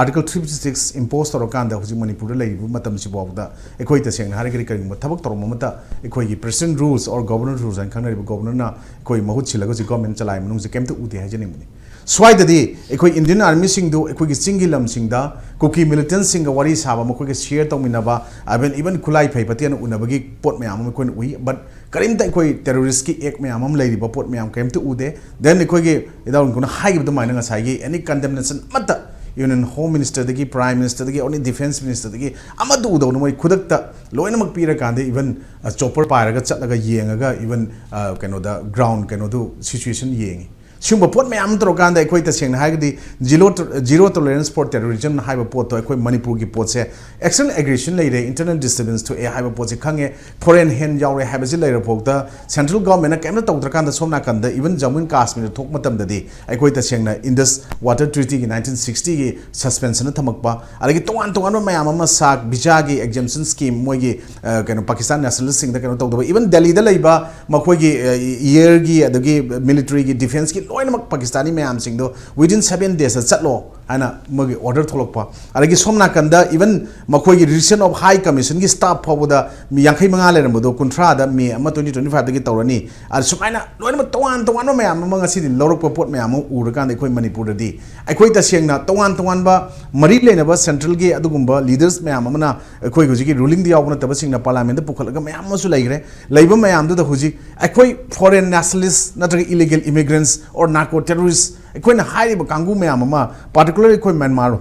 Article three fifty six impose ꯇꯧꯔꯀꯥꯟꯗ ꯍꯧꯖꯤꯛ ꯃꯅꯤꯄꯨꯔꯗ ꯂꯩꯔꯤꯕ ꯃꯇꯝꯁꯤꯐꯥꯎꯗ ꯑꯩꯈꯣꯏ ꯇꯁꯦꯡꯅ ꯍꯥꯏꯔꯒꯗꯤ ꯀꯔꯤꯒꯨꯝꯕ ꯊꯕꯛ ꯇꯧꯔꯝꯕ ꯑꯃꯠꯇ ꯑꯩꯈꯣꯏꯒꯤ President Rules or Governor Rules ꯍꯥꯏꯅ ꯈꯪꯅꯔꯤꯕ Governor ꯅ ꯑꯩꯈꯣꯏ ꯃꯍꯨꯠ ꯁꯤꯜꯂꯒ ꯍꯧꯖꯤꯛ government ꯆꯂꯥꯏ ꯃꯅꯨꯡꯁꯦ ꯀꯩꯝꯇ ꯎꯗꯦ ꯍꯥꯏꯖꯅꯤꯡꯕꯅꯤ꯫ ꯁ꯭ꯋꯥꯏꯗꯗꯤ ꯑꯩꯈꯣꯏ Indian Army ꯁꯤꯡꯗꯨ ꯑꯩꯈꯣꯏꯒꯤ ꯆꯤꯡꯒꯤ ꯂꯝꯁꯤꯡꯗ ꯀꯨꯀꯤ militant ꯁꯤꯡꯒ ꯋꯥꯔꯤ ꯁꯥꯕ, ꯃꯈꯣꯏꯒ share ꯇꯧꯃꯤꯟꯅꯕ, even, even ꯈꯨꯠꯂꯥꯏ ꯐꯩ ꯐꯠꯇꯦꯅ ꯎꯅꯕꯒꯤ ꯄꯣꯠ ꯃꯌꯥꯝ ꯑꯃ ꯑꯩꯈꯣꯏꯅ ꯎꯏ꯫ But ꯀꯔꯤꯝꯇ ꯑꯩꯈꯣꯏ terrorist ꯀꯤ act ꯃꯌꯥꯝ ꯑꯃ ꯂꯩꯔꯤꯕ ꯄꯣꯠ ꯃꯌꯥꯝ ꯀꯔꯤꯝꯇ ꯎꯗꯦ꯫ Then ꯑꯩꯈꯣꯏꯒꯤ ꯏꯇꯥꯎ ꯔꯤꯡꯀꯨꯅ ꯍꯥꯏꯈꯤꯕ ꯑꯗꯨꯃꯥꯏꯅ ꯉꯁꯥꯏꯒꯤ any condemnation ꯑꯃꯠꯇ Union Home Minister ꯗꯒꯤ, Prime Minister ꯗꯒꯤ, only Defence Minister ꯗꯒꯤ ꯑꯃꯠꯇ ꯎꯗꯧꯅ ꯃꯣꯏ ꯈꯨꯗꯛꯇ ꯂꯣꯏꯅꯃꯛ ꯄꯤꯔꯀꯥꯟꯗ even, ꯑ, chopper ꯄꯥꯏꯔꯒ ꯆꯠꯂꯒ ꯌꯦꯡꯉꯒ even, ꯑ, ꯀꯩꯅꯣꯗ ground ꯀꯩꯅꯣꯗꯨ situation ꯌꯦꯡꯉꯤ꯫ ꯁꯤꯒꯨꯝꯕ ꯄꯣꯠ ꯃꯌꯥꯝ ꯑꯃ ꯇꯧꯔꯀꯥꯟꯗ ꯑꯩꯈꯣꯏ ꯇꯁꯦꯡꯅ ꯍꯥꯏꯔꯒꯗꯤ zero to-, zero tolerance for terrorism ꯍꯥꯏꯕ ꯄꯣꯠꯇꯣ ꯑꯩꯈꯣꯏ ꯃꯅꯤꯄꯨꯔꯒꯤ ꯄꯣꯠꯁꯦ external aggression ꯂꯩꯔꯦ, internal disturbance ꯊꯣꯛꯑꯦ ꯍꯥꯏꯕ ꯄꯣꯠꯁꯦ ꯈꯪꯉꯦ, foreign hand ꯌꯥꯎꯔꯦ ꯍꯥꯏꯕꯁꯤ ꯂꯩꯔꯐꯥꯎꯗ central government ꯅ ꯀꯩꯝꯇ ꯇꯧꯗ꯭ꯔꯀꯥꯟꯗ ꯁꯣꯝ ꯅꯥꯀꯟꯗ even Jammu and Kashmir ꯗ ꯊꯣꯛꯄ ꯃꯇꯝꯗꯗꯤ ꯑꯩꯈꯣꯏ ꯇꯁꯦꯡꯅ Indus Water Treaty ꯒꯤ nineteen sixty ꯒꯤ suspension ꯊꯝꯃꯛꯄ, ꯑꯗꯒꯤ ꯇꯣꯉꯥꯟ ꯇꯣꯉꯥꯟꯕ ꯃꯌꯥꯝ ꯑꯃ SAARC, ꯚꯤꯖꯥꯒꯤ exemption scheme, ꯃꯣꯏꯒꯤ, ꯑ, ꯀꯩꯅꯣ, ꯄꯥꯀꯤꯁꯇꯥꯟ nationalist ꯁꯤꯡꯗ ꯀꯩꯅꯣ ꯇꯧꯗꯕ, even ꯗꯦꯜꯂꯤꯗ ꯂꯩꯕ ꯃꯈꯣꯏꯒꯤ, ꯑ, air ꯒꯤ, ꯑꯗꯒꯤ military ꯒꯤ, defence ꯀꯤ ꯂꯣꯏꯅꯃꯛ ꯄꯥꯀꯤꯁꯇꯥꯅꯤ ꯃꯌꯥꯝꯁꯤꯡꯗꯣ within seven daysꯇ ꯆꯠꯂꯣ ꯍꯥꯏꯅ ꯃꯣꯏꯒꯤ order ꯊꯣꯛꯂꯛꯄ꯫ ꯑꯗꯒꯤ ꯁꯣꯝ ꯅꯥꯀꯟꯗ even ꯃꯈꯣꯏꯒꯤ relation of high commissionꯒꯤ staff ꯐꯥꯎꯕꯗ ꯃꯤ ꯌꯥꯡꯈꯩ ꯃꯉꯥ ꯂꯩꯔꯝꯕꯗꯣ ꯀꯨꯟꯊ꯭ꯔꯥꯗ May ꯑꯃ twenty twenty fiveꯇꯒꯤ ꯇꯧꯔꯅꯤ꯫ ꯑꯗ ꯁꯨꯃꯥꯏꯅ ꯂꯣꯏꯅꯃꯛ ꯇꯣꯉꯥꯟ ꯇꯣꯉꯥꯟꯕ ꯃꯌꯥꯝ ꯑꯃ ꯉꯁꯤꯗꯤ ꯂꯧꯔꯛꯄ ꯄꯣꯠ ꯃꯌꯥꯝ ꯑꯃ ꯎꯔꯀꯥꯟꯗ ꯑꯩꯈꯣꯏ ꯃꯅꯤꯄꯨꯔꯗꯗꯤ ꯑꯩꯈꯣꯏ ꯇꯁꯦꯡꯅ ꯇꯣꯉꯥꯟ ꯇꯣꯉꯥꯟꯕ ꯃꯔꯤ ꯂꯩꯅꯕ centralꯒꯤ ꯑꯗꯨꯒꯨꯝꯕ leaders ꯃꯌꯥꯝ ꯑꯃꯅ ꯑꯩꯈꯣꯏ ꯍꯧꯖꯤꯛꯀꯤ rulingꯗ ꯌꯥꯎꯕ ꯅꯠꯇꯕꯁꯤꯡꯅ parliamentꯗ ꯄꯨꯈꯠꯂꯒ ꯃꯌꯥꯝ ꯑꯃꯁꯨ ꯂꯩꯈ꯭ꯔꯦ꯫ ꯂꯩꯕ ꯃꯌꯥꯝꯗꯨꯗ ꯍꯧꯖꯤꯛ ꯑꯩꯈꯣꯏ foreign nationalists ꯅꯠꯇ꯭ꯔꯒ illegal immigrants or narco terrorists ꯑꯩꯈꯣꯏꯅ ꯍꯥꯏꯔꯤꯕ ꯀꯥꯡꯕꯨ ꯃꯌꯥꯝ ꯑꯃ, particularly ꯑꯩꯈꯣꯏ ꯃ꯭ꯌꯥꯟꯃꯥꯔ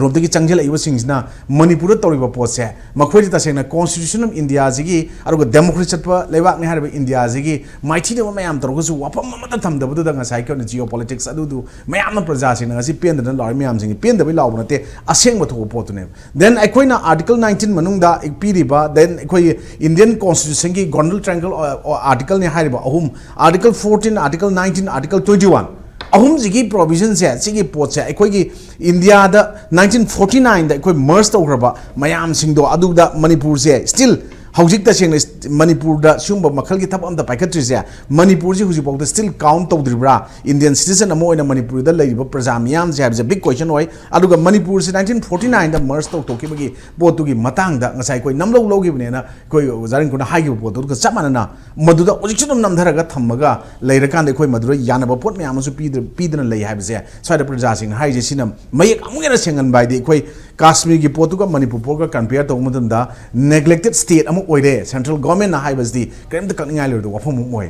ꯔꯣꯝꯗꯒꯤ ꯆꯪꯁꯤꯜꯂꯛꯏꯕꯁꯤꯡꯁꯤꯅ ꯃꯅꯤꯄꯨꯔꯗ ꯇꯧꯔꯤꯕ ꯄꯣꯠꯁꯦ, ꯃꯈꯣꯏꯗꯤ ꯇꯁꯦꯡꯅ Constitution of Indiaꯁꯤꯒꯤ ꯑꯗꯨꯒ democracy ꯆꯠꯄ ꯂꯩꯕꯥꯛꯅꯤ ꯍꯥꯏꯔꯤꯕ Indiaꯁꯤꯒꯤ ꯃꯥꯏꯊꯤꯅꯕ ꯃꯌꯥꯝ ꯇꯧꯔꯒꯁꯨ ꯋꯥꯐꯝ ꯑꯃꯠꯇ ꯊꯝꯗꯕꯗꯨꯗ ꯉꯁꯥꯏ ꯑꯩꯈꯣꯏꯅ geo politics ꯑꯗꯨꯗꯨ ꯃꯌꯥꯝꯅ ꯄ꯭ꯔꯖꯥꯁꯤꯡꯅ ꯉꯁꯤ ꯄꯦꯟꯗꯅ ꯂꯥꯎꯔꯤ ꯃꯌꯥꯝꯁꯤꯡꯁꯤ ꯄꯦꯟꯗꯕꯩ ꯂꯥꯎꯕ ꯅꯠꯇꯦ, ꯑꯁꯦꯡꯕ ꯊꯣꯛꯄ ꯄꯣꯠꯇꯨꯅꯦꯕ꯫ Then ꯑꯩꯈꯣꯏꯅ Article nineteen ꯃꯅꯨꯡꯗ ꯄꯤꯔꯤꯕ, then ꯑꯩꯈꯣꯏꯒꯤ Indian Constitutionꯒꯤ Golden Triangle, ꯑ, ꯑ, articleꯅꯤ ꯍꯥꯏꯔꯤꯕ ꯑꯍꯨꯝ, Article fourteen, Article nineteen, Article twenty one, ꯑꯍꯨꯝꯁꯤꯒꯤ provisionꯁꯦ, ꯁꯤꯒꯤ ꯄꯣꯠꯁꯦ ꯑꯩꯈꯣꯏꯒꯤ Indiaꯗ nineteen forty nineꯗ ꯑꯩꯈꯣꯏ merge ꯇꯧꯈ꯭ꯔꯕ ꯃꯌꯥꯝꯁꯤꯡꯗꯣ ꯑꯗꯨꯗ ꯃꯅꯤꯄꯨꯔꯁꯦ still ꯍꯧꯖꯤꯛ ꯇꯁꯦꯡꯅ ꯃꯅꯤꯄꯨꯔꯗ ꯁꯤꯒꯨꯝꯕ ꯃꯈꯜꯒꯤ ꯊꯕꯛ ꯑꯝꯇ ꯄꯥꯏꯈꯠꯇ꯭ꯔꯤꯁꯦ, ꯃꯅꯤꯄꯨꯔꯁꯤ ꯍꯧꯖꯤꯛꯐꯥꯎꯗ still count ꯇꯧꯗ꯭ꯔꯤꯕ꯭ꯔꯥ? Indian citizen ꯑꯃ ꯑꯣꯏꯅ ꯃꯅꯤꯄꯨꯔꯗ ꯂꯩꯔꯤꯕ ꯄ꯭ꯔꯖꯥ ꯃꯤꯌꯥꯝꯁꯦ ꯍꯥꯏꯕꯁꯦ big question ꯑꯣꯏ꯫ ꯑꯗꯨꯒ ꯃꯅꯤꯄꯨꯔꯁꯤ nineteen forty nineꯗ merge ꯇꯧꯊꯣꯛꯈꯤꯕꯒꯤ ꯄꯣꯠꯇꯨꯒꯤ ꯃꯇꯥꯡꯗ ꯉꯁꯥꯏ ꯑꯩꯈꯣꯏ ꯅꯝꯂꯧ ꯂꯧꯈꯤꯕꯅꯦꯅ ꯑꯩꯈꯣꯏ ꯑꯣꯖꯥ ꯔꯤꯡꯀꯨꯅ ꯍꯥꯏꯈꯤꯕ ꯄꯣꯠꯇꯨꯒ ꯆꯞ ꯃꯥꯟꯅꯅ ꯃꯗꯨꯗ ꯍꯧꯖꯤꯛꯁꯨ ꯑꯗꯨꯝ ꯅꯝꯊꯔꯒ ꯊꯝꯃꯒ ꯂꯩꯔꯀꯥꯟꯗ ꯑꯩꯈꯣꯏ ꯃꯗꯨꯗ ꯌꯥꯅꯕ ꯄꯣꯠ ꯃꯌꯥꯝ ꯑꯃꯁꯨ ꯄꯤꯗ-, ꯄꯤꯗꯅ ꯂꯩ ꯍꯥꯏꯕꯁꯦ ꯁ꯭ꯋꯥꯏꯗ ꯄ꯭ꯔꯖꯥꯁꯤꯡꯅ ꯍꯥꯏꯔꯤꯁꯦ꯫ ꯁꯤꯅ ꯃꯌꯦꯛ ꯑꯃꯨꯛ ꯍꯦꯟꯅ ꯁꯦꯡꯍꯟꯕ ꯍꯥꯏꯗꯤ ꯑꯩꯈꯣꯏ ꯀꯥꯁꯃꯤꯔꯒꯤ ꯄꯣꯠꯇꯨꯒ ꯃꯅꯤꯄꯨꯔ ꯄꯣꯠꯀ compare ꯇꯧꯕ ꯃꯇꯝꯗ neglected state ꯑꯃ ꯑꯣꯏꯔꯦ꯫ Central governmentꯅ ꯍꯥꯏꯕꯁꯤꯗꯤ ꯀꯔꯤꯝꯇ ꯀꯛꯅꯤꯡꯉꯥꯏ ꯂꯩꯔꯣꯏꯗꯕ ꯋꯥꯐꯝ ꯑꯃ ꯑꯣꯏ꯫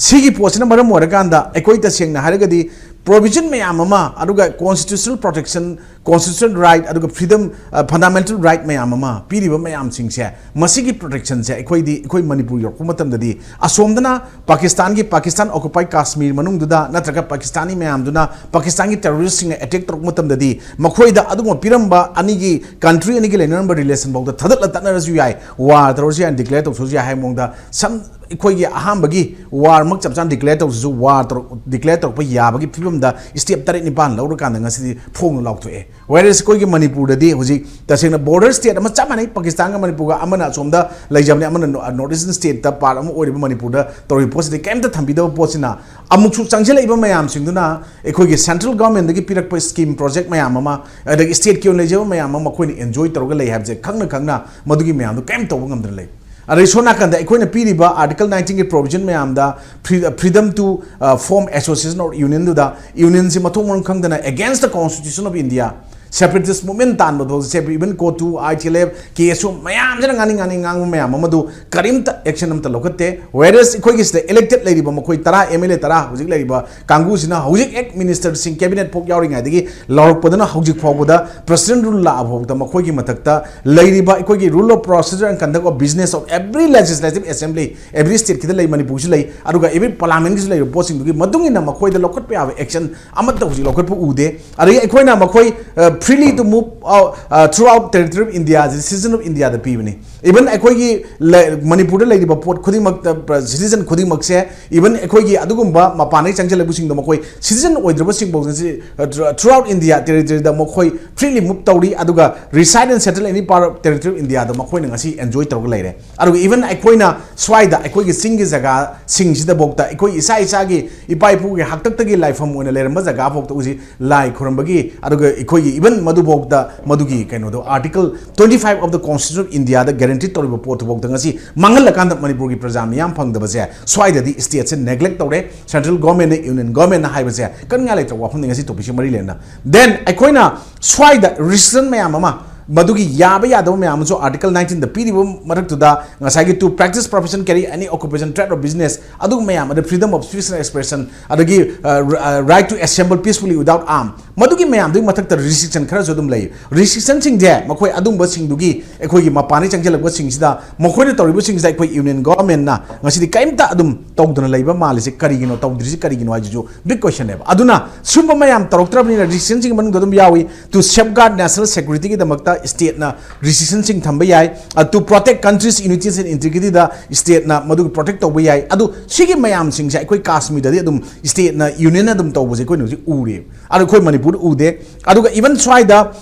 ꯁꯤꯒꯤ ꯄꯣꯠꯁꯤꯅ ꯃꯔꯝ ꯑꯣꯏꯔꯀꯥꯟꯗ ꯑꯩꯈꯣꯏ ꯇꯁꯦꯡꯅ ꯍꯥꯏꯔꯒꯗꯤ provision ꯃꯌꯥꯝ ꯑꯃ, ꯑꯗꯨꯒ constitutional protection, constitutional right, ꯑꯗꯨꯒ freedom, ꯑ, fundamental right ꯃꯌꯥꯝ ꯑꯃ ꯄꯤꯔꯤꯕ ꯃꯌꯥꯝꯁꯤꯡꯁꯦ, ꯃꯁꯤꯒꯤ protectionꯁꯦ ꯑꯩꯈꯣꯏꯗꯤ, ꯑꯩꯈꯣꯏ ꯃꯅꯤꯄꯨꯔ ꯌꯧꯔꯛꯄ ꯃꯇꯝꯗꯗꯤ ꯑꯁꯣꯝꯗꯅ ꯄꯥꯀꯤꯁꯇꯥꯟꯒꯤ, Pakistan occupied Kashmir ꯃꯅꯨꯡꯗꯨꯗ ꯅꯠꯇ꯭ꯔꯒ ꯄꯥꯀꯤꯁꯇꯥꯅꯤ ꯃꯌꯥꯝꯗꯨꯅ ꯄꯥꯀꯤꯁꯇꯥꯟꯒꯤ terroristꯁꯤꯡꯅ attack ꯇꯧꯔꯛꯄ ꯃꯇꯝꯗꯗꯤ ꯃꯈꯣꯏꯗ ꯑꯗꯨꯒꯨꯝꯕ ꯄꯤꯔꯝꯕ ꯑꯅꯤꯒꯤ country ꯑꯅꯤꯒꯤ ꯂꯩꯅꯔꯝꯕ relation ꯐꯥꯎꯗ ꯊꯥꯗꯠꯂ ꯇꯠꯅꯔꯁꯨ ꯌꯥꯏ, war ꯇꯧꯔꯁꯨ ꯌꯥꯏ, declare ꯇꯧꯊꯣꯛꯑꯁꯨ ꯌꯥꯏ ꯍꯥꯏꯕ ꯃꯑꯣꯡꯗ some ꯑꯩꯈꯣꯏꯒꯤ ꯑꯍꯥꯟꯕꯒꯤ ꯋꯥꯔꯃꯛ ꯆꯞ ꯆꯥꯅ ꯗꯤꯀ꯭ꯂꯦꯌꯔ ꯇꯧꯗ꯭ꯔꯁꯨ, ꯋꯥꯔ ꯗꯤꯀ꯭ꯂꯦꯌꯔ ꯇꯧꯔꯛꯄ ꯌꯥꯕꯒꯤ ꯐꯤꯕꯝꯗ ꯁ꯭ꯇꯦꯞ ꯇꯔꯦꯠ ꯅꯤꯄꯥꯟ ꯂꯧꯔꯀꯥꯟꯗ ꯉꯁꯤꯗꯤ ꯐꯣꯡꯅ ꯂꯥꯎꯊꯣꯛꯑꯦ꯫ Whereas ꯑꯩꯈꯣꯏꯒꯤ ꯃꯅꯤꯄꯨꯔꯗꯗꯤ ꯍꯧꯖꯤꯛ ꯇꯁꯦꯡꯅ ꯕꯣꯔꯗꯔ ꯁ꯭ꯇꯦꯠ ꯑꯃ ꯆꯞ ꯃꯥꯟꯅꯩ, ꯄꯥꯀꯤꯁꯇꯥꯟꯒ ꯃꯅꯤꯄꯨꯔꯒ, ꯑꯃꯅ ꯑꯁꯣꯝꯗ ꯂꯩꯖꯕꯅꯤ, ꯑꯃꯅ ꯅꯣꯔꯠ ꯏꯁꯇꯔꯟ ꯁ꯭ꯇꯦꯠꯇ ꯄꯥꯔꯠ ꯑꯃ ꯑꯣꯏꯔꯤꯕ ꯃꯅꯤꯄꯨꯔꯗ ꯇꯧꯔꯤꯕ ꯄꯣꯠꯁꯤꯗꯤ ꯀꯔꯤꯝꯇ ꯊꯝꯕꯤꯗꯕ ꯄꯣꯠꯁꯤꯅ, ꯑꯃꯨꯛꯁꯨ ꯆꯪꯁꯤꯜꯂꯛꯏꯕ ꯃꯌꯥꯝꯁꯤꯡꯗꯨꯅ ꯑꯩꯈꯣꯏꯒꯤ ꯁꯦꯟꯇ꯭ꯔꯦꯜ ꯒꯣꯔꯃꯦꯟꯗꯒꯤ ꯄꯤꯔꯛꯄ ꯁ꯭ꯀꯤꯝ ꯄ꯭ꯔꯣꯖꯦꯛ ꯃꯌꯥꯝ ꯑꯃ, ꯑꯗꯒꯤ ꯁ꯭ꯇꯦꯠꯀꯤ ꯑꯣꯏꯅ ꯂꯩꯖꯕ ꯃꯌꯥꯝ ꯑꯃ ꯃꯈꯣꯏꯅ ꯑꯦꯟꯖꯣꯏ ꯇꯧꯔꯒ ꯂꯩ ꯍꯥꯏꯕꯁꯦ ꯈꯪꯅ ꯈꯪꯅ ꯃꯗꯨꯒꯤ ꯃꯌꯥꯝꯗꯣ ꯀꯔꯤꯝ ꯇꯧꯕ ꯉꯝꯗꯅ ꯂꯩ꯫ ꯑꯗꯩ ꯁꯣꯝ ꯅꯥꯀꯟꯗ ꯑꯩꯈꯣꯏꯅ ꯄꯤꯔꯤꯕ ꯑꯥꯔꯇꯤꯀꯜ ꯅꯥꯏꯟꯇꯤꯟꯒꯤ ꯄ꯭ꯔꯣꯚꯤꯖꯟ ꯃꯌꯥꯝꯗ, ꯐ꯭ꯔꯤ-, ꯐ꯭ꯔꯤꯗꯝ ꯇꯨ, ꯑ, ꯐꯣꯔꯝ ꯑꯦꯁꯣꯁꯤꯌꯦꯁꯟ ꯑꯣꯔ ꯌꯨꯅꯤꯌꯟꯗꯨꯗ, ꯌꯨꯅꯤꯌꯟꯁꯤ ꯃꯊꯣꯡ ꯃꯔꯝ ꯈꯪꯗꯅ against the constitution of India, separatist movement ꯇꯥꯟꯕ ꯊꯕꯛꯁꯦ, even ꯀꯣꯇꯨ, ꯑꯥꯏ ꯇꯤ ꯑꯦꯜ ꯑꯦꯐ, ꯀꯦ ꯑꯦꯁ ꯌꯨ ꯃꯌꯥꯝꯁꯤꯅ ꯉꯥꯡꯅꯤꯡ ꯉꯥꯡꯅꯤꯡ ꯉꯥꯡꯕ ꯃꯌꯥꯝ ꯑꯃꯗꯨ ꯀꯔꯤꯝꯇ action ꯑꯝꯇ ꯂꯧꯈꯠꯇꯦ꯫ Whereas ꯑꯩꯈꯣꯏꯒꯤ ꯁꯤꯗ elected ꯂꯩꯔꯤꯕ ꯃꯈꯣꯏ ꯇꯔꯥ, ꯑꯦꯝ ꯑꯦꯜ ꯑꯦ ꯇꯔꯥ ꯍꯧꯖꯤꯛ ꯂꯩꯔꯤꯕ ꯀꯥꯡꯕꯨꯁꯤꯅ ꯍꯧꯖꯤꯛ ꯑꯦꯛ ꯃꯤꯅꯤꯁꯇꯔꯁꯤꯡ, ꯀꯦꯕꯤꯅꯦꯠ ꯐꯥꯎ ꯌꯥꯎꯔꯤꯉꯩꯗꯒꯤ ꯂꯧꯔꯛꯄꯗꯅ ꯍꯧꯖꯤꯛ ꯐꯥꯎꯕꯗ president rule ꯂꯥꯛꯑ ꯐꯥꯎꯕꯗ ꯃꯈꯣꯏꯒꯤ ꯃꯊꯛꯇ ꯂꯩꯔꯤꯕ ꯑꯩꯈꯣꯏꯒꯤ rule of procedure and conduct of business of every legislative assembly, every stateꯀꯤꯗ ꯂꯩ, ꯃꯅꯤꯄꯨꯔꯁꯨ ꯂꯩ, ꯑꯗꯨꯒ even parliamentꯀꯤꯁꯨ ꯂꯩꯔꯤꯕ ꯄꯣꯠꯁꯤꯡꯗꯨꯒꯤ ꯃꯇꯨꯡ ꯏꯟꯅ ꯃꯈꯣꯏꯗ ꯂꯧꯈꯠꯄ ꯌꯥꯕ action ꯑꯃꯠꯇ ꯍꯧꯖꯤꯛ ꯂꯧꯈꯠꯄ ꯎꯗꯦ꯫ ꯑꯗꯒꯤ ꯑꯩꯈꯣꯏꯅ ꯃꯈꯣꯏ, ꯑ, freely to move out, ꯑ, throughout territory of India, citizen of Indiaꯗ ꯄꯤꯕꯅꯤ꯫ Even ꯑꯩꯈꯣꯏꯒꯤ ꯂ-, ꯃꯅꯤꯄꯨꯔꯗ ꯂꯩꯔꯤꯕ ꯄꯣꯠ ꯈꯨꯗꯤꯡꯃꯛꯇ, ꯄ꯭ꯔ-, citizen ꯈꯨꯗꯤꯡꯃꯛꯁꯦ, even ꯑꯩꯈꯣꯏꯒꯤ ꯑꯗꯨꯒꯨꯝꯕ ꯃꯄꯥꯟꯗꯒꯤ ꯆꯪꯁꯤꯜꯂꯛꯄꯁꯤꯡꯗꯣ ꯃꯈꯣꯏ citizen ꯑꯣꯏꯗ꯭ꯔꯕꯁꯤꯡꯐꯥꯎ ꯉꯁꯤ, ꯑ, throughout India territoryꯗ ꯃꯈꯣꯏ freely move ꯇꯧꯔꯤ, ꯑꯗꯨꯒ reside and settle any part of territory of Indiaꯗ ꯃꯈꯣꯏꯅ ꯉꯁꯤ enjoy ꯇꯧꯔꯒ ꯂꯩꯔꯦ꯫ ꯑꯗꯨꯒ even ꯑꯩꯈꯣꯏꯅ ꯁ꯭ꯋꯥꯏꯗ ꯑꯩꯈꯣꯏꯒꯤ ꯆꯤꯡꯒꯤ ꯖꯒꯥꯁꯤꯡꯁꯤꯗꯐꯥꯎꯗ ꯑꯩꯈꯣꯏ ꯏꯁꯥ ꯏꯁꯥꯒꯤ ꯏꯄꯥ ꯏꯄꯨꯒꯤ ꯍꯥꯛꯇꯛꯇꯒꯤ ꯂꯥꯏꯐꯝ ꯑꯣꯏꯅ ꯂꯩꯔꯝꯕ ꯖꯒꯥꯐꯥꯎꯗ ꯍꯧꯖꯤꯛ ꯂꯥꯏ ꯈꯨꯔꯨꯝꯕꯒꯤ, ꯑꯗꯨꯒ ꯑꯩꯈꯣꯏꯒꯤ even ꯃꯗꯨꯐꯥꯎꯗ ꯃꯗꯨꯒꯤ ꯀꯩꯅꯣꯗꯣ, article twenty five of the Constitution of Indiaꯗ guarantee ꯇꯧꯔꯤꯕ ꯄꯣꯠꯇꯨꯐꯥꯎꯗ ꯉꯁꯤ ꯃꯥꯡꯍꯜꯂꯀꯥꯟꯗ ꯃꯅꯤꯄꯨꯔꯒꯤ ꯄ꯭ꯔꯖꯥ ꯃꯤꯌꯥꯝ ꯐꯪꯗꯕꯁꯦ, ꯁ꯭ꯋꯥꯏꯗꯗꯤ stateꯁꯦ neglect ꯇꯧꯔꯦ, central governmentꯅ, union governmentꯅ ꯍꯥꯏꯕꯁꯦ ꯀꯟꯅꯤꯡꯉꯥꯏ ꯂꯩꯇ꯭ꯔꯕ ꯋꯥꯐꯝꯅꯤ ꯉꯁꯤ topicꯁꯦ ꯃꯔꯤ ꯂꯩꯅꯅ꯫ Then ꯑꯩꯈꯣꯏꯅ ꯁ꯭ꯋꯥꯏꯗ restriction ꯃꯌꯥꯝ ꯑꯃ, ꯃꯗꯨꯒꯤ ꯌꯥꯕ ꯌꯥꯗꯕ ꯃꯌꯥꯝ ꯑꯃꯁꯨ article nineteenꯗ ꯄꯤꯔꯤꯕ ꯃꯔꯛꯇꯨꯗ, ꯉꯁꯥꯏꯒꯤ to practice profession, carry any occupation, trade or business, ꯑꯗꯨꯒꯨꯝꯕ ꯃꯌꯥꯝ, ꯑꯗ freedom of speech and expression, ꯑꯗꯒꯤ, ꯑ, ꯔ-, ꯑ, right to assemble peacefully without arm, ꯃꯗꯨꯒꯤ ꯃꯌꯥꯝꯗꯨꯒꯤ ꯃꯊꯛꯇ restriction ꯈꯔꯁꯨ ꯑꯗꯨꯝ ꯂꯩ꯫ Restrictionꯁꯤꯡꯁꯦ ꯃꯈꯣꯏ ꯑꯗꯨꯝꯕꯁꯤꯡꯗꯨꯒꯤ, ꯑꯩꯈꯣꯏꯒꯤ ꯃꯄꯥꯟꯗꯒꯤ ꯆꯪꯁꯤꯜꯂꯛꯄꯁꯤꯡꯁꯤꯗ, ꯃꯈꯣꯏꯅ ꯇꯧꯔꯤꯕꯁꯤꯡꯁꯤꯗ ꯑꯩꯈꯣꯏ union governmentꯅ ꯉꯁꯤꯗꯤ ꯀꯔꯤꯝꯇ ꯑꯗꯨꯝ ꯇꯧꯗꯅ ꯂꯩꯕ ꯃꯥꯜꯂꯤꯁꯦ ꯀꯔꯤꯒꯤꯅꯣ, ꯇꯧꯗ꯭ꯔꯤꯁꯤ ꯀꯔꯤꯒꯤꯅꯣ ꯍꯥꯏꯁꯤꯁꯨ big questionꯅꯦꯕ꯫ ꯑꯗꯨꯅ ꯁꯨꯝꯕ ꯃꯌꯥꯝ ꯇꯧꯔꯛꯇ꯭ꯔꯕꯅꯤꯅ restrictionꯁꯤꯡꯒꯤ ꯃꯅꯨꯡꯗ ꯑꯗꯨꯝ ꯌꯥꯎꯏ, to safeguard national securityꯒꯤꯗꯃꯛꯇ ꯁ꯭ꯇꯦꯠꯅ ꯔꯤꯁꯤꯁꯟꯁꯤꯡ ꯊꯝꯕ ꯌꯥꯏ꯫ To protect country's unity and integrityꯗ ꯁ꯭ꯇꯦꯠꯅ ꯃꯗꯨꯒꯤ ꯄ꯭ꯔꯣꯇꯦꯛ ꯇꯧꯕ ꯌꯥꯏ꯫ ꯑꯗꯨ ꯁꯤꯒꯤ ꯃꯌꯥꯝꯁꯤꯡꯁꯦ ꯑꯩꯈꯣꯏ ꯀꯥꯁꯃꯤꯔꯗꯗꯤ ꯑꯗꯨꯝ ꯁ꯭ꯇꯦꯠꯅ ꯌꯨꯅꯤꯌꯟ ꯑꯗꯨꯝ ꯇꯧꯕꯁꯦ ꯑꯩꯈꯣꯏꯅ ꯍꯧꯖꯤꯛ ꯎꯔꯦ꯫ ꯑꯗꯣ ꯑꯩꯈꯣꯏ ꯃꯅꯤꯄꯨꯔꯗ ꯎꯗꯦ꯫ ꯑꯗꯨꯒ even ꯁ꯭ꯋꯥꯏꯗ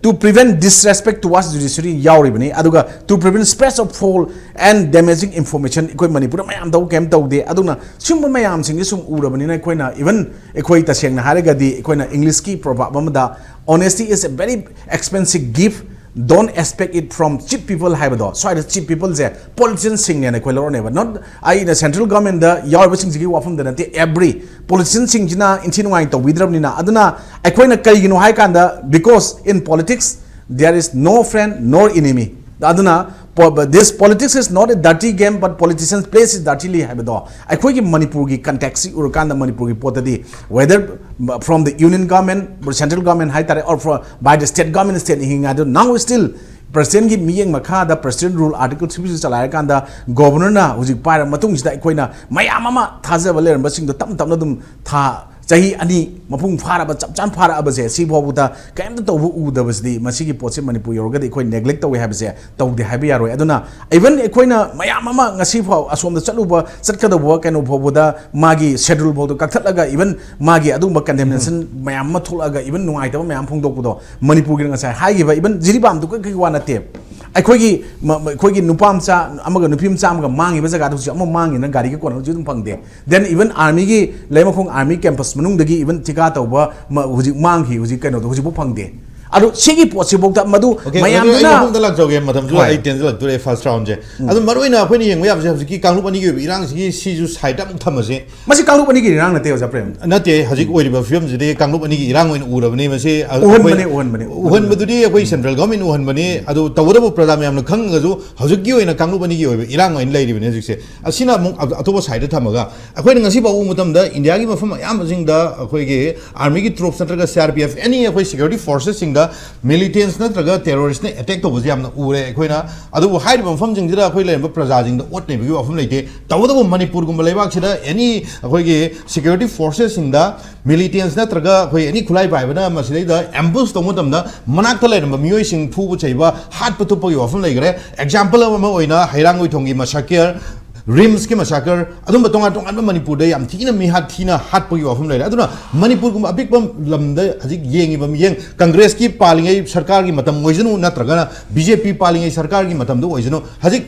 to prevent disrespect towards judiciary ꯌꯥꯎꯔꯤꯕꯅꯤ꯫ ꯑꯗꯨꯒ to prevent spread of false and damaging information ꯑꯩꯈꯣꯏ ꯃꯅꯤꯄꯨꯔꯗ ꯃꯌꯥꯝ ꯇꯧ ꯀꯩꯝ ꯇꯧꯗꯦ꯫ ꯑꯗꯨꯅ ꯁꯤꯒꯨꯝꯕ ꯃꯌꯥꯝꯁꯤꯡꯁꯦ ꯁꯨꯝ ꯎꯔꯕꯅꯤꯅ ꯑꯩꯈꯣꯏꯅ even ꯑꯩꯈꯣꯏ ꯇꯁꯦꯡꯅ ꯍꯥꯏꯔꯒꯗꯤ ꯑꯩꯈꯣꯏꯅ ꯏꯪꯂꯤꯁꯀꯤ proverb ꯑꯃꯗ "Honesty is a very expensive gift, don't expect it from cheap people" ꯍꯥꯏꯕꯗꯣ, ꯁ꯭ꯋꯥꯏꯗ cheap peopleꯁꯦ politicianꯁꯤꯡꯅꯦꯅ ꯑꯩꯈꯣꯏ ꯂꯧꯔꯅꯦꯕ꯫ Not ꯑꯩꯅ central governmentꯗ ꯌꯥꯎꯔꯤꯕꯁꯤꯡꯁꯤꯒꯤ ꯋꯥꯐꯝꯗ ꯅꯠꯇꯦ, every politicianꯁꯤꯡꯁꯤꯅ ꯏꯟꯊꯤ ꯅꯨꯡꯉꯥꯏ ꯇꯧꯕꯤꯗ꯭ꯔꯕꯅꯤꯅ꯫ ꯑꯗꯨꯅ ꯑꯩꯈꯣꯏꯅ ꯀꯩꯒꯤꯅꯣ ꯍꯥꯏ ꯀꯥꯟꯗ, because in politics there is no friend nor enemy꯫ ꯑꯗꯨꯅ this politics is not a dirty game but politicians plays it dirtily ꯍꯥꯏꯕꯗꯣ ꯑꯩꯈꯣꯏꯒꯤ ꯃꯅꯤꯄꯨꯔꯒꯤ contextꯁꯤ ꯎꯔꯀꯥꯟꯗ, ꯃꯅꯤꯄꯨꯔꯒꯤ ꯄꯣꯠꯇꯗꯤ whether from the union government, central government ꯍꯥꯏꯇꯥꯔꯦ, or from, by the state government, state ꯍꯤꯡꯉꯥꯏꯗꯣ, now still presidentꯀꯤ ꯃꯤꯠꯌꯦꯡ ꯃꯈꯥꯗ president rule article three ꯆꯂꯥꯏꯔꯀꯥꯟꯗ governorꯅ ꯍꯧꯖꯤꯛ ꯄꯥꯏꯔ ꯃꯇꯨꯡꯁꯤꯗ ꯑꯩꯈꯣꯏꯅ ꯃꯌꯥꯝ ꯑꯃ ꯊꯥꯖꯕ ꯂꯩꯔꯝꯕꯁꯤꯡꯗꯣ ꯇꯞ ꯇꯞꯅ ꯑꯗꯨꯝ ꯊꯥ ꯆꯍꯤ ꯑꯅꯤ ꯃꯄꯨꯡ ꯐꯥꯔꯕ, ꯆꯞ ꯆꯥꯅ ꯐꯥꯔꯛꯑꯕꯁꯦ, ꯁꯤ ꯐꯥꯎꯕꯗ ꯀꯔꯤꯝꯇ ꯇꯧꯕ ꯎꯗꯕꯁꯤꯗꯤ, ꯃꯁꯤꯒꯤ ꯄꯣꯠꯁꯦ ꯃꯅꯤꯄꯨꯔ ꯌꯧꯔꯒꯗꯤ ꯑꯩꯈꯣꯏ neglect ꯇꯧꯋꯦ ꯍꯥꯏꯕꯁꯦ ꯇꯧꯗꯦ ꯍꯥꯏꯕ ꯌꯥꯔꯣꯏ꯫ ꯑꯗꯨꯅ even ꯑꯩꯈꯣꯏꯅ ꯃꯌꯥꯝ ꯑꯃ ꯉꯁꯤ ꯐꯥꯎ ꯑꯁꯣꯝꯗ ꯆꯠꯂꯨꯕ, ꯆꯠꯀꯗꯧꯕ ꯀꯩꯅꯣ ꯐꯥꯎꯕꯗ ꯃꯥꯒꯤ schedule ꯐꯥꯎꯗ ꯀꯛꯊꯠꯂꯒ even ꯃꯥꯒꯤ ꯑꯗꯨꯒꯨꯝꯕ condemnation ꯃꯌꯥꯝ ꯑꯃ ꯊꯣꯛꯂꯛꯑꯒ even ꯅꯨꯡꯉꯥꯏꯇꯕ ꯃꯌꯥꯝ ꯐꯣꯡꯗꯣꯛꯄꯗꯣ, ꯃꯅꯤꯄꯨꯔꯒꯤ ꯉꯁꯥꯏ ꯍꯥꯏꯈꯤꯕ even ꯖꯤꯔꯤꯕꯥꯝꯗꯨ ꯀꯩ ꯀꯩ ꯋꯥ ꯅꯠꯇꯦ꯫ ꯑꯩꯈꯣꯏꯒꯤ ꯃ-, ꯃ-, ꯑꯩꯈꯣꯏꯒꯤ ꯅꯨꯄꯥ ꯃꯆꯥ ꯑꯃꯒ ꯅꯨꯄꯤ ꯃꯆꯥ ꯑꯃꯒ ꯃꯥꯡꯉꯤꯕ ꯖꯒꯥꯗ ꯍꯧꯖꯤꯛ ꯑꯃ ꯃꯥꯡꯉꯤꯅ ꯒꯥꯔꯤꯒꯤ ꯀꯣꯟꯅ ꯍꯧꯖꯤꯛ ꯑꯗꯨꯝ ꯐꯪꯗꯦ꯫ Then even armyꯒꯤ ꯂꯩꯃꯈꯣꯡ army campus ꯃꯅꯨꯡꯗꯒꯤ even ꯊꯤꯀꯥ ꯇꯧꯕ ꯃ-, ꯍꯧꯖꯤꯛ ꯃꯥꯡꯈꯤ, ꯍꯧꯖꯤꯛ ꯀꯩꯅꯣꯗꯣ ꯍꯧꯖꯤꯛꯐꯥꯎ ꯐꯪꯗꯦ꯫ ꯑꯗꯣ ꯁꯤꯒꯤ ꯄꯣꯠꯁꯤꯐꯥꯎꯗ ꯃꯗꯨ Okay, ꯃꯌꯥꯝꯗꯨꯅ ꯑꯩ ꯃꯐꯝꯗ ꯂꯥꯛꯆꯧꯒꯦ, ꯃꯇꯝꯁꯨ ꯍꯣꯏ꯫ ꯑꯩ ꯇꯦꯟꯁꯤꯜꯂꯛꯇꯣꯔꯦ first roundꯁꯦ꯫ ꯑꯗꯨ ꯃꯔꯨ ꯑꯣꯏꯅ ꯑꯩꯈꯣꯏꯅ ꯌꯦꯡꯕ ꯌꯥꯕꯁꯦ ꯍꯧꯖꯤꯛꯀꯤ ꯀꯥꯡꯂꯨꯞ ꯑꯅꯤꯒꯤ ꯑꯣꯏꯕ ꯏꯔꯥꯡꯁꯤꯒꯤ ꯁꯤꯁꯨ side ꯑꯃꯨꯛ ꯊꯝꯃꯁꯦ꯫ ꯃꯁꯤ ꯀꯥꯡꯂꯨꯞ ꯑꯅꯤꯒꯤ ꯏꯔꯥꯡ ꯅꯠꯇꯦ, ꯑꯣꯖꯥ ꯄ꯭ꯔꯦꯝ꯫ ꯅꯠꯇꯦ, ꯍꯧꯖꯤꯛ ꯑꯣꯏꯔꯤꯕ ꯐꯤꯕꯝꯁꯤꯗꯤ ꯀꯥꯡꯂꯨꯞ ꯑꯅꯤꯒꯤ ꯏꯔꯥꯡ ꯑꯣꯏꯅ ꯎꯔꯕꯅꯦ ꯃꯁꯤ꯫ ꯑ, ꯎꯍꯟꯕꯅꯦ, ꯑꯩꯈꯣꯏ ꯎꯍꯟꯕꯅꯦ, ꯎꯍꯟꯕꯅꯦ꯫ ꯎꯍꯟꯕꯗꯨꯗꯤ ꯑꯩꯈꯣꯏ central government ꯎꯍꯟꯕꯅꯤ꯫ ꯑꯗꯨ ꯇꯧꯒꯗꯕ ꯄ꯭ꯔꯖꯥ ꯃꯌꯥꯝꯅ ꯈꯪꯉꯒꯁꯨ ꯍꯧꯖꯤꯛꯀꯤ ꯑꯣꯏꯅ ꯀꯥꯡꯂꯨꯞ ꯑꯅꯤꯒꯤ ꯑꯣꯏꯕ ꯏꯔꯥꯡ ꯑꯣꯏꯅ ꯂꯩꯔꯤꯕꯅꯤ ꯍꯧꯖꯤꯛꯁꯦ꯫ ꯑꯁꯤꯅ ꯑꯃꯨꯛ ꯑ-, ꯑꯇꯣꯞꯄ side ꯊꯝꯃꯒ ꯑꯩꯈꯣꯏꯅ ꯉꯁꯤ ꯐꯥꯎꯕ ꯃꯇꯝꯗ ꯏꯟꯗꯤꯌꯥꯒꯤ ꯃꯐꯝ ꯑꯌꯥꯝꯕꯁꯤꯡꯗ ꯑꯩꯈꯣꯏꯒꯤ armyꯒꯤ troops ꯅꯠꯇ꯭ꯔꯒ C R P F, any ꯑꯩꯈꯣꯏ security forcesꯁꯤꯡꯗ ꯃꯤꯂꯤꯇꯦꯟꯁ ꯅꯠꯇ꯭ꯔꯒ ꯇꯦꯔꯣꯔꯤꯁꯅ ꯑꯦꯇꯦꯛ ꯇꯧꯕꯁꯦ ꯌꯥꯝꯅ ꯎꯔꯦ ꯑꯩꯈꯣꯏꯅ꯫ ꯑꯗꯨꯕꯨ ꯍꯥꯏꯔꯤꯕ ꯃꯐꯝꯁꯤꯡꯁꯤꯗ ꯑꯩꯈꯣꯏ ꯂꯩꯔꯝꯕ ꯄ꯭ꯔꯖꯥꯁꯤꯡꯗ ꯑꯣꯠ ꯅꯩꯕꯒꯤ ꯋꯥꯐꯝ ꯂꯩꯇꯦ꯫ ꯇꯧꯕꯇꯕꯨ ꯃꯅꯤꯄꯨꯔꯒꯨꯝꯕ ꯂꯩꯕꯥꯛꯁꯤꯗ ꯑꯦꯅꯤ ꯑꯩꯈꯣꯏꯒꯤ ꯁꯦꯀ꯭ꯌꯨꯔꯤꯇꯤ ꯐꯣꯔꯁꯦꯁꯁꯤꯡꯗ ꯃꯤꯂꯤꯇꯦꯟꯁ ꯅꯠꯇ꯭ꯔꯒ ꯑꯩꯈꯣꯏ ꯑꯦꯅꯤ ꯈꯨꯠꯂꯥꯏ ꯄꯥꯏꯕꯅ ꯃꯁꯤꯗꯩꯗ ꯑꯦꯝꯕꯨꯁ ꯇꯧꯕ ꯃꯇꯝꯗ ꯃꯅꯥꯛꯇ ꯂꯩꯔꯝꯕ ꯃꯤꯑꯣꯏꯁꯤꯡ ꯐꯨꯕ ꯆꯩꯕ, ꯍꯥꯠꯄ ꯇꯨꯞꯄꯒꯤ ꯋꯥꯐꯝ ꯂꯩꯈ꯭ꯔꯦ꯫ ꯑꯦꯛꯖꯥꯝꯄꯜ ꯑꯃ ꯑꯣꯏꯅ ꯍꯩꯔꯥꯡꯒꯣꯏꯊꯣꯡꯒꯤ ꯃꯁꯥꯀꯤꯌꯔ, ꯔꯤꯝꯁꯀꯤ ꯃꯁꯥꯀꯔ, ꯑꯗꯨꯝꯕ ꯇꯣꯉꯥꯟ ꯇꯣꯉꯥꯟꯕ ꯃꯅꯤꯄꯨꯔꯗ ꯌꯥꯝ ꯊꯤꯅ ꯃꯤꯍꯥꯠ ꯊꯤꯅ ꯍꯥꯠꯄꯒꯤ ꯋꯥꯐꯝ ꯂꯩꯔꯦ꯫ ꯑꯗꯨꯅ ꯃꯅꯤꯄꯨꯔꯒꯨꯝꯕ ꯑꯄꯤꯛꯄ ꯂꯝꯗ ꯍꯧꯖꯤꯛ ꯌꯦꯡꯉꯤꯕ ꯃꯤꯠꯌꯦꯡ, ꯀꯪꯒ꯭ꯔꯦꯁꯀꯤ ꯄꯥꯜꯂꯤꯉꯩ ꯁꯔꯀꯥꯔꯒꯤ ꯃꯇꯝ ꯑꯣꯏꯁꯅꯨ, ꯅꯠꯇ꯭ꯔꯒꯅ ꯕꯤ ꯖꯦ ꯄꯤ ꯄꯥꯜꯂꯤꯉꯩ ꯁꯔꯀꯥꯔꯒꯤ ꯃꯇꯝꯗ ꯑꯣꯏꯁꯅꯨ, ꯍꯧꯖꯤꯛ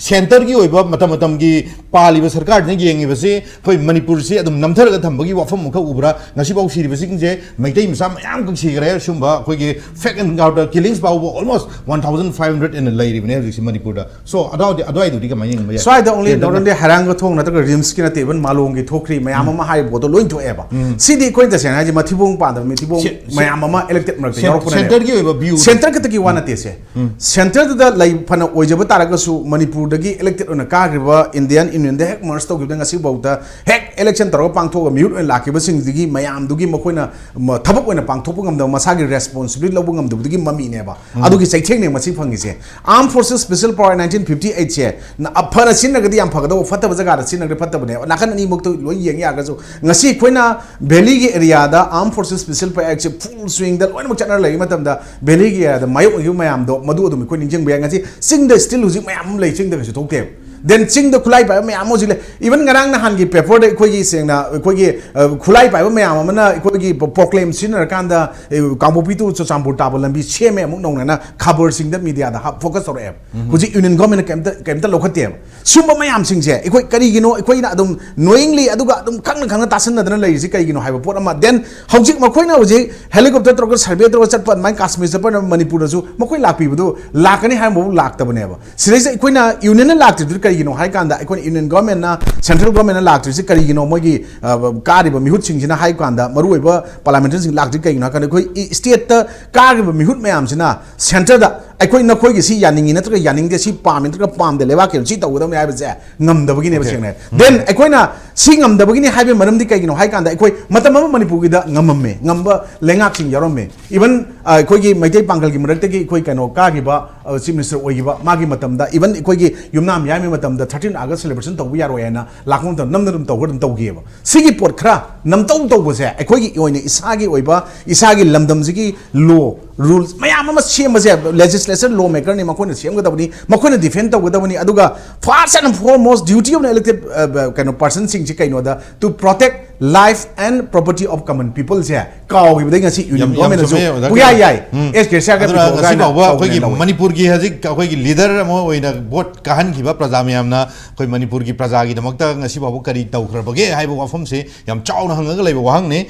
ꯁꯦꯟꯇꯔꯒꯤ ꯑꯣꯏꯕ ꯃꯇꯝ ꯃꯇꯝꯒꯤ ꯄꯥꯜꯂꯤꯕ ꯁꯔꯀꯥꯔꯁꯤꯅ ꯌꯦꯡꯉꯤꯕꯁꯤ ꯑꯩꯈꯣꯏ ꯃꯅꯤꯄꯨꯔꯁꯤ ꯑꯗꯨꯝ ꯅꯝꯊꯔꯒ ꯊꯝꯕꯒꯤ ꯋꯥꯐꯝ ꯑꯃꯈꯛ ꯎꯕ꯭ꯔꯥ? ꯉꯁꯤꯐꯥꯎ ꯁꯤꯔꯤꯕꯁꯤꯡꯁꯦ ꯃꯩꯇꯩ ꯃꯆꯥ ꯃꯌꯥꯝ ꯑꯃꯈꯛ ꯁꯤꯈ꯭ꯔꯦ꯫ ꯁꯤꯒꯨꯝꯕ ꯑꯩꯈꯣꯏꯒꯤ ꯐꯦꯛ ꯑꯦꯟꯀꯥꯎꯟꯇꯔ ꯀꯤꯂꯤꯡꯁ ꯐꯥꯎꯕ almost one thousand five hundred ꯍꯦꯟꯅ ꯂꯩꯔꯤꯕꯅꯦ ꯍꯧꯖꯤꯛꯁꯤ ꯃꯅꯤꯄꯨꯔꯗ꯫ ꯁꯣ ꯑꯗꯨꯋꯥꯏꯗꯤ, ꯑꯗꯨꯋꯥꯏꯗꯨꯗꯤ ꯀꯃꯥꯏꯅ ꯌꯦꯡꯕ ꯌꯥꯏ? ꯁ꯭ꯋꯥꯏꯗ ꯑꯣꯡꯂꯤ ꯌꯦꯡꯗꯣꯏꯅꯦ꯫ ꯅꯣꯔꯠ ꯏꯟꯗꯤꯌꯥ ꯍꯩꯔꯥꯡꯒꯣꯏꯊꯣꯡ ꯅꯠꯇ꯭ꯔꯒ ꯔꯤꯝꯁꯀꯤ ꯅꯠꯇꯦ, ꯏꯚꯟ ꯃꯥꯂꯣꯝꯒꯤ ꯊꯣꯛꯈ꯭ꯔꯤ ꯃꯌꯥꯝ ꯑꯃ ꯍꯥꯏꯔꯤꯕ ꯄꯣꯠꯇꯣ ꯂꯣꯏ ꯊꯣꯛꯑꯦꯕ꯫ ꯁꯤꯗꯤ ꯑꯩꯈꯣꯏꯅ ꯇꯁꯦꯡꯅ ꯍꯥꯏꯁꯦ ꯃꯊꯤꯕꯣꯡ ꯄꯥꯟꯗꯕ ꯃꯤꯊꯤꯕꯣꯡ ꯁꯦ-, ꯁꯦ-, ꯃꯌꯥꯝ ꯑꯃ ꯏꯂꯦꯛꯇꯦꯠ ꯃꯔꯛꯇ ꯁꯦꯟ-, ꯌꯥꯎꯔꯛꯄꯅꯦꯕ꯫ ꯁꯦꯟꯇꯔꯒꯤ ꯑꯣꯏꯕ ꯚ꯭ꯌꯨ ꯁꯦꯟꯇꯔ ꯈꯛꯇꯒꯤ ꯋꯥ ꯅꯠꯇꯦ ꯁꯦ꯫ ꯁꯦꯟꯇꯔꯗꯨꯗ ꯂꯩ ꯐꯅ ꯑꯣꯏꯖꯕ ꯇꯥꯔꯒꯁꯨ ꯃꯅꯤꯄꯨꯔꯗꯒꯤ ꯏꯂꯦꯛꯇꯦꯠ ꯑꯣꯏꯅ ꯀꯥꯈ꯭ꯔꯤꯕ ꯏꯟꯗꯤꯌꯥꯟ ꯌꯨꯅꯤꯌꯟꯗ ꯍꯦꯛ ꯃꯔꯁ ꯇꯧꯈꯤꯕꯗ ꯉꯁꯤꯐꯥꯎꯗ ꯍꯦꯛ ꯏꯂꯦꯛꯁꯟ ꯇꯧꯔꯒ ꯄꯥꯡꯊꯣꯛꯑꯒ ꯃꯤꯍꯨꯠ ꯑꯣꯏꯅ ꯂꯥꯛꯈꯤꯕꯁꯤꯡꯗꯨꯒꯤ ꯃꯌꯥꯝꯗꯨꯒꯤ ꯃꯈꯣꯏꯅ ꯃ-, ꯊꯕꯛ ꯑꯣꯏꯅ ꯄꯥꯡꯊꯣꯛꯄ ꯉꯝꯗꯕ, ꯃꯁꯥꯒꯤ ꯔꯦꯁꯄꯣꯟꯁꯤꯕꯤꯂꯤꯇꯤ ꯂꯧꯕ ꯉꯝꯗꯕꯗꯨꯒꯤ ꯃꯃꯤꯅꯦꯕ꯫ ꯑꯗꯨꯒꯤ ꯆꯩꯊꯦꯡꯅꯦ ꯃꯁꯤ ꯐꯪꯉꯤꯁꯦ꯫ Armed Forces Special Power nineteen fifty eight ꯁꯦ ꯅ-, ꯑ-, ꯐꯅ ꯁꯤꯖꯤꯟꯅꯔꯒꯗꯤ ꯌꯥꯝ ꯐꯒꯗꯧꯕ, ꯐꯠꯇꯕ ꯖꯒꯥꯗ ꯁꯤꯖꯤꯟꯅꯔꯒꯗꯤ ꯐꯠꯇꯕꯅꯦꯕ꯫ ꯅꯥꯀꯟ ꯑꯅꯤꯃꯛꯇꯣ ꯂꯣꯏ ꯌꯦꯡ ꯌꯥꯔꯒꯁꯨ ꯉꯁꯤ ꯑꯩꯈꯣꯏꯅ ꯚꯦꯂꯤꯒꯤ ꯑꯦꯔꯤꯌꯥꯗ Armed Forces Special Power Act ꯁꯦ ꯐꯨꯜ ꯁ꯭ꯋꯤꯡꯗ ꯂꯣꯏꯅꯃꯛ ꯆꯠꯅꯔ ꯂꯩꯔꯤ ꯃꯇꯝꯗ ꯚꯦꯂꯤꯒꯤ ꯑꯦꯔꯤꯌꯥꯗ ꯃꯥꯌꯣꯛꯅꯈꯤꯕ ꯃꯌꯥꯝꯗꯣ ꯃꯗꯨ ꯑꯗꯨꯝ ꯑꯩꯈꯣꯏ ꯅꯤꯡꯁꯤꯡꯕ ꯌꯥꯏ꯫ ꯉꯁꯤ ꯆꯤꯡꯗ ꯁ꯭ꯇꯤꯜ ꯍꯧꯖꯤꯛ ꯃꯌꯥꯝ ꯑꯃ ꯂꯩ, ꯆꯤꯡꯗ ꯀꯩꯁꯨ ꯊꯣꯛꯇꯦꯕ꯫ ꯗꯦꯟ ꯆꯤꯡꯗ ꯈꯨꯠꯂꯥꯏ ꯄꯥꯏꯕ ꯃꯌꯥꯝ ꯑꯃ ꯍꯧꯖꯤꯛ ꯂꯩ꯫ ꯏꯚꯟ ꯉꯔꯥꯡ ꯅꯍꯥꯟꯒꯤ ꯄꯦꯄꯔꯗ ꯑꯩꯈꯣꯏꯒꯤ ꯁꯦꯡꯅ ꯑꯩꯈꯣꯏꯒꯤ, ꯑ, ꯈꯨꯠꯂꯥꯏ ꯄꯥꯏꯕ ꯃꯌꯥꯝ ꯑꯃꯅ ꯑꯩꯈꯣꯏꯒꯤ ꯄ꯭ꯔꯣꯀ꯭ꯂꯦꯝ ꯁꯤꯖꯤꯟꯅꯔꯀꯥꯟꯗ, ꯑꯦ, ꯀꯥꯡꯄꯣꯛꯄꯤ ꯇꯨ ꯆꯨꯔꯆꯥꯟꯄꯨꯔ ꯇꯥꯕ ꯂꯝꯕꯤ ꯁꯦꯝꯃꯦ ꯑꯃꯨꯛ ꯅꯧꯅꯅ ꯈꯕꯔꯁꯤꯡꯗ ꯃꯤꯗꯤꯌꯥꯗ ꯍꯥꯞ-, ꯐꯣꯀꯁ ꯇꯧꯔꯛꯑꯦꯕ꯫ ꯍꯧꯖꯤꯛ ꯌꯨꯅꯤꯌꯟ ꯒꯣꯔꯃꯦꯟꯅ ꯀꯩꯝꯇ, ꯀꯩꯝꯇ ꯂꯧꯈꯠꯇꯦꯕ꯫ ꯁꯨꯝꯕ ꯃꯌꯥꯝꯁꯤꯡꯁꯦ ꯑꯩꯈꯣꯏ ꯀꯔꯤꯒꯤꯅꯣ ꯑꯩꯈꯣꯏꯅ ꯑꯗꯨꯝ ꯅꯣꯌꯤꯡꯂꯤ ꯑꯗꯨꯒ ꯑꯗꯨꯝ ꯈꯪꯅ ꯈꯪꯅ ꯇꯥꯁꯟꯅꯗꯅ ꯂꯩꯔꯤꯁꯤ ꯀꯩꯒꯤꯅꯣ ꯍꯥꯏꯕ ꯄꯣꯠ ꯑꯃ꯫ ꯗꯦꯟ ꯍꯧꯖꯤꯛ ꯃꯈꯣꯏꯅ ꯍꯧꯖꯤꯛ ꯍꯦꯂꯤꯀꯣꯞꯇꯔ ꯇꯧꯔꯒ ꯁꯔꯚꯦ ꯇꯧꯔꯒ ꯆꯠꯄ ꯑꯗꯨꯃꯥꯏꯅ ꯀꯥꯁꯃꯤꯔ ꯆꯠꯄ ꯃꯅꯤꯄꯨꯔꯗꯁꯨ ꯃꯈꯣꯏ ꯂꯥꯛꯄꯤꯕꯗꯨ ꯂꯥꯛꯀꯅꯤ ꯍꯥꯏꯕꯕꯨ ꯂꯥꯛꯇꯕꯅꯦꯕ꯫ ꯁꯤꯗꯩꯁꯤꯗ ꯑꯩꯈꯣꯏꯅ ꯌꯨꯅꯤꯌꯟꯅ ꯂꯥꯛꯇ꯭ꯔꯤꯗꯨꯗꯤ ꯀꯔꯤꯒꯤꯅꯣ ꯍꯥꯏ ꯀꯥꯟꯗ ꯑꯩꯈꯣꯏꯅ ꯌꯨꯅꯤꯌꯟ ꯒꯣꯔꯃꯦꯟꯅ, ꯁꯦꯟꯇ꯭ꯔꯦꯜ ꯒꯣꯔꯃꯦꯟꯅ ꯂꯥꯛꯇ꯭ꯔꯤꯁꯤ ꯀꯔꯤꯒꯤꯅꯣ? ꯃꯣꯏꯒꯤ, ꯑ, ꯀꯥꯔꯤꯕ ꯃꯤꯍꯨꯠꯁꯤꯡꯁꯤꯅ ꯍꯥꯏ ꯀꯥꯟꯗ, ꯃꯔꯨꯑꯣꯏꯕ ꯄꯥꯔꯂꯥꯃꯦꯟꯇꯔꯤꯁꯤꯡ ꯂꯥꯛꯇ꯭ꯔꯤ ꯀꯩꯒꯤꯅꯣ ꯍꯥꯏ ꯀꯥꯟꯗ ꯑꯩꯈꯣꯏ ꯏ-, ꯁ꯭ꯇꯦꯠꯇ ꯀꯥꯔꯤꯕ ꯃꯤꯍꯨꯠ ꯃꯌꯥꯝꯁꯤꯅ ꯁꯦꯟꯇꯔꯗ ꯑꯩꯈꯣꯏ ꯅꯈꯣꯏꯒꯤ ꯁꯤ ꯌꯥꯅꯤꯡꯉꯤ ꯅꯠꯇ꯭ꯔꯒ ꯌꯥꯅꯤꯡꯗꯦ, ꯁꯤ ꯄꯥꯝꯃꯤ ꯅꯠꯇ꯭ꯔꯒ ꯄꯥꯝꯗꯦ, ꯂꯩꯕꯥꯛꯀꯤ ꯑꯣꯏꯅ ꯁꯤ ꯇꯧꯒꯗꯕꯅꯤ ꯍꯥꯏꯕꯁꯦ ꯉꯝꯗꯕꯒꯤꯅꯦꯕ꯫ Okay. ꯁꯦꯡꯅ ꯍꯥꯏ꯫ Then ꯑꯩꯈꯣꯏꯅ ꯁꯤ ꯉꯝꯗꯕꯒꯤꯅꯤ ꯍꯥꯏꯕꯒꯤ ꯃꯔꯝꯗꯤ ꯀꯩꯒꯤꯅꯣ ꯍꯥꯏ ꯀꯥꯟꯗ, ꯑꯩꯈꯣꯏ ꯃꯇꯝ ꯑꯃ ꯃꯅꯤꯄꯨꯔꯒꯤꯗ ꯉꯝꯃꯝꯃꯦ, ꯉꯝꯕ ꯂꯩꯉꯥꯛꯁꯤꯡ ꯌꯥꯎꯔꯝꯃꯦ꯫ Even ꯑꯩꯈꯣꯏꯒꯤ ꯃꯩꯇꯩ ꯄꯥꯡꯒꯜꯒꯤ ꯃꯔꯛꯇꯒꯤ ꯑꯩꯈꯣꯏ ꯀꯩꯅꯣ ꯀꯥꯈꯤꯕ, ꯆꯤꯐ ꯃꯤꯅꯤꯁꯇꯔ ꯑꯣꯏꯈꯤꯕ ꯃꯥꯒꯤ ꯃꯇꯝꯗ, even ꯑꯩꯈꯣꯏꯒꯤ ꯌꯨꯝꯅꯥꯝ ꯃꯤꯌꯥꯝꯒꯤ ꯃꯇꯝꯗ thirteen August celebration ꯇꯧꯕ ꯌꯥꯔꯣꯏ ꯍꯥꯏꯅ ꯂꯥꯛꯄ ꯃꯇꯝꯗ ꯅꯝꯗꯅ ꯑꯗꯨꯝ ꯇꯧꯈ꯭ꯔ ꯑꯗꯨꯝ ꯇꯧꯈꯤꯑꯕ꯫ ꯁꯤꯒꯤ ꯄꯣꯠ ꯈꯔ ꯅꯝꯇꯧ ꯇꯧꯕꯁꯦ ꯑꯩꯈꯣꯏꯒꯤ ꯑꯣꯏꯅ ꯏꯁꯥꯒꯤ ꯑꯣꯏꯕ, ꯏꯁꯥꯒꯤ ꯂꯝꯗꯝꯁꯤꯒꯤ law rules ꯃꯌꯥꯝ ꯑꯃ ꯁꯦꯝꯕꯁꯦ, legislature, law makerꯅꯤ, ꯃꯈꯣꯏꯅ ꯁꯦꯝꯒꯗꯕꯅꯤ, ꯃꯈꯣꯏꯅ defend ꯇꯧꯒꯗꯕꯅꯤ꯫ ꯑꯗꯨꯒ first and foremost duty of an elected, ꯑ, ꯀꯩꯅꯣ, personꯁꯤꯡꯁꯤ ꯀꯩꯅꯣꯗ, to protect life and property of common peopleꯁꯦ ꯀꯥꯎꯈꯤꯕꯗꯩ ꯉꯁꯤ ꯌꯥꯝ, union ꯌꯥꯝ governmentꯅꯁꯨ ꯆꯨꯝꯃꯦ, ꯑꯣꯖꯥ ꯄꯨꯌꯥ ꯀꯤꯔꯟ꯫ ꯌꯥꯏ, ꯎꯝ꯫ ꯑꯦꯁ ꯀꯦ ꯁꯤ ꯑꯥꯔꯒ ꯑꯗꯨꯅ ꯄꯨꯊꯣꯛꯑꯒ ꯉꯁꯤ ꯍꯥꯏꯅ ꯐꯥꯎꯕ ꯇꯧꯕꯅꯦ ꯑꯩꯈꯣꯏꯒꯤ ꯂꯧꯋꯦ꯫ ꯃꯅꯤꯄꯨꯔꯒꯤ ꯍꯧꯖꯤꯛ ꯑꯩꯈꯣꯏꯒꯤ leader ꯑꯃ ꯑꯣꯏꯅ vote ꯀꯥꯍꯟꯈꯤꯕ ꯄ꯭ꯔꯖꯥ ꯃꯌꯥꯝꯅ ꯑꯩꯈꯣꯏ ꯃꯅꯤꯄꯨꯔꯒꯤ ꯄ꯭ꯔꯖꯥꯒꯤꯗꯃꯛꯇ ꯉꯁꯤ ꯐꯥꯎꯕ ꯀꯔꯤ ꯇꯧꯈ꯭ꯔꯕꯒꯦ ꯍꯥꯏꯕ ꯋꯥꯐꯝꯁꯦ ꯌꯥꯝ ꯆꯥꯎꯅ ꯍꯪꯉꯒ ꯂꯩꯕ ꯋꯥꯍꯪꯅꯤ꯫